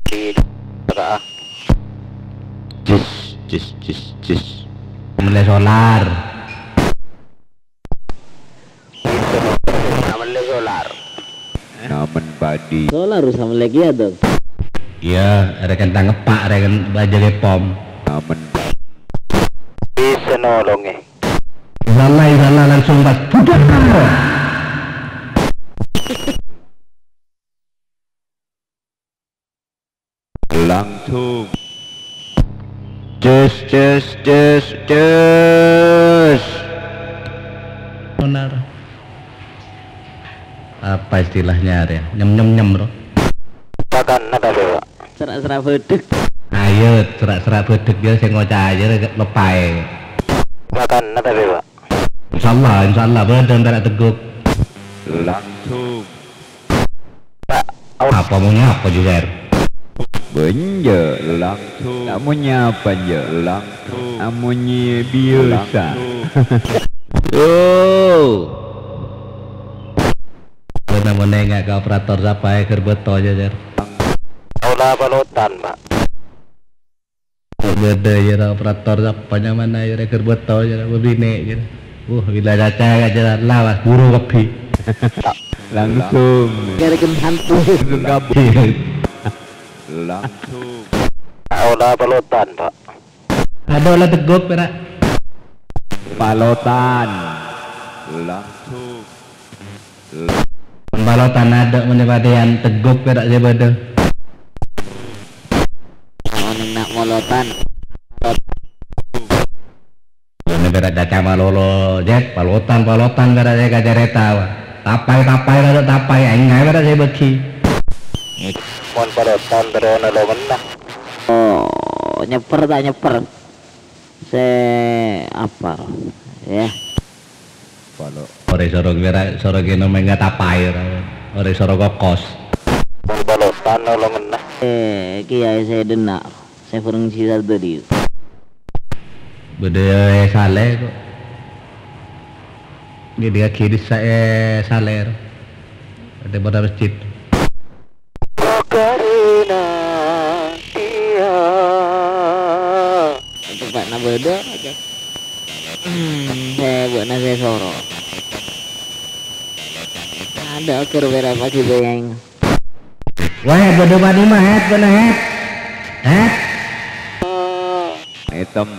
Bhidhâ saka. Jis, jis, jis, jis. Mellè solar. Bisa mellè solar. Namen padhi. Solar bisa mellè kèya, Dâk. Iyâ, èrèken ta' ngeppa', èrèken bâjâ pom. Namen padhi. Bisa nolongè. Insya Allah, insya Allah langsung pas. Budar. Langsung. Ces, ces, ces, ces. Benar. Apa istilahnya, arèya? Nyem, nyem, nyem, bro. Makan apa, Pak? Serak-serak bedek. Ayo, serak-serak bedek ya, sing ngoca aja, lepae. Makan apa, Pak? Insyaallah, insyaallah, bâdâ entar teggup. Langsung. Pak, apa mau nyapa, Juher? Bânjâ', langsung. Kamu nyapa, jâ'? Langsung. Amonye biasa. Langsung. Oh. Bâdâ mon nènga' ka operator sapa è Gerbetto, jâ', Jer? Aula Balotan, Pak. Bâdâ, jâ', operator sapa nyamana, jâ', Gerbetto, jâ', bâbinè', jâ'. Wuh, bilâ caca, jâ', lawas, buru kabbhi. Langsung. Gara-gara hantu. Langsung kabur. Langsung. Aula Balotan, Pak. Adâ' la teggup, pèra'. Balotan. Langsung. Balotan adâ' mon è padâ'ân teggup, pèra' sè bâdâ. Onèng na' molotan. Mon è pèra' caca malolo, Jek, balotan, balotan pèra' sè ècarèta, wa. Tapai, tapai, rada tapai, aèng aè pèra' sè èbâghi. Mon balotan terro nalongenna. Oh, nyèpèr ta' nyèpèr? Sè apa, ya? Palo. Orè soro kira, soro kena mènga tapai, ora. Orè soro kokos. Bal-balotan nolongenna. Eh, kiyaè sè dhenna', sè bhâreng si Sardadi. Bâdâ è Salè, kok. Ghi' dhika kiri saè Salè, ro. Adâ' bâdâ masjid. Makarena dia. Tepa'na bâdâ, oke. Hmm, sè bâ'na sè soro. Adâ' oker bhârâmpa ghi' bhâjâng. Wah, bâdâ bâdâ mah, Het, bâdâ, Het. Het. Etem.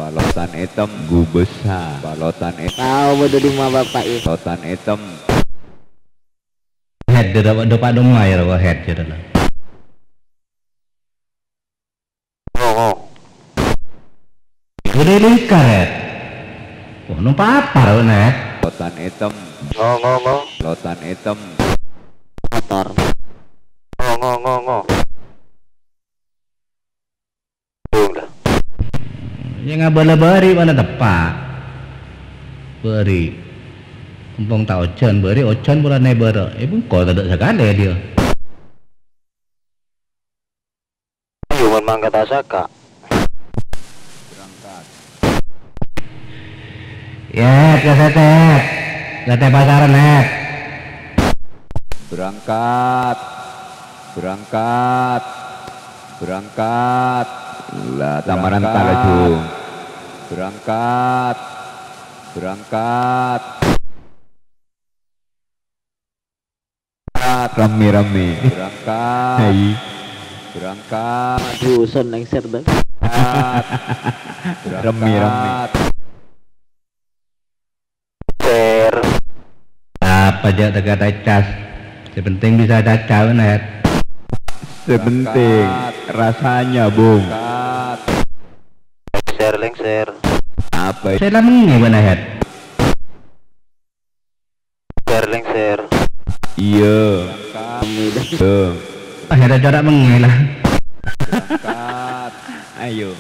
Balotan etem. Gubessa. Balotan etem. Tao bâdâ dimma Bapa', ya. Balotan etem. Het, dâ-, dâpa' domma, ya, rowa Het, ya, dâ-, la. Ngo, ngo. Gede lingkar, ya. Wah, nompa' apa, rowa, Het? Lotan etem. Ngo, ngo, ngo. Lotan etem. Motor. Ngo, ngo, ngo, ngo. Belum dah. Ya, ngabâlâ bâri' mana teppa'. Bâri'. Empong ta' ojhân, bâri' ojhân polana bârâ'. Eh, bengko tadâ' sakalè dia. Ayo, mon mangkat asaka. Berangkat. Ya, ke Sete. Sete pasaran, Het. Berangkat. Berangkat. Berangkat. Lah, tamaran ta' laju. Berangkat. Berangkat. Rame-rame. Berangkat. Hai. Berangkat. Aduh, son lengser, Bang. Berangkat. Rame-rame. Ser. Apa jâ' teka tecas? Sè penting bisa caca, bener. Sè penting rasanya, Bung. Berangkat. Lengser, lengser. Apa? Sè la mengè, bener. Lengser, lengser. Iya. Iya. Akhirnya corak mengè la. Ayo.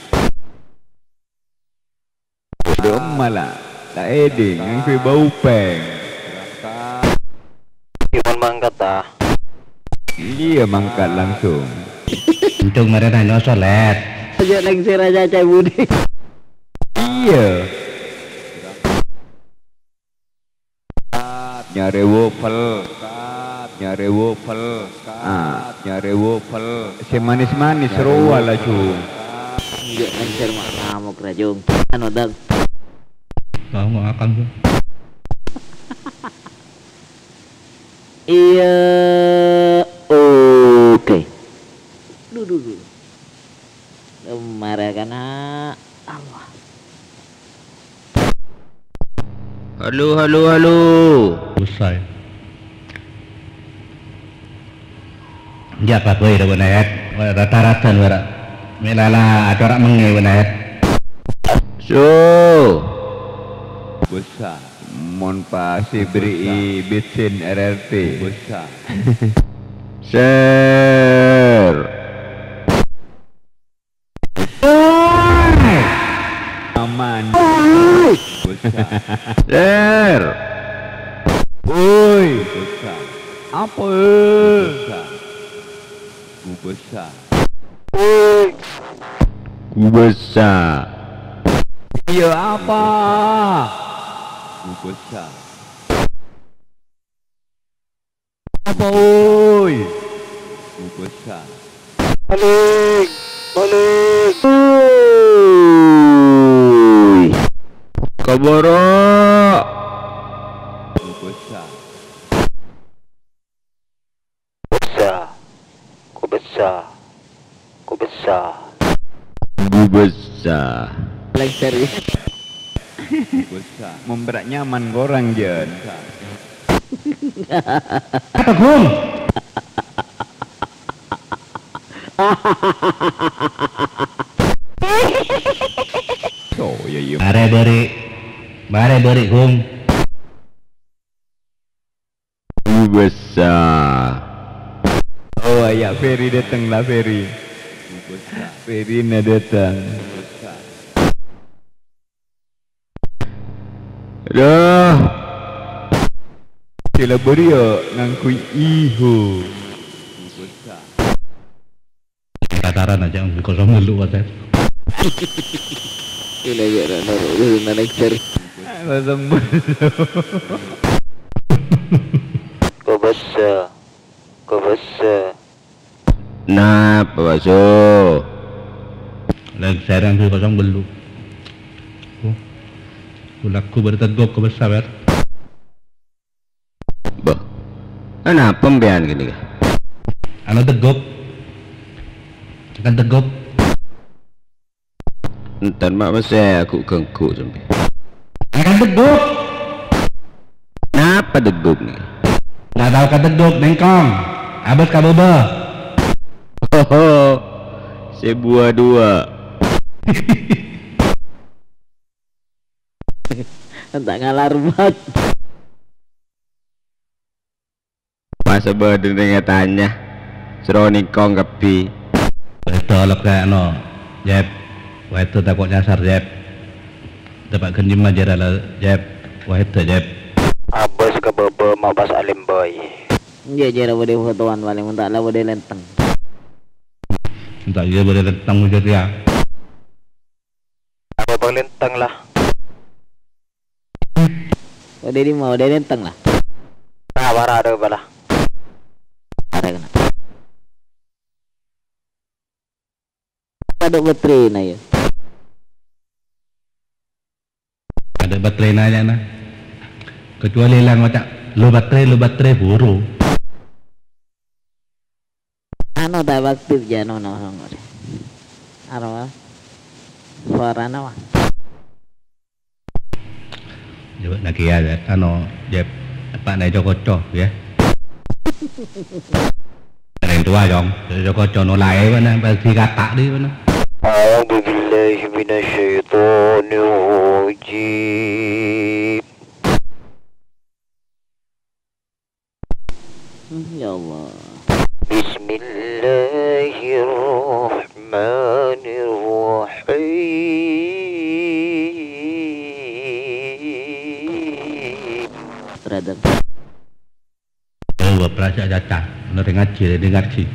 Dom malah. Tak eding, ngangkui bau peng. Cuman mangkat, ah. Iya, mangkat langsung. Untung mereka nyosol, Lèt. Aja lengser aja, Cai Budi. Iya. Nyare wofel. Nyare wofel. Ah, nyare wofel. Sè manis-manis rowa laju. Enggak lengser mak ngamuk, Rajung. Anu, Dal. Tahu nggak akan tuh? Iya, oke. Duh, duh, duh. Kemara kana Allah. Halo, halo, halo. Usai. Ya, kabeh ira bener. Rata-rata wara. Mè' la la, atora' mengngè, bâ'na, Her. Su. Bessa. Mon pas èberri'i bensin R R T. Bessa. Ser. Aman. Bessa. Ser. Woi. Bessa. Apa? Bessa. Ku bessa. Ku bessa. Iyâ apa? Ku bessa. Apa, oi? Ku bessa. Maling! Maling! Oi! Kaburu! Ku bessa. Bessa. Ku bessa. Ku bessa. Ku bessa. Paling serius. Ku bessa. Memberi nyaman korang, Jen. Apa, Gung? So, ya, ya. Mare beri, mare beri, Gung. Bessa. Oh, ya, Ferry dateng lah, Ferry. Ferry na dateng. Aduh. Sila beri ya ngangkui iho. Tataran aja, kosong dulu, Pak. Ini aja, nak, nak, nak, nak, cer. Kosong dulu. Kobasa. Kobasa. Napa, Pak Su? Lagi serang dua kosong bellu. Oh. Lagu baru tegok ke besar, Ber. Bâh, anapa empèyan ghânèka? Anu teggup. Tekan teggup. Enten, Mak, messè ghu'-ghângghu' sampè'. Tekan teggup. Napa teggup nèka? Nggak tahu ka teggup, nèngkong. Abâs ka bâbâ. Hoho, sè bua dua. Enta' ngalar, Mat. Pas bâdâna ngatanya, soro nèngkong kabbhi. Wèdda olok kè ano, Jep. Wèdda tako' nyasar, Jep. Dâpa' ghân nyemma jârâ la, Jep. Wèdda, Jep. Abâs ka bâbâ ma' pas alèmbâi. Enjâ' jârâ bâdâ fotowan palèng, enta' la bâdâ lèntèng. Enta' iyâ bâdâ lèntèng jârèya. Apa bang lèntèng la? Odè dimma, odè lèntèng la. Nah, para ada apa la? Ada kena. Ada baterena ya. Ada baterena ya, nah. Kecuali lang maca, "Lo baterai, lo baterai," buru. Anu ta' aktif jâ' anu, no, no, no. Arapa? Suarana, wah. Coba lagi ya, Jep. Anu, Jep. Apa nih, Joko-Cok, ya? Yang tua, Jong. Joko-Cok, no, lae, mana? Pasti kata di mana? أعوذ بالله من الشيطان الرجيم. Hmm, ya Allah. بسم الله الرحمن الرحيم. Brother. Oh, bapak rasa caca. Ngerti ngaji, ngerti ngaji.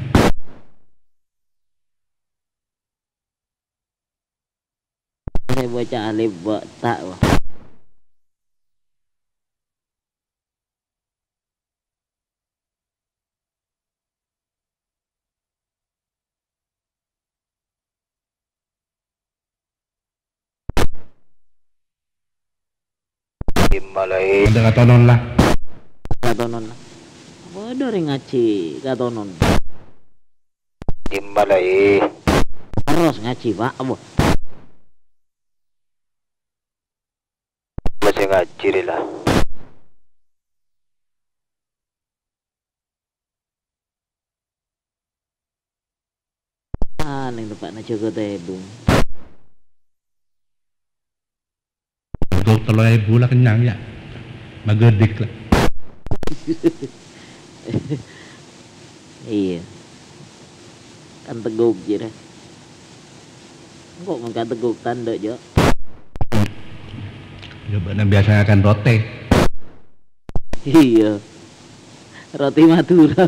Saya baca alif ba ta, wah. Dimma laè. Ada katonon lah. Katonon lah. Padâ rèng ngajhi katonon. Dimma laè. Terros ngajhi, Pak. Apa? Masih ngajhi rè la. Ah, neng tempat Aja kotebung. Untuk tello ebu la kennyang, ya. Magedik la. Iyâ. Kan teguk jârèya. Engko' mon kan teguk tandhâ, Jo. Ya, bâ'na biasa ngakan roti. Iyâ. Roti Madura.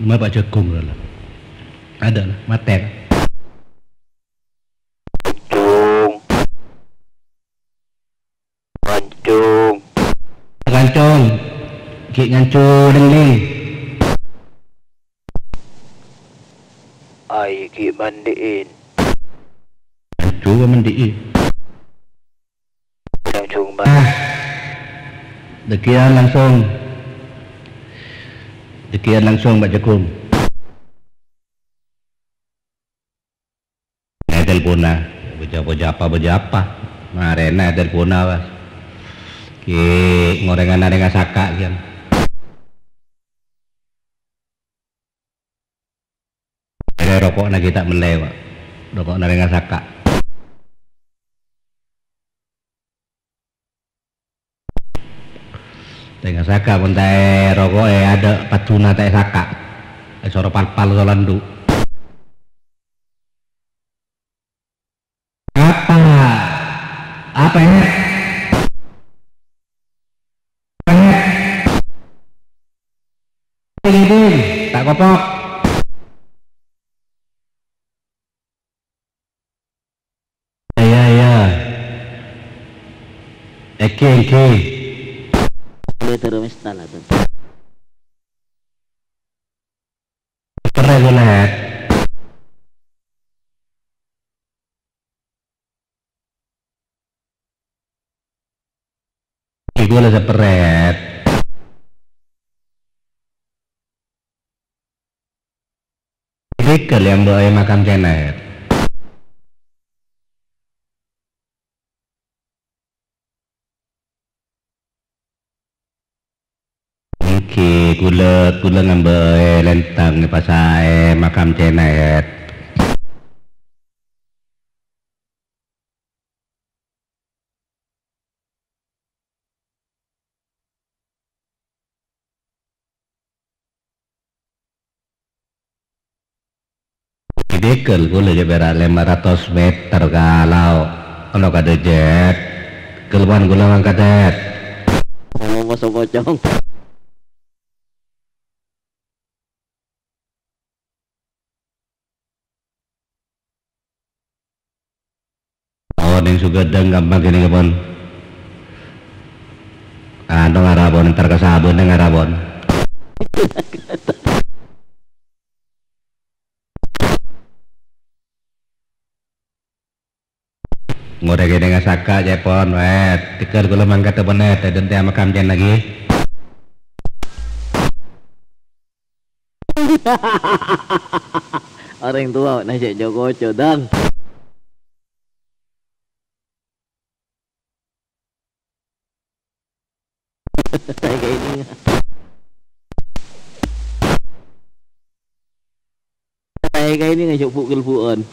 Coma Pak Jagung la. Ada la, matè. Cung. Mancung. Kancong. Ghi' ngancu nèng-nèng. Ai ghi' mandi'in. Ngancu mandi'i. Langsung ma- Ah. Dâgghi'ân langsung. Dâgghi'ân langsung, Pak Jagung. Ètelponna, bâjâ-bâjâ apa, bâjâ apa. Marèna ètelponna, pas. Ghi' ngorèngan arèngnga saka', ghi'. Èrè roko'na ghi' ta' mellè, Pak. Roko'na arèngnga saka'. Tènga saka' mon ta' èroko'è, adâ' padduna ta' èsaka'. Èsoro pal-pal solandu'. Apa? Apa, Hèt? Apa, Hèt? Ding, ding, ta' kopok. Iyâ, iyâ. Èngghi, èngghi. Boleh terus, Mister, lah, tuh. Perrè ghulâ, Hèt. Èngghi ghulâ sè perrè, Hèt. Dhika lè ambâ'â è makam cèna, Hèt. Èngghi, ghulâ, ghulâ ngambâ'â è lèntang, è pasa è makam cèna, Hèt. Dhika ghulâ jâ' pèra' lèma ratos meter ka lao'. Ono kadâ' jâ'. Ghâllu pon ghulâ mangkat, Hèt. Ngomong sapa, Cong? Oh, neng Sugadang gampang kene, pon. Anu, ngarabon, entar ka Sabun, neng ngarabon. Ngorè kene ngasaka, cepon, wet. Tegal kula mangkat, pon, wet. Dente ama kamcen lagi. Orèng towa na cè' joko codang. Tae kaining. Tae kaining aja bu-kelbu'an.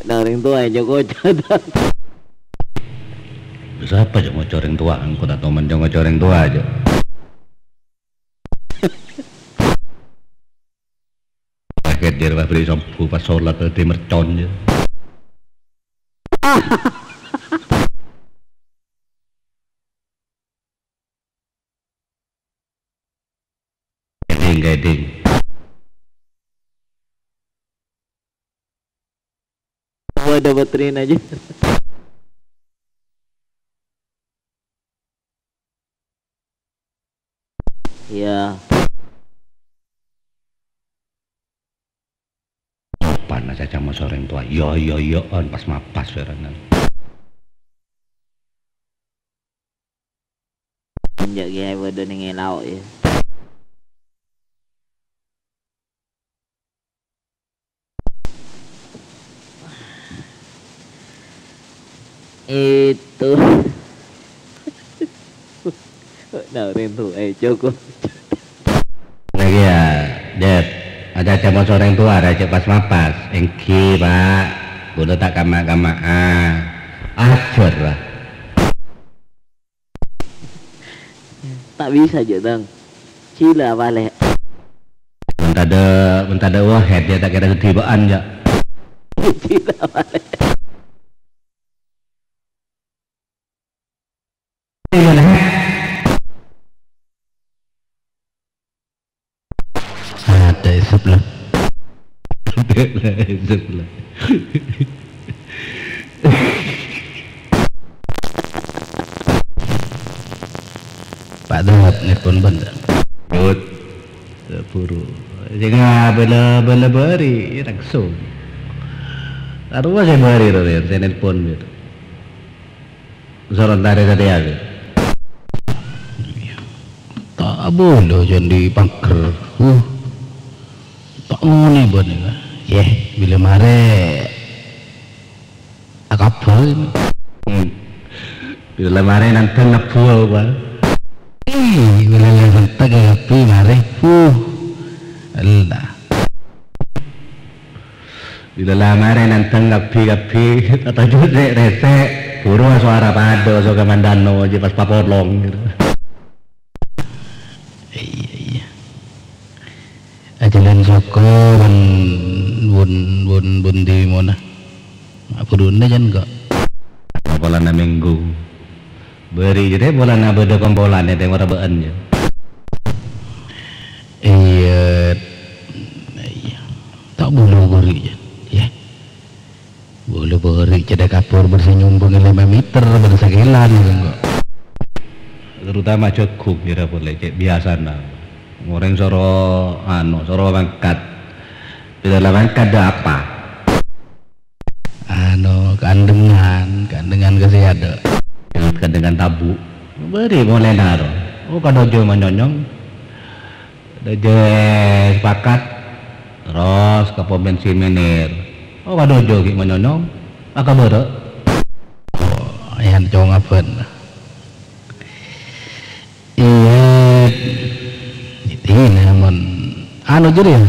Nah, orèng towa aja kocodang. Sapa aja ngoco orèng towa? Engko' ta' toman aja ngoco orèng towa aja. Paket jârèya pabrik sombu pas solat dadi mercon, ya. Ding, ding. Waduh, baterainya aja. Iya. Panas aja mau soreng tua. Yo, yo, yo, on pas mapas sorangan. Enjak kiai padha ning elao ya. Itu. Nah, orèng towa, eh, cukup. Lagi ya, Dep. Ada cama orèng towa, ada cek pas mapas. Èngghi, Pak. Kudu ta' kama-kama, ah. Ajur, lah. Ta' bisa, jhâ', Tang. Jhilâ palè. Mon tadâ', mon tadâ' wahèt, jhâ' ta' kèra dhâddhi bâ'ân, jhâ'. Jhilâ palè. Ada esep lah. Esep lah. Pak Dawat nelpon bân. Yut. Buru. Sènga' bâlâ, bâlâ bâri' langsung. Arowa sè bâri' ro, sè nelpon gitu. Soro tarè satèya, Wi. Ta' abâlâ jhân è paggher. Uh. Ta' ngonè bân, yeh, bilâ marè akabâl. Hmm. Bilâ marè nantang nebbhu apa? Ih, bilâ la nantang kabbhi marè. Uh. Allah. Bilâ la marè nantang kabbhi-kabbhi, ta' toju' rèk-rèsèk, buru sowara padâ, so kamandano, jhâ' pas papolong, gitu. Iyâ, iyâ. Ajhâlân soko bân, bân, bân, bân Dimona. Abuduna jhân kok. Polana minggu. Bâri' jârèya polana bâdâ kompolan è tèng mara bâ'ân, yâ. Iyâ. Iyâ. Ta' bulu bâri', yâ. Bulu bâri' cèdhâ kabur bâr sè nyombhâng lèma mèter, bâr sakèlan, yâ, kok. Terutama jhâghung, kèra polè, cè' biyasana. Orèng soro, anu, soro mangkat. Bilâ la mangkat, dâ' apa? Anu, kandhengan, kandhengan kasè adâ'. Kandhengan tabu'. Bâri' molèna ro. Oh, kadhâjâ manyonyong. Dhâjâ sepakat. Terros ka pom bensin Menir. Oh, kadhâjâ ghi' manyonyong. Maka bârâ'. Oh, yan cong abân. Iyâ, dina mon anu jârèya.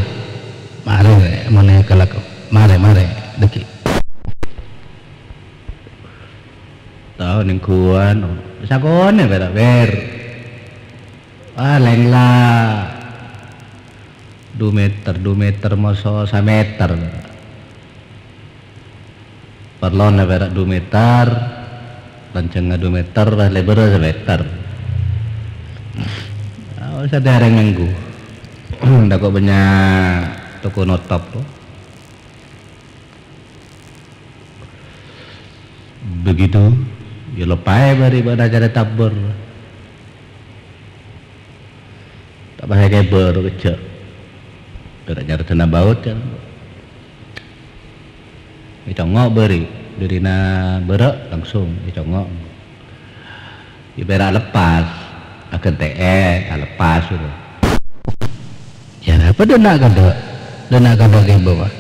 Marè, mon èkalako. Marè, marè, dâgghi'. Tao nèng ghuwân, sakonè pèra' ber. Palèng la du mèter, du mèter moso samèter. Parlona pèra' du mèter, lanjhângnga du mèter, lèbârrâ samèter. Ah, sadâreng ngangghu. Tako' bânnya' toko notop, to. Begitu, yâ lepaè bâri' bâ'na carè tabâr. Ta' pas èkèbâr kejjhâ'. Pèra' nyarèdhâna baut, kan. Ècongngo' bâri', bâri'na bârâ' langsung ècongngo'. Yâ pèra' lepas, aghântè'è, alepas, gitu. Yâ, apa dâ' na' kadâ'? Dâ' na' kadâ' kèbâ, Pak?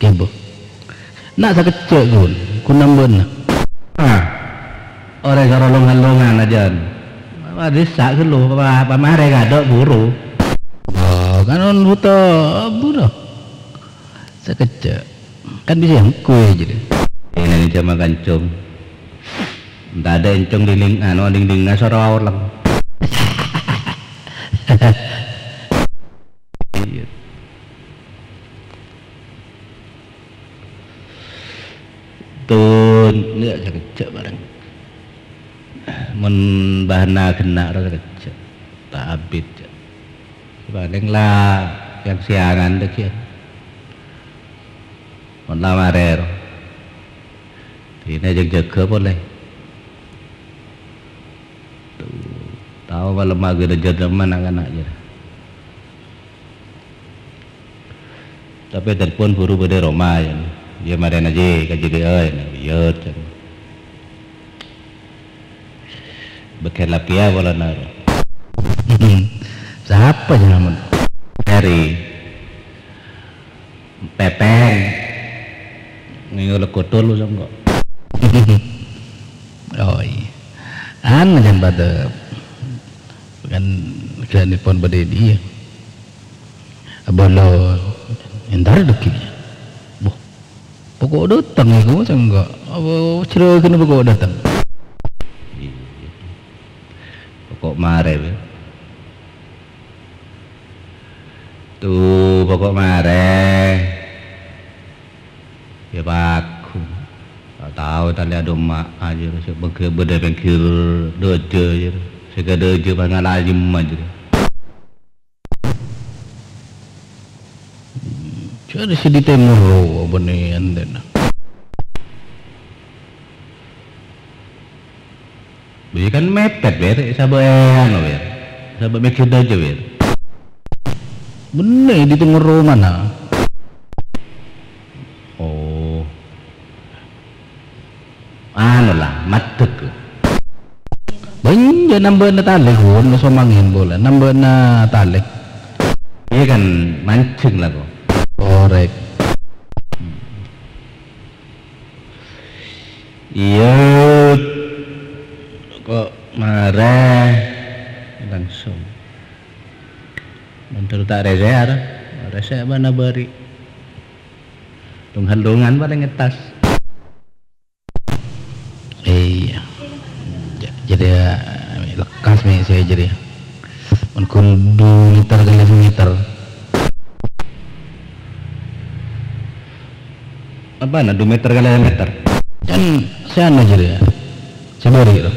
Kèbâ. Na' sakejjhâ', Gun. Gun nambâna. Ah. Orèng soro long-hallongan ajân. Apa dissa' ghâllu, apa, apa marè kadâ' buru. Oh, kan on buta buru. Sakejjhâ'. Kan bisa engko' yâ, jadi. Ini jama kancung. Entah ada encong dinding, anu, dinding ngasor awlang. Iya. Tun, ya, sakejjhâ' bareng. Mon bahanna ghenna' ro sakejjhâ'. Ta' abit, jâ'. Palèng la yang siangan dâggi'. Mon la marè ro. Dina jâg-jâgâ polè. Tao malemma ghâlâjâr dâmma na'-kana' jârèya. Tapè telpon buru bâdâ è roma, yâ. Yâ, marèna jiyâ, ka jiyâ, yâ, iyâ, can. Bâkèl lapèya polana. Sapa jenengan? Heri. Pèpèng. Ngèngol kotor lu sangko'. Oh, iyâ. Anu, jân padâ. Kan, ghânèpon bâdâ è ḍiyâ. Abâlâ, entar ḍâggi'. Wah, poko' ḍâteng èko, sèngko'. Apa, jhârâghânna poko' ḍâteng. Iyâ. Poko' marè, wè. Tu, poko' marè. Yâ, paku. Ta' tao talè aḍumma'a, jârèya, sè bâgâ-, bâḍâ pèngghir ḍâjâ, jârèya. Sè ka ḍâjâ pangala ajemma, jârèya. Jârèya sè ḍi tèmor rowa bânnè ènḍhina. Iyâ kan mèpèt, Wèr, sabâ' è anu, Wèr. Sabâ' mèghâ ḍâjâ, Wèr. Bânnè, ḍi tèmor romana. Oh. Anu la, maddhek. Bânnya' nambâna talè, Gun, somangèn polè, nambâna talè. Iyâ kan mancèng la, kok. Korèk. Iyâ, kok marè langsung. Mandhâr ta' rèsè, arè. Rèsè bâna bâri'. Lung-hallungan palèng ngettas. Iyâ. Jâ-, jârèya, lekkas mè' sè jârèya. Mon ghun du mèter kalè samèter. Apana du mèter kalè samèter? Kan sè anu jârèya. Sè bâri' to.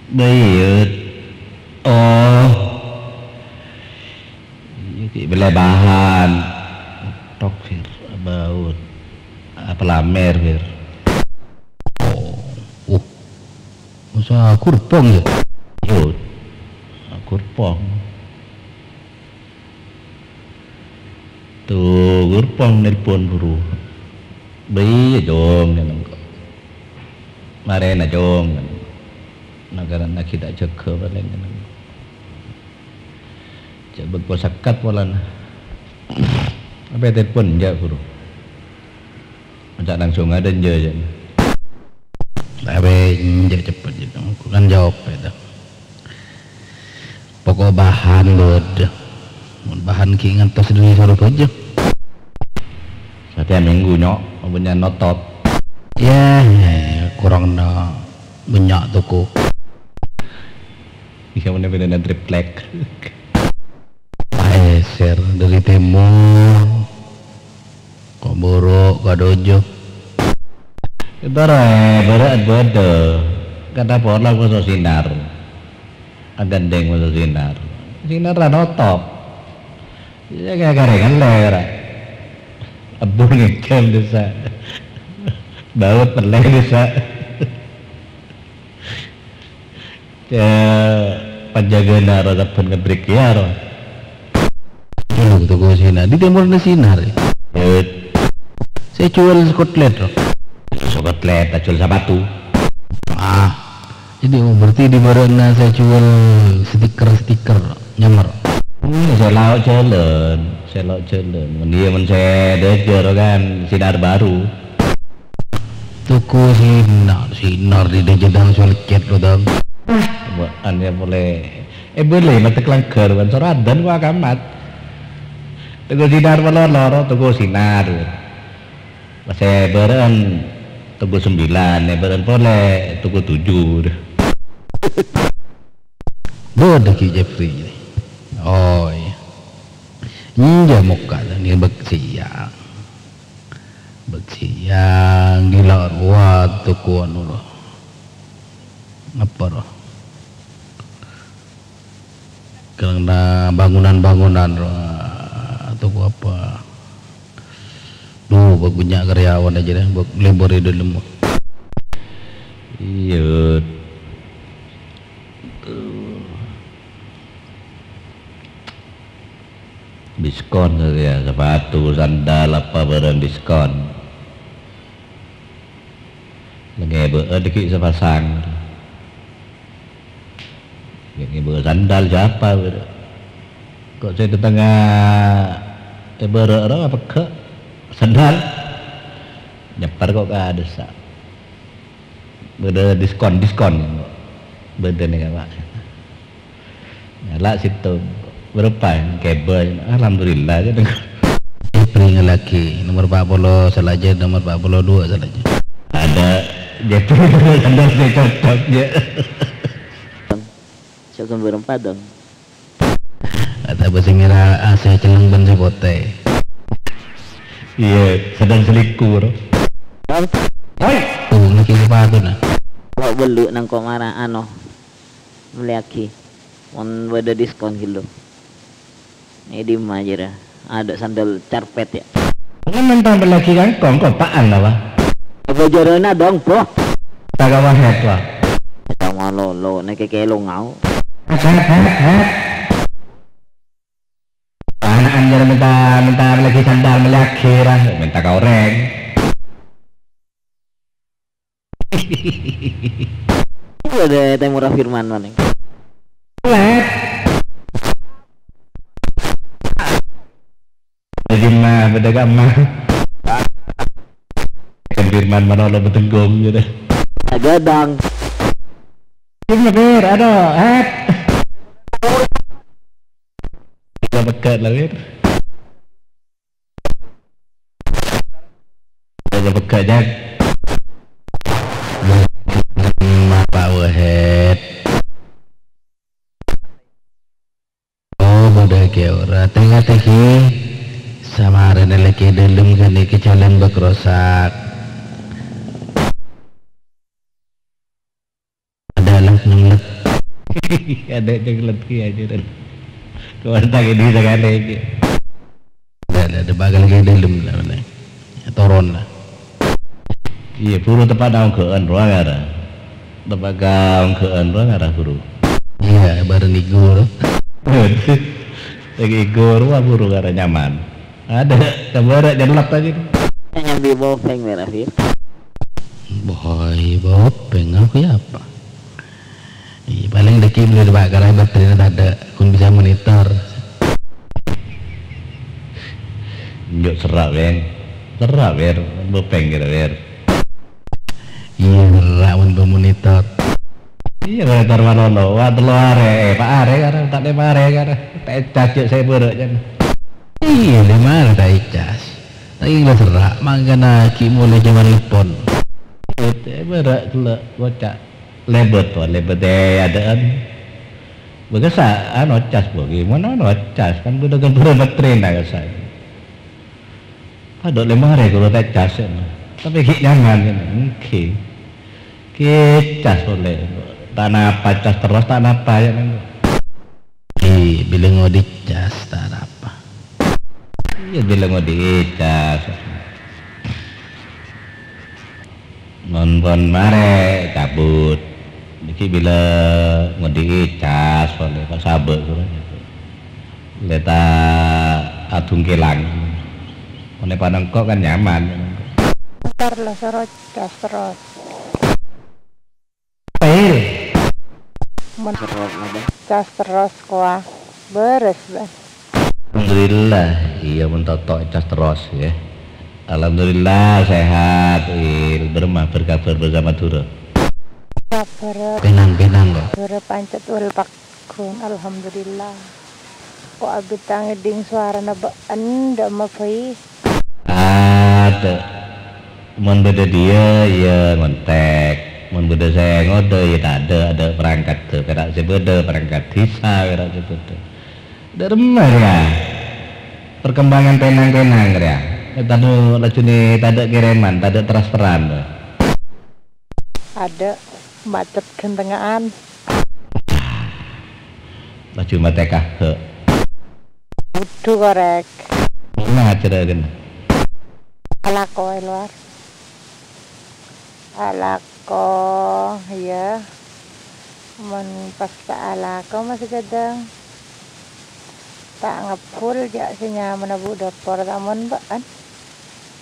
Bâi, Yud. Oh. Iyâ, ghi' bellâ bahan. Tok, Fir. Abaut. Apa lamer, Fir? Oh. Uh. Masa kurpong, yâ? Yud. Kurpong. Tu, kurpong nelpon buru. Bâi, Jong, ngènèng ko'. Marèna, Jong, ngènèng ko'. Nakarana ghi' ta' jâgâ palèng ngènèng ko'. Jâ' bâkto sakat polana. Apa telpon, jâ' buru. Ajâ' langsung ada, jâ', jâ'. Apa, jâ' cepet, jâ'. Kan jawab, ya, dah. Pokok bahan bâdâ. Mon bahan ghi' ngantos ḍâri Sorbhâjâ. Satèya minggu, Nyok, bânnya' notop. Yâ, yâ, yâ, korang na bânnya' toko. Iyâ, mennè bâdâna triplek. Paèsèr ḍâri tèmor. Ko' buru, ko' ḍâjâ. Ètoro, è, bârâ'ân bâdâ. Kadhâ' pola moso sinar. Aghândhèng moso sinar. Sinar ra notop. Iyâ, ghâ-, ghârèngan lè ra. Ebbhu ngèdhâm ḍissa'. Baut pellè ḍissa'. Yâ, panjâgâna ro sabbhân ngebrik kèya ro. Dulu toko sinar, ḍi tèmorra sinar. Yud. Sè juwâl kotlet ro. Kotlet, ajhuwâl sapatu. Ah, jadi, oh, berarti ḍi bârâ'na sè juwâl stiker-stiker, nyamar. Hmm, sè lao' jhâlân, sè lao' jhâlân. Mon iyâ, mon sè ḍâjâ ro kan, sinar baru. Toko sinar, sinar ḍi ḍâjâ ḍâng, soleccet ro ḍâng. Wah, anèh polè. È bâlâi matek langghâr, bân soradan wa kamat. Toko sinar polè loro, toko sinar. Pas è bârâ'ân toko sembilan, è bârâ'ân polè toko tujuh. Bâdâ Ki Jeffrey. Oh, iyâ. Iyâ, mokka' nè bâk sèyang. Bâk sèyang, ḍi la' rowa toko anu ro. Apa ro? Karena bangunan-bangunan ro. Toko apa? Ḍu, bâk bânnya' karyawan jâ ḍâ, bâk lebur è ḍâlem. Iyâ. Diskon satèya, sapatu, sandal, apa bârâng diskon. Ngèbâ'â ḍâggi' sapasang. Ngèbâ'â sandal sapa bârâng. Ko' sè ḍâtengnga è bârâ' ro pegghâ' sandal. Nyeppar ko' ka ḍissa'. Bâdâ diskon-diskon. Bâdâ nèng apa? Nyala' sèttong. Bârâmpa, kèbâ? Alhamdulillah, jâ'. Jepri lagi, nomor empat puluh salaja, nomor empat puluh dua salaja. Ada Jepri, ada saya cocok, ya. Sok sumber empat dong. Ada bâsè mèra, ah, sè celleng bân sè potè. Iya, sedang selingkuh, bro. Hoi! Tuh, nèki sepatu, nah. Kok beli nang kok marah, ano, mellèaghi. Mon bâdâ diskon, ghi lo. È dimma jârèya? Ada sandal carpet, ya. Kan nonton lagi kan kongko paan apa? Apa jârèna dong, Bro? Tak apa head, Pak. Sama lo, lo, nèki kelo ngau. Head, head, head, head. Ana'an jârèya minta, minta lagi sandal, mellèaghi, ra. Minta ka orèng. Ada Temura Firman maning. Lagi mah bâdâ kamma. Kan Firman Manolo betenggong gitu. Gadang. Ini Bir, aduh, eh. Kita pegat lah, Bir. Aja pegga', Jang. Apa, Wahed? Oh, bâdâ kè ora. Tènga-tèngi. Samarèna lagi dâlem ghânèka jhâlân bâk rosak. Ada lah nyenglet. Ada nyenglet ki aja dan. Kau tak ini sekali ki. Ada, ada, ada bakal ke dalam lah, mana? Toron lah. Iya, buru tepat naungga'an, roa kara. Tepat naungga'an, roa kara buru. Iya, bareng igur. Lagi igur, wah buru kara nyaman. Ada, coba rek, nyelap aja. Nyambi bopeng, Mera, Fir. Boy, bopeng, aku ya apa? Iya, paling dâgghi' bâli, Pak, karena baterainya tadâ', kun bisa monitor. Njuk serak, Beng. Serak, Ber. Bopeng kira, Ber. Iya, serak, mun bemonitor. Iya, monitor malolo. Wah, tello arè, eh, pa' arè, kara, ta' lèma arè, kara. Ta' ècas, cek saya berek, kan. Iya, lèma arè ta' ècas. Tapi la serak, mangkana ghi' mulai zaman lepon. Eh, berek, tello, bocah. Lebet, wah, lebet, eh, adaan. Bekas, ah, anu, cas, bo, gimana, anu, cas, kan, udah kan, udah baterai, nah, kasar. Padâ lèma arè kula ta' ècas, ya. Tapè ghi' nyaman, ya, èngghi. Ghi' ècas polè. Ta' napa, cas terros ta' napa, ya, nèng. Ghi' bilâ ngodâ ècas, ta' napa. Iya, bilâ ngodâ ècas. Mon pon marè cabut. Nèkè bilâ ngodâ ècas polè, kok sabâ' kula. Lè ta' adhungkèlang. Mon è panèngko' kan nyaman. Entar lo soro cas terros. Pil. Mon cas terros kowa. Bârâs, Bang. Alhamdulillah, iya mon toto' cas terros, ya. Alhamdulillah, sehat, Il. Bârâmma berkabar bersama Dura. Kabar. Penang-penang, kok. Dura pancet wal pak. Ghun, alhamdulillah. Ko' abit ta' ngèdhing sowarana bâ'en, dâ' emma bhâi. Adâ'. Mon bâdâ dhiyâ, iyâ ngontek. Mon bâdâ sè ngodâ, iyâ tadâ', adâ' perangkat, pèra' sè bâdâ, perangkat dhisa, pèra' sè bâdâ. Dâ' remma, rèya. Perkembangan penang-penang, rèya. Tadâ', lajunè tadâ' kèrèman, tadâ' transferan. Adâ', macet ghântengnga'an. Laju matè kahâ'. Wudhu korèk. Pernah acara kena. Alako è luar. Alako, iya. Mon pas ta' alako masih kadhâng. Ta' ngebbhul jâ' sè nyamana bu' dâpor ta' mon bâ'en.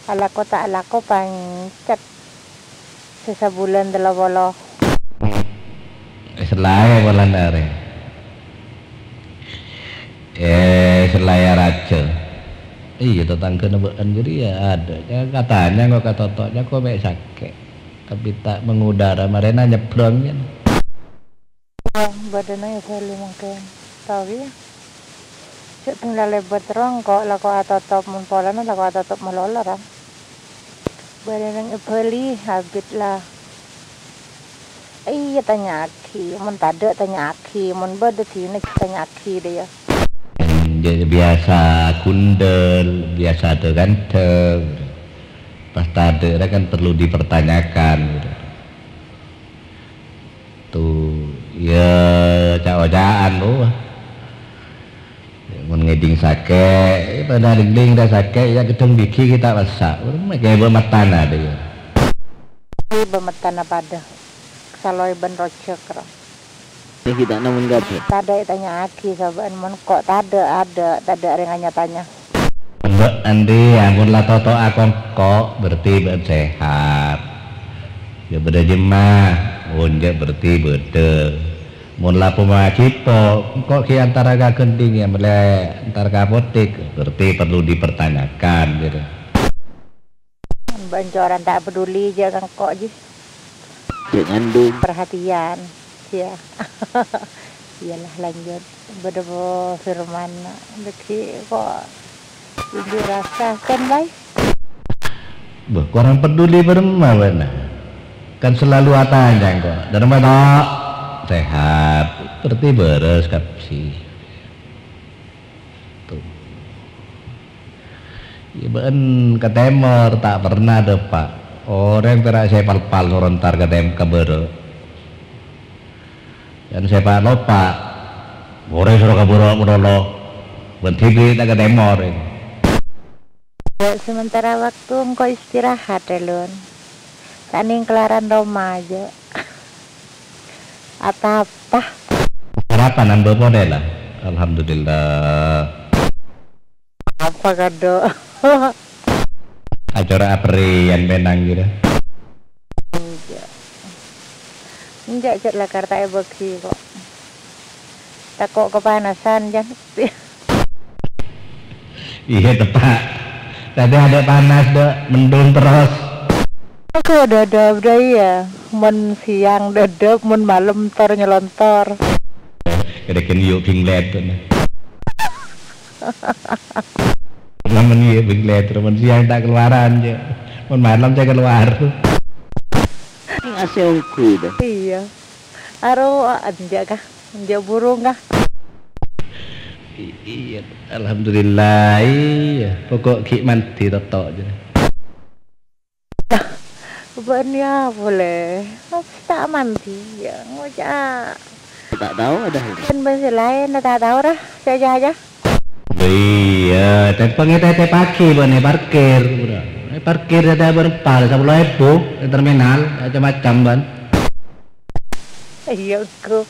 Alako ta' alako pancet. Sè sabulân tello polo. È sè laèn polana arè. È sè laèn rajâ. Iyâ, tatangghâna bâ'en jârèya adâ'. Katanya kok katoto'na kok mè' sakè'. Tapi ta' mangudara, marèna nyebbrang, kan. Bâdâna è Bali mangkèn. Tao, iyâ. Cè' tengghâl lèbât rongko', lako atotop, mon polana lako atotop malolo, ra. Bâdâna è Bali, abit la. Iyâ, tanya'aghi. Mon tadâ', tanya'aghi. Mon bâdâ dinah, tanya'aghi, dâ, iyâ. Jadi biasa gundel, biasa tè-kandheng. Pas tadâ' ra kan perlu dipertanyakan, gitu. Tu, iyâ, ca'-oca'an, oh. Mon ngèdhing sakè', padâ dingding ra sakè', iyâ, ghedhâng bighi kita passa'. Mèkè bâ' mattana, dâ, iyâ. Iyâ, bâ' mattana padâ. Saloy bân rojhâk, ro. Nèka ta' nemmo kabhâr. Tadâ' ètanya'aghi, sabâ'ân mon ko' tadâ', adâ', tadâ' rèng nya-tanya. Bâ' andi', ampon la toto'a kongko', berarti bâ'ân sehat. Iyâ bâdâ jemma, onjâ' berarti bâdâ. Mon la poma gipo, engko' ghi' antara ka gendhing, iyâ, mellè antara ka apotek, berarti perlu dipertanyakan, gitu. Bân coran ta' peduli jâ' ka engko', ji. Jâ' ngandung. Perhatian, iyâ. Iyalah, lanjut. Bâdâ po Firman, dâggi' ko' unjuk rasa, kan, Bay? Bâh, kurang peduli bârâmma bâ'na. Kan selalu atanya engko', "Dâremma, To'?" "Sehat." Berarti bârâs kabbhi. Tuh. Iyâ, bâ'ân ka tèmor ta' pernah dâpa'. Orèng pèra' sè pal-pal soro entar ka tèm-, ka bârâ'. Yâ sè pa'-lopa', orèng soro ka bârâ' malolo. Bân dhibi' ta' ka tèmor. Ya, sementara waktu engko' istirahat, Lun. Sanèng kelaran roma jâ'. Apa-apa. Sarapan nambâ polè, la. Alhamdulillah. Apa kadâ'? Acara aprèyan mennang, gitu. Enjâ'. Enjâ', jâ' lakar ta' èbâghi, ko'. Tako' kapanasan, jân. Iyâ, teppa'. Tadâ' adâ' panas, dâ', mendung terros. Aku dâdâp, dâ, iyâ. Mon siang dâdâp, mon malem tor nyelontor. Kadhâng yu' binglet, tuh, nah. Mon iyâ binglet, mon siang ta' kaluaran, jâ'. Mon malem jâ' kaluar. Ngasè ongghu, dâ. Iyâ. Aro, enjâ', kah? Enjâ' burung, kah? I-, iyâ, alhamdulillah, iyâ. Pokok ghi' mandi toto' jâ. Bân ya polè. Pas ta' mandi, ya, ngoca'. Ta' tao ada. Kan bân sè laèn, ta' tao, ra. Ca-, ca-, ca. Iyâ, tèmpèng ètètè pagi, bân, è parkir, bro. È parkir ada berempat, sapolo èbu, è terminal, macam-macam, bân. Iyâ, engko.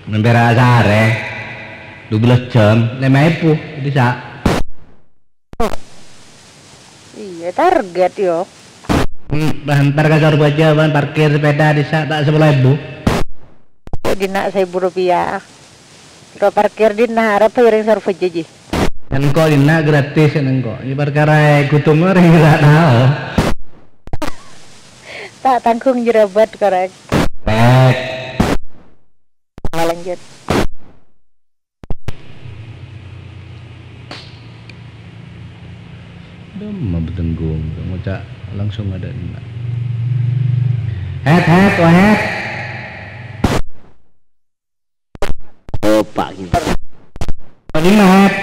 Nèng pèra' sarè, dua belas jam, lèma èbu, bisa. Iyâ, target, yo. Hmm, bân, entar ka Sorbhâjâ, bân, parkir sepeda dissa' ta' sapolo èbu. Dinna' saèbu rupiah. Ro parkir dinna', arep bhâjâr rèng Sorbhâjâ, ji. Engko' dinna' gratis, engko'. Ini parkara è Gudung orèng ta' tao. Ta' tanggung jerabat, korèk. Pèk. Lanjut. Dâmma bâtenggung, ngoca' langsung ada nèng. Het, het, wah, het. Opa' gitu. Tadi mah, het.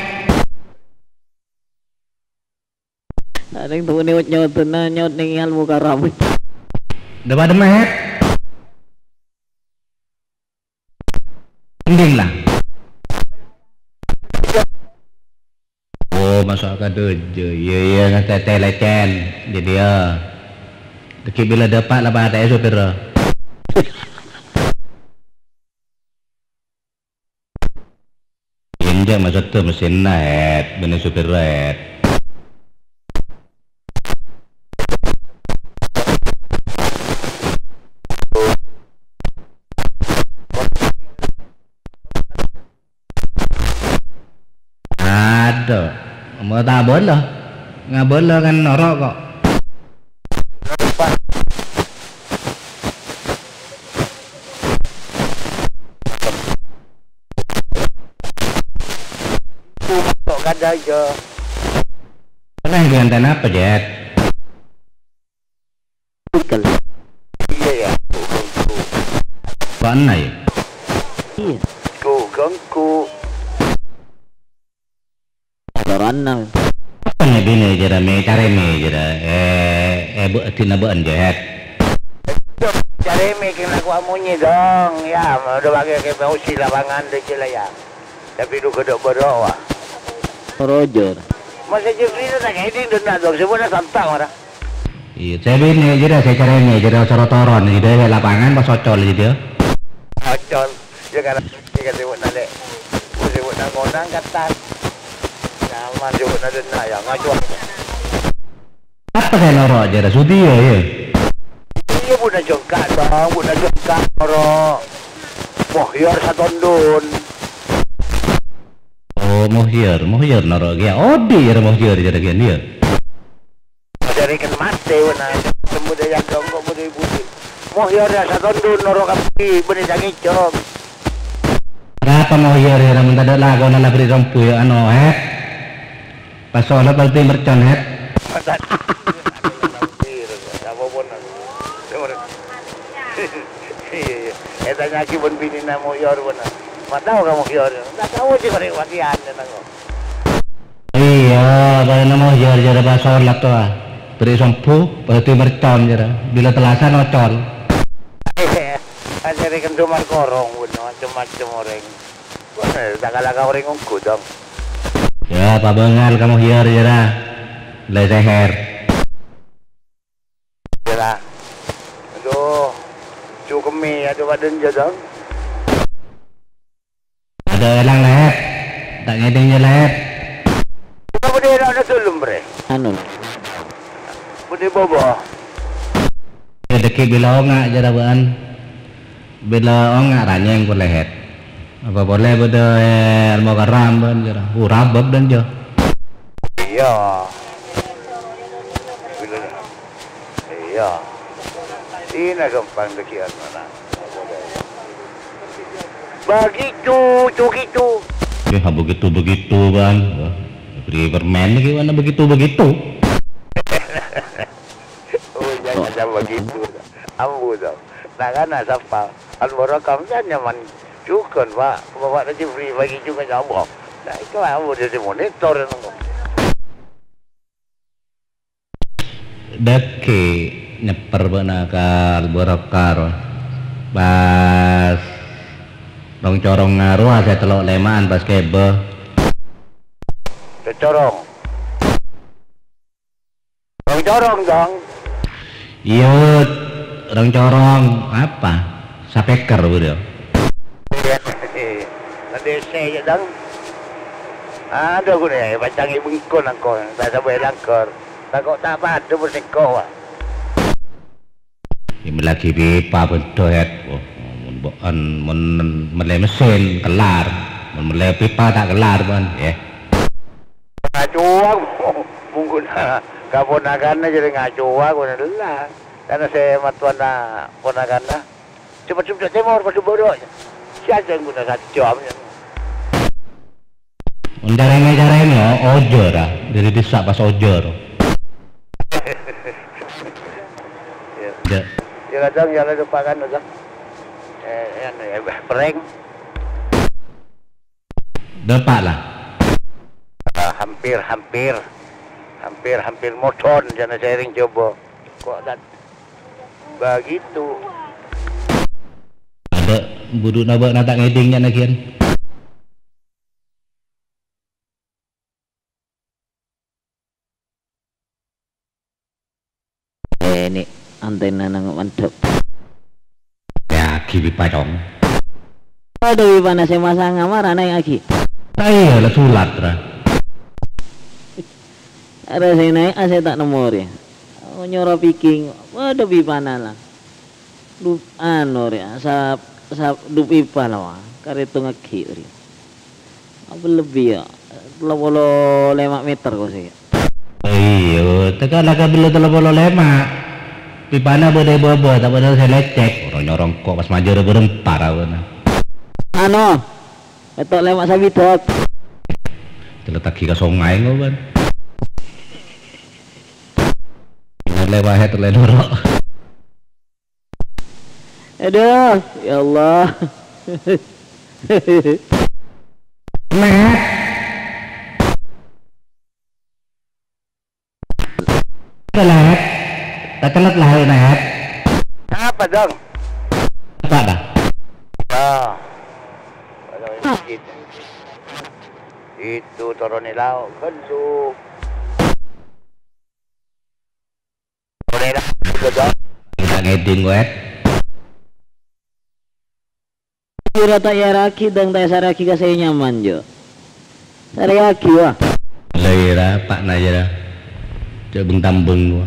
Arèng tuh nyaut-nyaut tuh, nah, nyaut nèng Al Mukarram. Dâpa' dâmma, het. Ending lah. Oh, masuk akal tuh. Iyâ, iyâ, ngatètè lècèn. Jadi, ya. Dâggi' bilâ dâpa' la patè'è sopir, ro. Enjâ' maksodda mesinna, het, bânnè sopirra, het. Adhu, ma' ta' bâlâ. Ngabâlâ kan noro' ko'. Aja. Pernah ganti apa, Jet? Bukan. Iya, ya. Bana ya? Iya. Ku ganggu. Ada Ronald. Apa nih bini jera me, care me jera? Eh, eh, bu, dina bu'en, Jet. Care me kena ku amunyi dong. Ya, udah pakai ke usi lapangan deh, cila ya. Tapi du kedok bedok, wah. Roger. Masa Jeffrey itu tak kayak ini, dan nak dong, sebuah santang orang. Iya, saya bini jera, saya care me jera, soro toron, gitu ya, lapangan pas ocol gitu ya. Ocol. Ya, karena ini kan sibuk nalek. Sibuk nang ngonang, kata. Nyaman, sibuk nang dengar, ya, ngaco. Apa saya noro' jera, sudi ya, ya? Iya, bu na jongkak, dong, bu na jongkak, noro'. Mohyar satondun. Oh, mohyar, mohyar noro' ya. Odi ya, mohyar jera, ya. Dari kan mate, wena. Temu daya jongkok, budi-budi. Mohyar ya satondun, noro' kapi, beni sangicong. Berapa mohyar ya, namun tak ada lagu, nala beri rompu ya, ano, eh? Pas sholat berarti mercon, het. Iya, iya. Eh, tanya lagi pun bini na mohyar pun. Ma' tao kamu mohyar? Tak tao aja kare wakian nang. Iya, bari na mohyar jera pas sholat tuh, ah. Beri sombu, berarti mercon jera. Bila telasan ocol. Iya, ajari kan cuma korong pun, macam-macam orang. Wah, tak kalah ka oreng onggu, dong. Ya, pabengal kamu hiar, ya, ra. Leseher. Ya, ra. Aduh, cukemi, aduh, badan, ya, dong. Ada elang, Lep. Tak ngedeng, ya, Lep. Apa dia nak, nak sulem, bre? Anu. Apa dia bobo? Ya, deki bila onga, jera ba'an. Bila onga ranyeng pole, het. Apa pole bâdâ, eh, Al-Mukarram bân, jârâ. Uh, rabâb dan jâ. Iya. Bila, iya. Ina gampang dâggi' mana. Begitu, begitu. Eh, begitu, begitu, bân. Wah, beri permen lagi mana begitu, begitu. Oh, jangan begitu. Ambu, to. Nah, kan, nah, sapa? Al-Barakah, kan nyaman juga, Pak. Bapak Najib pribadi juga nyambung. Nah, itu lah, udah dimonitor. Dâggi' nyèpper bâ'na ka Al-Barakah, ro. Pas rong-corong ngarowa sè tello' lèma'an pas kèbâ. Rong-corong. Rong-corong, Jang. Iyâ, rong-corong apa? Sapèker, bhuru. Iyâ, ngadhessè, yâ, Jang. Adhu, ghun, yâ, pacangè bengko nangko, ta' sabâ' langkor. Tako' ta' padâ bân sèngko', wa. Yâ, mellèaghi pipa bân doèt. Oh, mon bâ'ân, mon mellè mesin, kellar. Mon mellè pipa, ta' kellar, bân, yâ. Ngacowa, mongghuna kaponakanna jârèya ngacowa, ghun ella. Karna sè mattowana ponakanna, cepet-cepet tèmor, padâ bârâ'. Sè ajâ ghuna sajjhâm, yâ. Mon carèngè-carèngè, o-, ojâr, ah. Dâri dissa' pas ojâr. Yâ. Yâ. Yâ, kadhâng, yâ, la, lupakan, kadhâng. Eh, anu, yâ, prank. Dâpa' la. Ah, hampir, hampir. Hampir, hampir modhon, jâna sèrèng coba. Kok dat-, begitu. Adâ' budhu'na bâ'na ta' ngèdhing nya'na ghiyan. Eh, ini antenana nggak mantep. Yâ, ghi' pipa, Cong. Adhu, pipana sè masanga mara naè'aghi. Ta' iyâ, la sulat, ra. Arè sè naè'a sè ta' nemmo rèya. Nyoro pacèng, padâ pipana la. Du-, anu, rè, sap-, sap-, du pipa la, wa, karè tongaghi', rè. Apa lebbi, yâ? Tello polo lèma' meter, kok, sè. Iyâ, teka la ka bellu tello polo lèma'. Pipana bâdâ è bâbâ, ta' bâdâ sè lècèk. Ora nyorong kok pas majârâ bârâmpa, ra, bâ'na. Anu, meto' lèma' sabidhâk. Celettaghi ka songay ngopan. Lè wahèt lè noro'. Aduh, ya Allah. Met. Telat. Tak telat lah, Met. Apa, Dong? Apa dah? Ah. Itu turun lao', ghâllu. Turun lao', ghâllu, Dong. Kita ngeding, wet. Ira ta' èyaraghi, dâng ta' èsaraghi ka sè nyaman, Jo. Sarèyaghi, wa. La ira, pa' na ira. Jhâ' beng-tambeng, wa.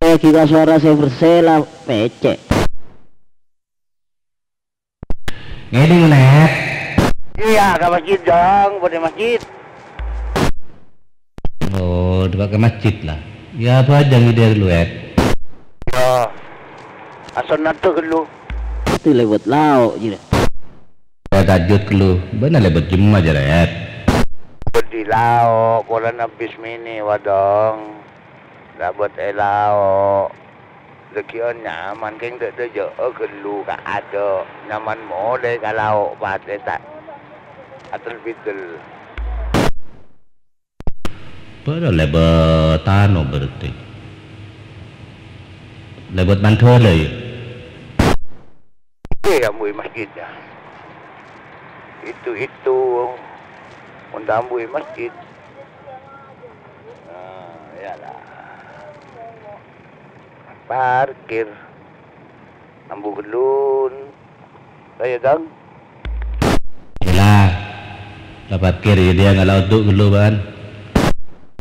Sarèyaghi ka sowara sè bersè la pècè'. Ngèding, Lèt. Iyâ, ka masjid, Jang. Bâdâ masjid. Oh, dâpa' ka masjid, la. Iyâ, apa jang ide lu, Lèt? Iyâ. Asonnat ghâllu. Itu lèbât lao', jârèya. Iyâ, tahajjud ghâllu. Bâ'na lèbât jemma, jârèya, Lèt. Bâdhi lao', polana bis mini, wadong. Lèbât è lao'. Laggi'ân nyaman, kèng dâ'-, dâjâ'â ghâllu ka adâ'. Nyaman molè ka lao', pas è ta-, atel-bidel. Bâdâ lèbât anu berarti. Lèbât mandhâlâ, yâ? Iyâ, ambuwi masjidnya. Itu, itu. Mon ta' ambuwi masjid. Nah, iyalah. Parkir. Ambu ghâllun. Ayo, Dang. Iyâlah. La parkir, iyâ, dia ngala' odu' ghâllu, bân.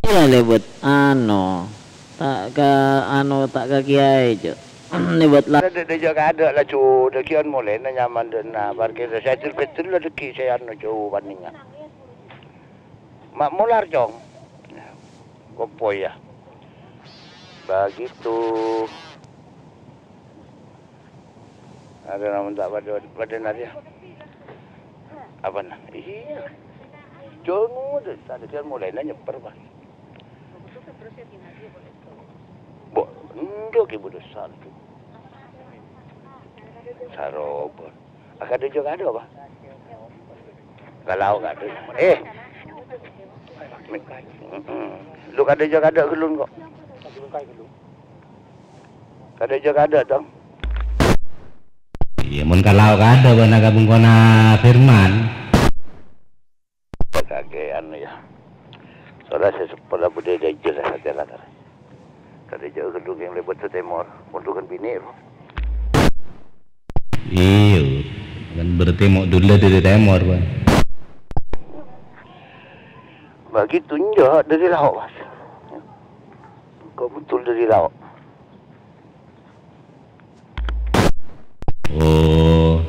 Iyâ, lèbât, ano. Ta' ka, ano, ta' ka kiyaè, Cuk. Lèbât la- Dâ-, dâjâ ka adâ' laju, dâggi'ân molèna nyaman dâ'na. Parkir sè ajâl-bâjâl la dâggi' sè ano, Cuk, panèngan. Ma' molar, Cong. Kompoy, yâ. Begitu. Ada namun tak pada, pada nari, ya. Apa nah? Iya. Cong, udah, tadi kan mulai nanya per, Pak. Bu, enggak, Ibu, dosa. Sarobon. Ka dâjâ ka adâ', apa? Ka lao' ka adâ'. Eh. Mi-, mm-mm. Lu ka dâjâ ka adâ' ghâllun, kok. Ka dâjâ ka adâ', Tong. Iyâ, mon ka lao' ka adâ', bâ'na ka bengkona Firman. Kakè'an, yâ. Soalnya sè seppo la budaya dâjâ la satèya la. Ka dâjâ ghâllun kèng lèbât sè tèmor, mondughân binè', bro. Iyâ, kan berarti mo' dulâ dâri tèmor, Bân. Bâgi tunjâ' dâri lao', Mas. Kok betul dâri lao'? Oh.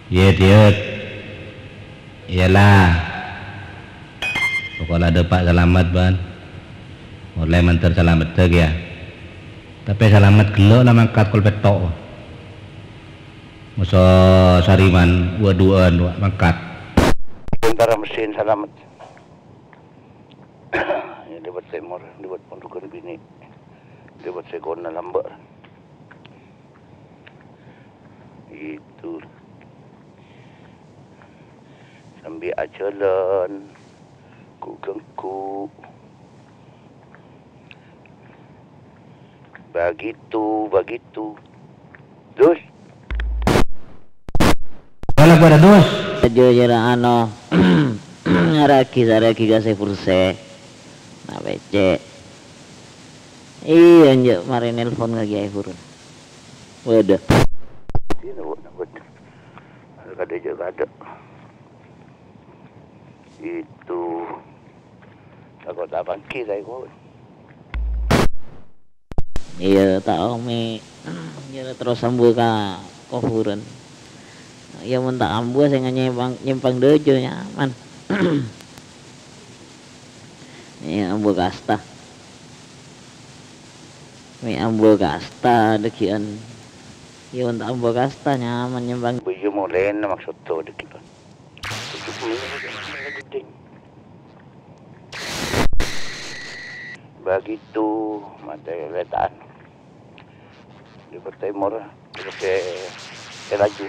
Yet, yet. Iyalah. Pokok la dâpa' salamet, Bân. Ollè mandhâr salamet, yâ. Tapè salamet ghellâ' la mangkat kol pètto'. Moso sariman, wa du'ân, wa mangkat. Antara mesin salamet. Yâ, lèbât tèmor, lèbât mondughân binè', lèbât sèkona lambâ'. Itu. Sambi ajhâlân, ghu-ghângghu. Begitu, begitu. Dus. Wala pada dus. Ajo jara ano, ngaragi-saragi ka sè purse. Nah, becek. Iya, njo mari nelpon ka Kiai Purun. Waduh. Sini, Bu, nabut. Ada kada aja kada. Itu. Tako' ta' panggi, sae, Bu. Iya, ta' omi. Iya, terus ambu ka kuburan. Iya, mon ta' ambu, sengko' nyèmpang, nyèmpang dojo nyaman. Iya, ambu kasta. Mi ambu kasta, dâggi'ân. Iya, mon ta' ambu kasta, nyaman nyèmpang. Iya, molèna maksod to, dâggi'ân. Begitu, mate letaan. Di Timor, terus ke, ke laju.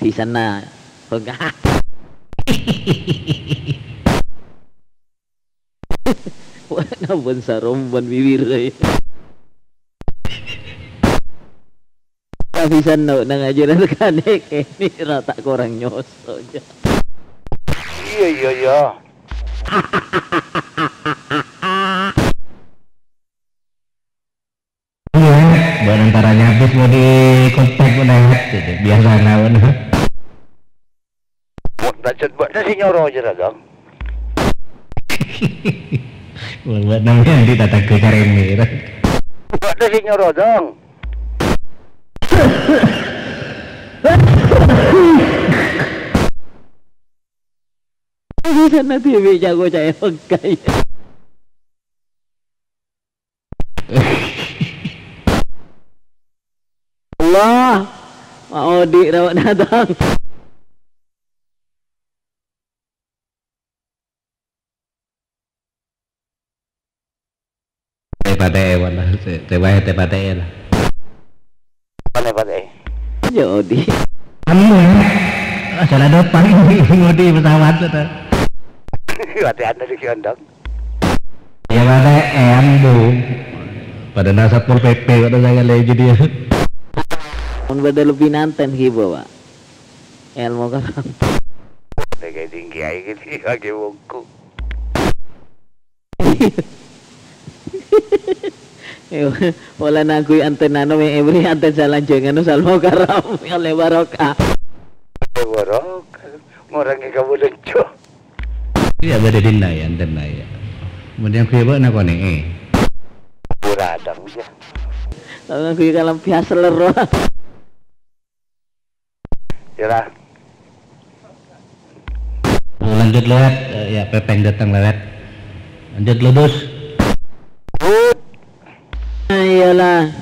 Di sana, pegang. Wah, nabun saromban bibir saya. Kabisan no nang ajaran kane kene rata kurang nyoso ja. Iya, iya, iya. Iya, buat antaranya habis mau di kontak mana ya? Biasa naon. Mun pacet ba'na sè nyoro jârèya, Dong. Wah, ba'na mènta tatangghâ carèmè, ra. Ba'na sè nyoro, Dong. Sana dhèwè jago ca'èpon kaè. Allah, ma' odi' rawa datang. Tè-patè'è, wala, sè, sè bâ'na tè-patè'è, la. Apa nih, Pak, eh? Ya, odi'. Kamu, ya? Salah depan, odi' pesawat, ta. Latihan tadi, Ki Ondong. Ya, Pak, eh, ambu. Pada nasa Satpol P P, pada saya lagi dia. Mun pada lebih nanten, ki, Bapak. Èlmo karam. Lagi tinggi aja, gitu, lagi wongku. Pola nangghuy anten anu, me' èbri anten salanjhângan, no, salmo karam, oleh barokah. Oleh barokah, ngorangè kamu lenco. Iyâ, bâdâ dinna, yâ, anten, yâ. Kemudian gue bâ'na konè'è. Pura adang, ya. Kalau nangghuy kalam biasa lero. Iyâ, lah. Lanjut lewat, eh, ya, Pepeng datang lewat. Lanjut lurus. Iyalah.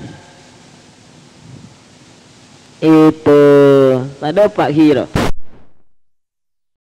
Itu. Tadâ' Pak Giro.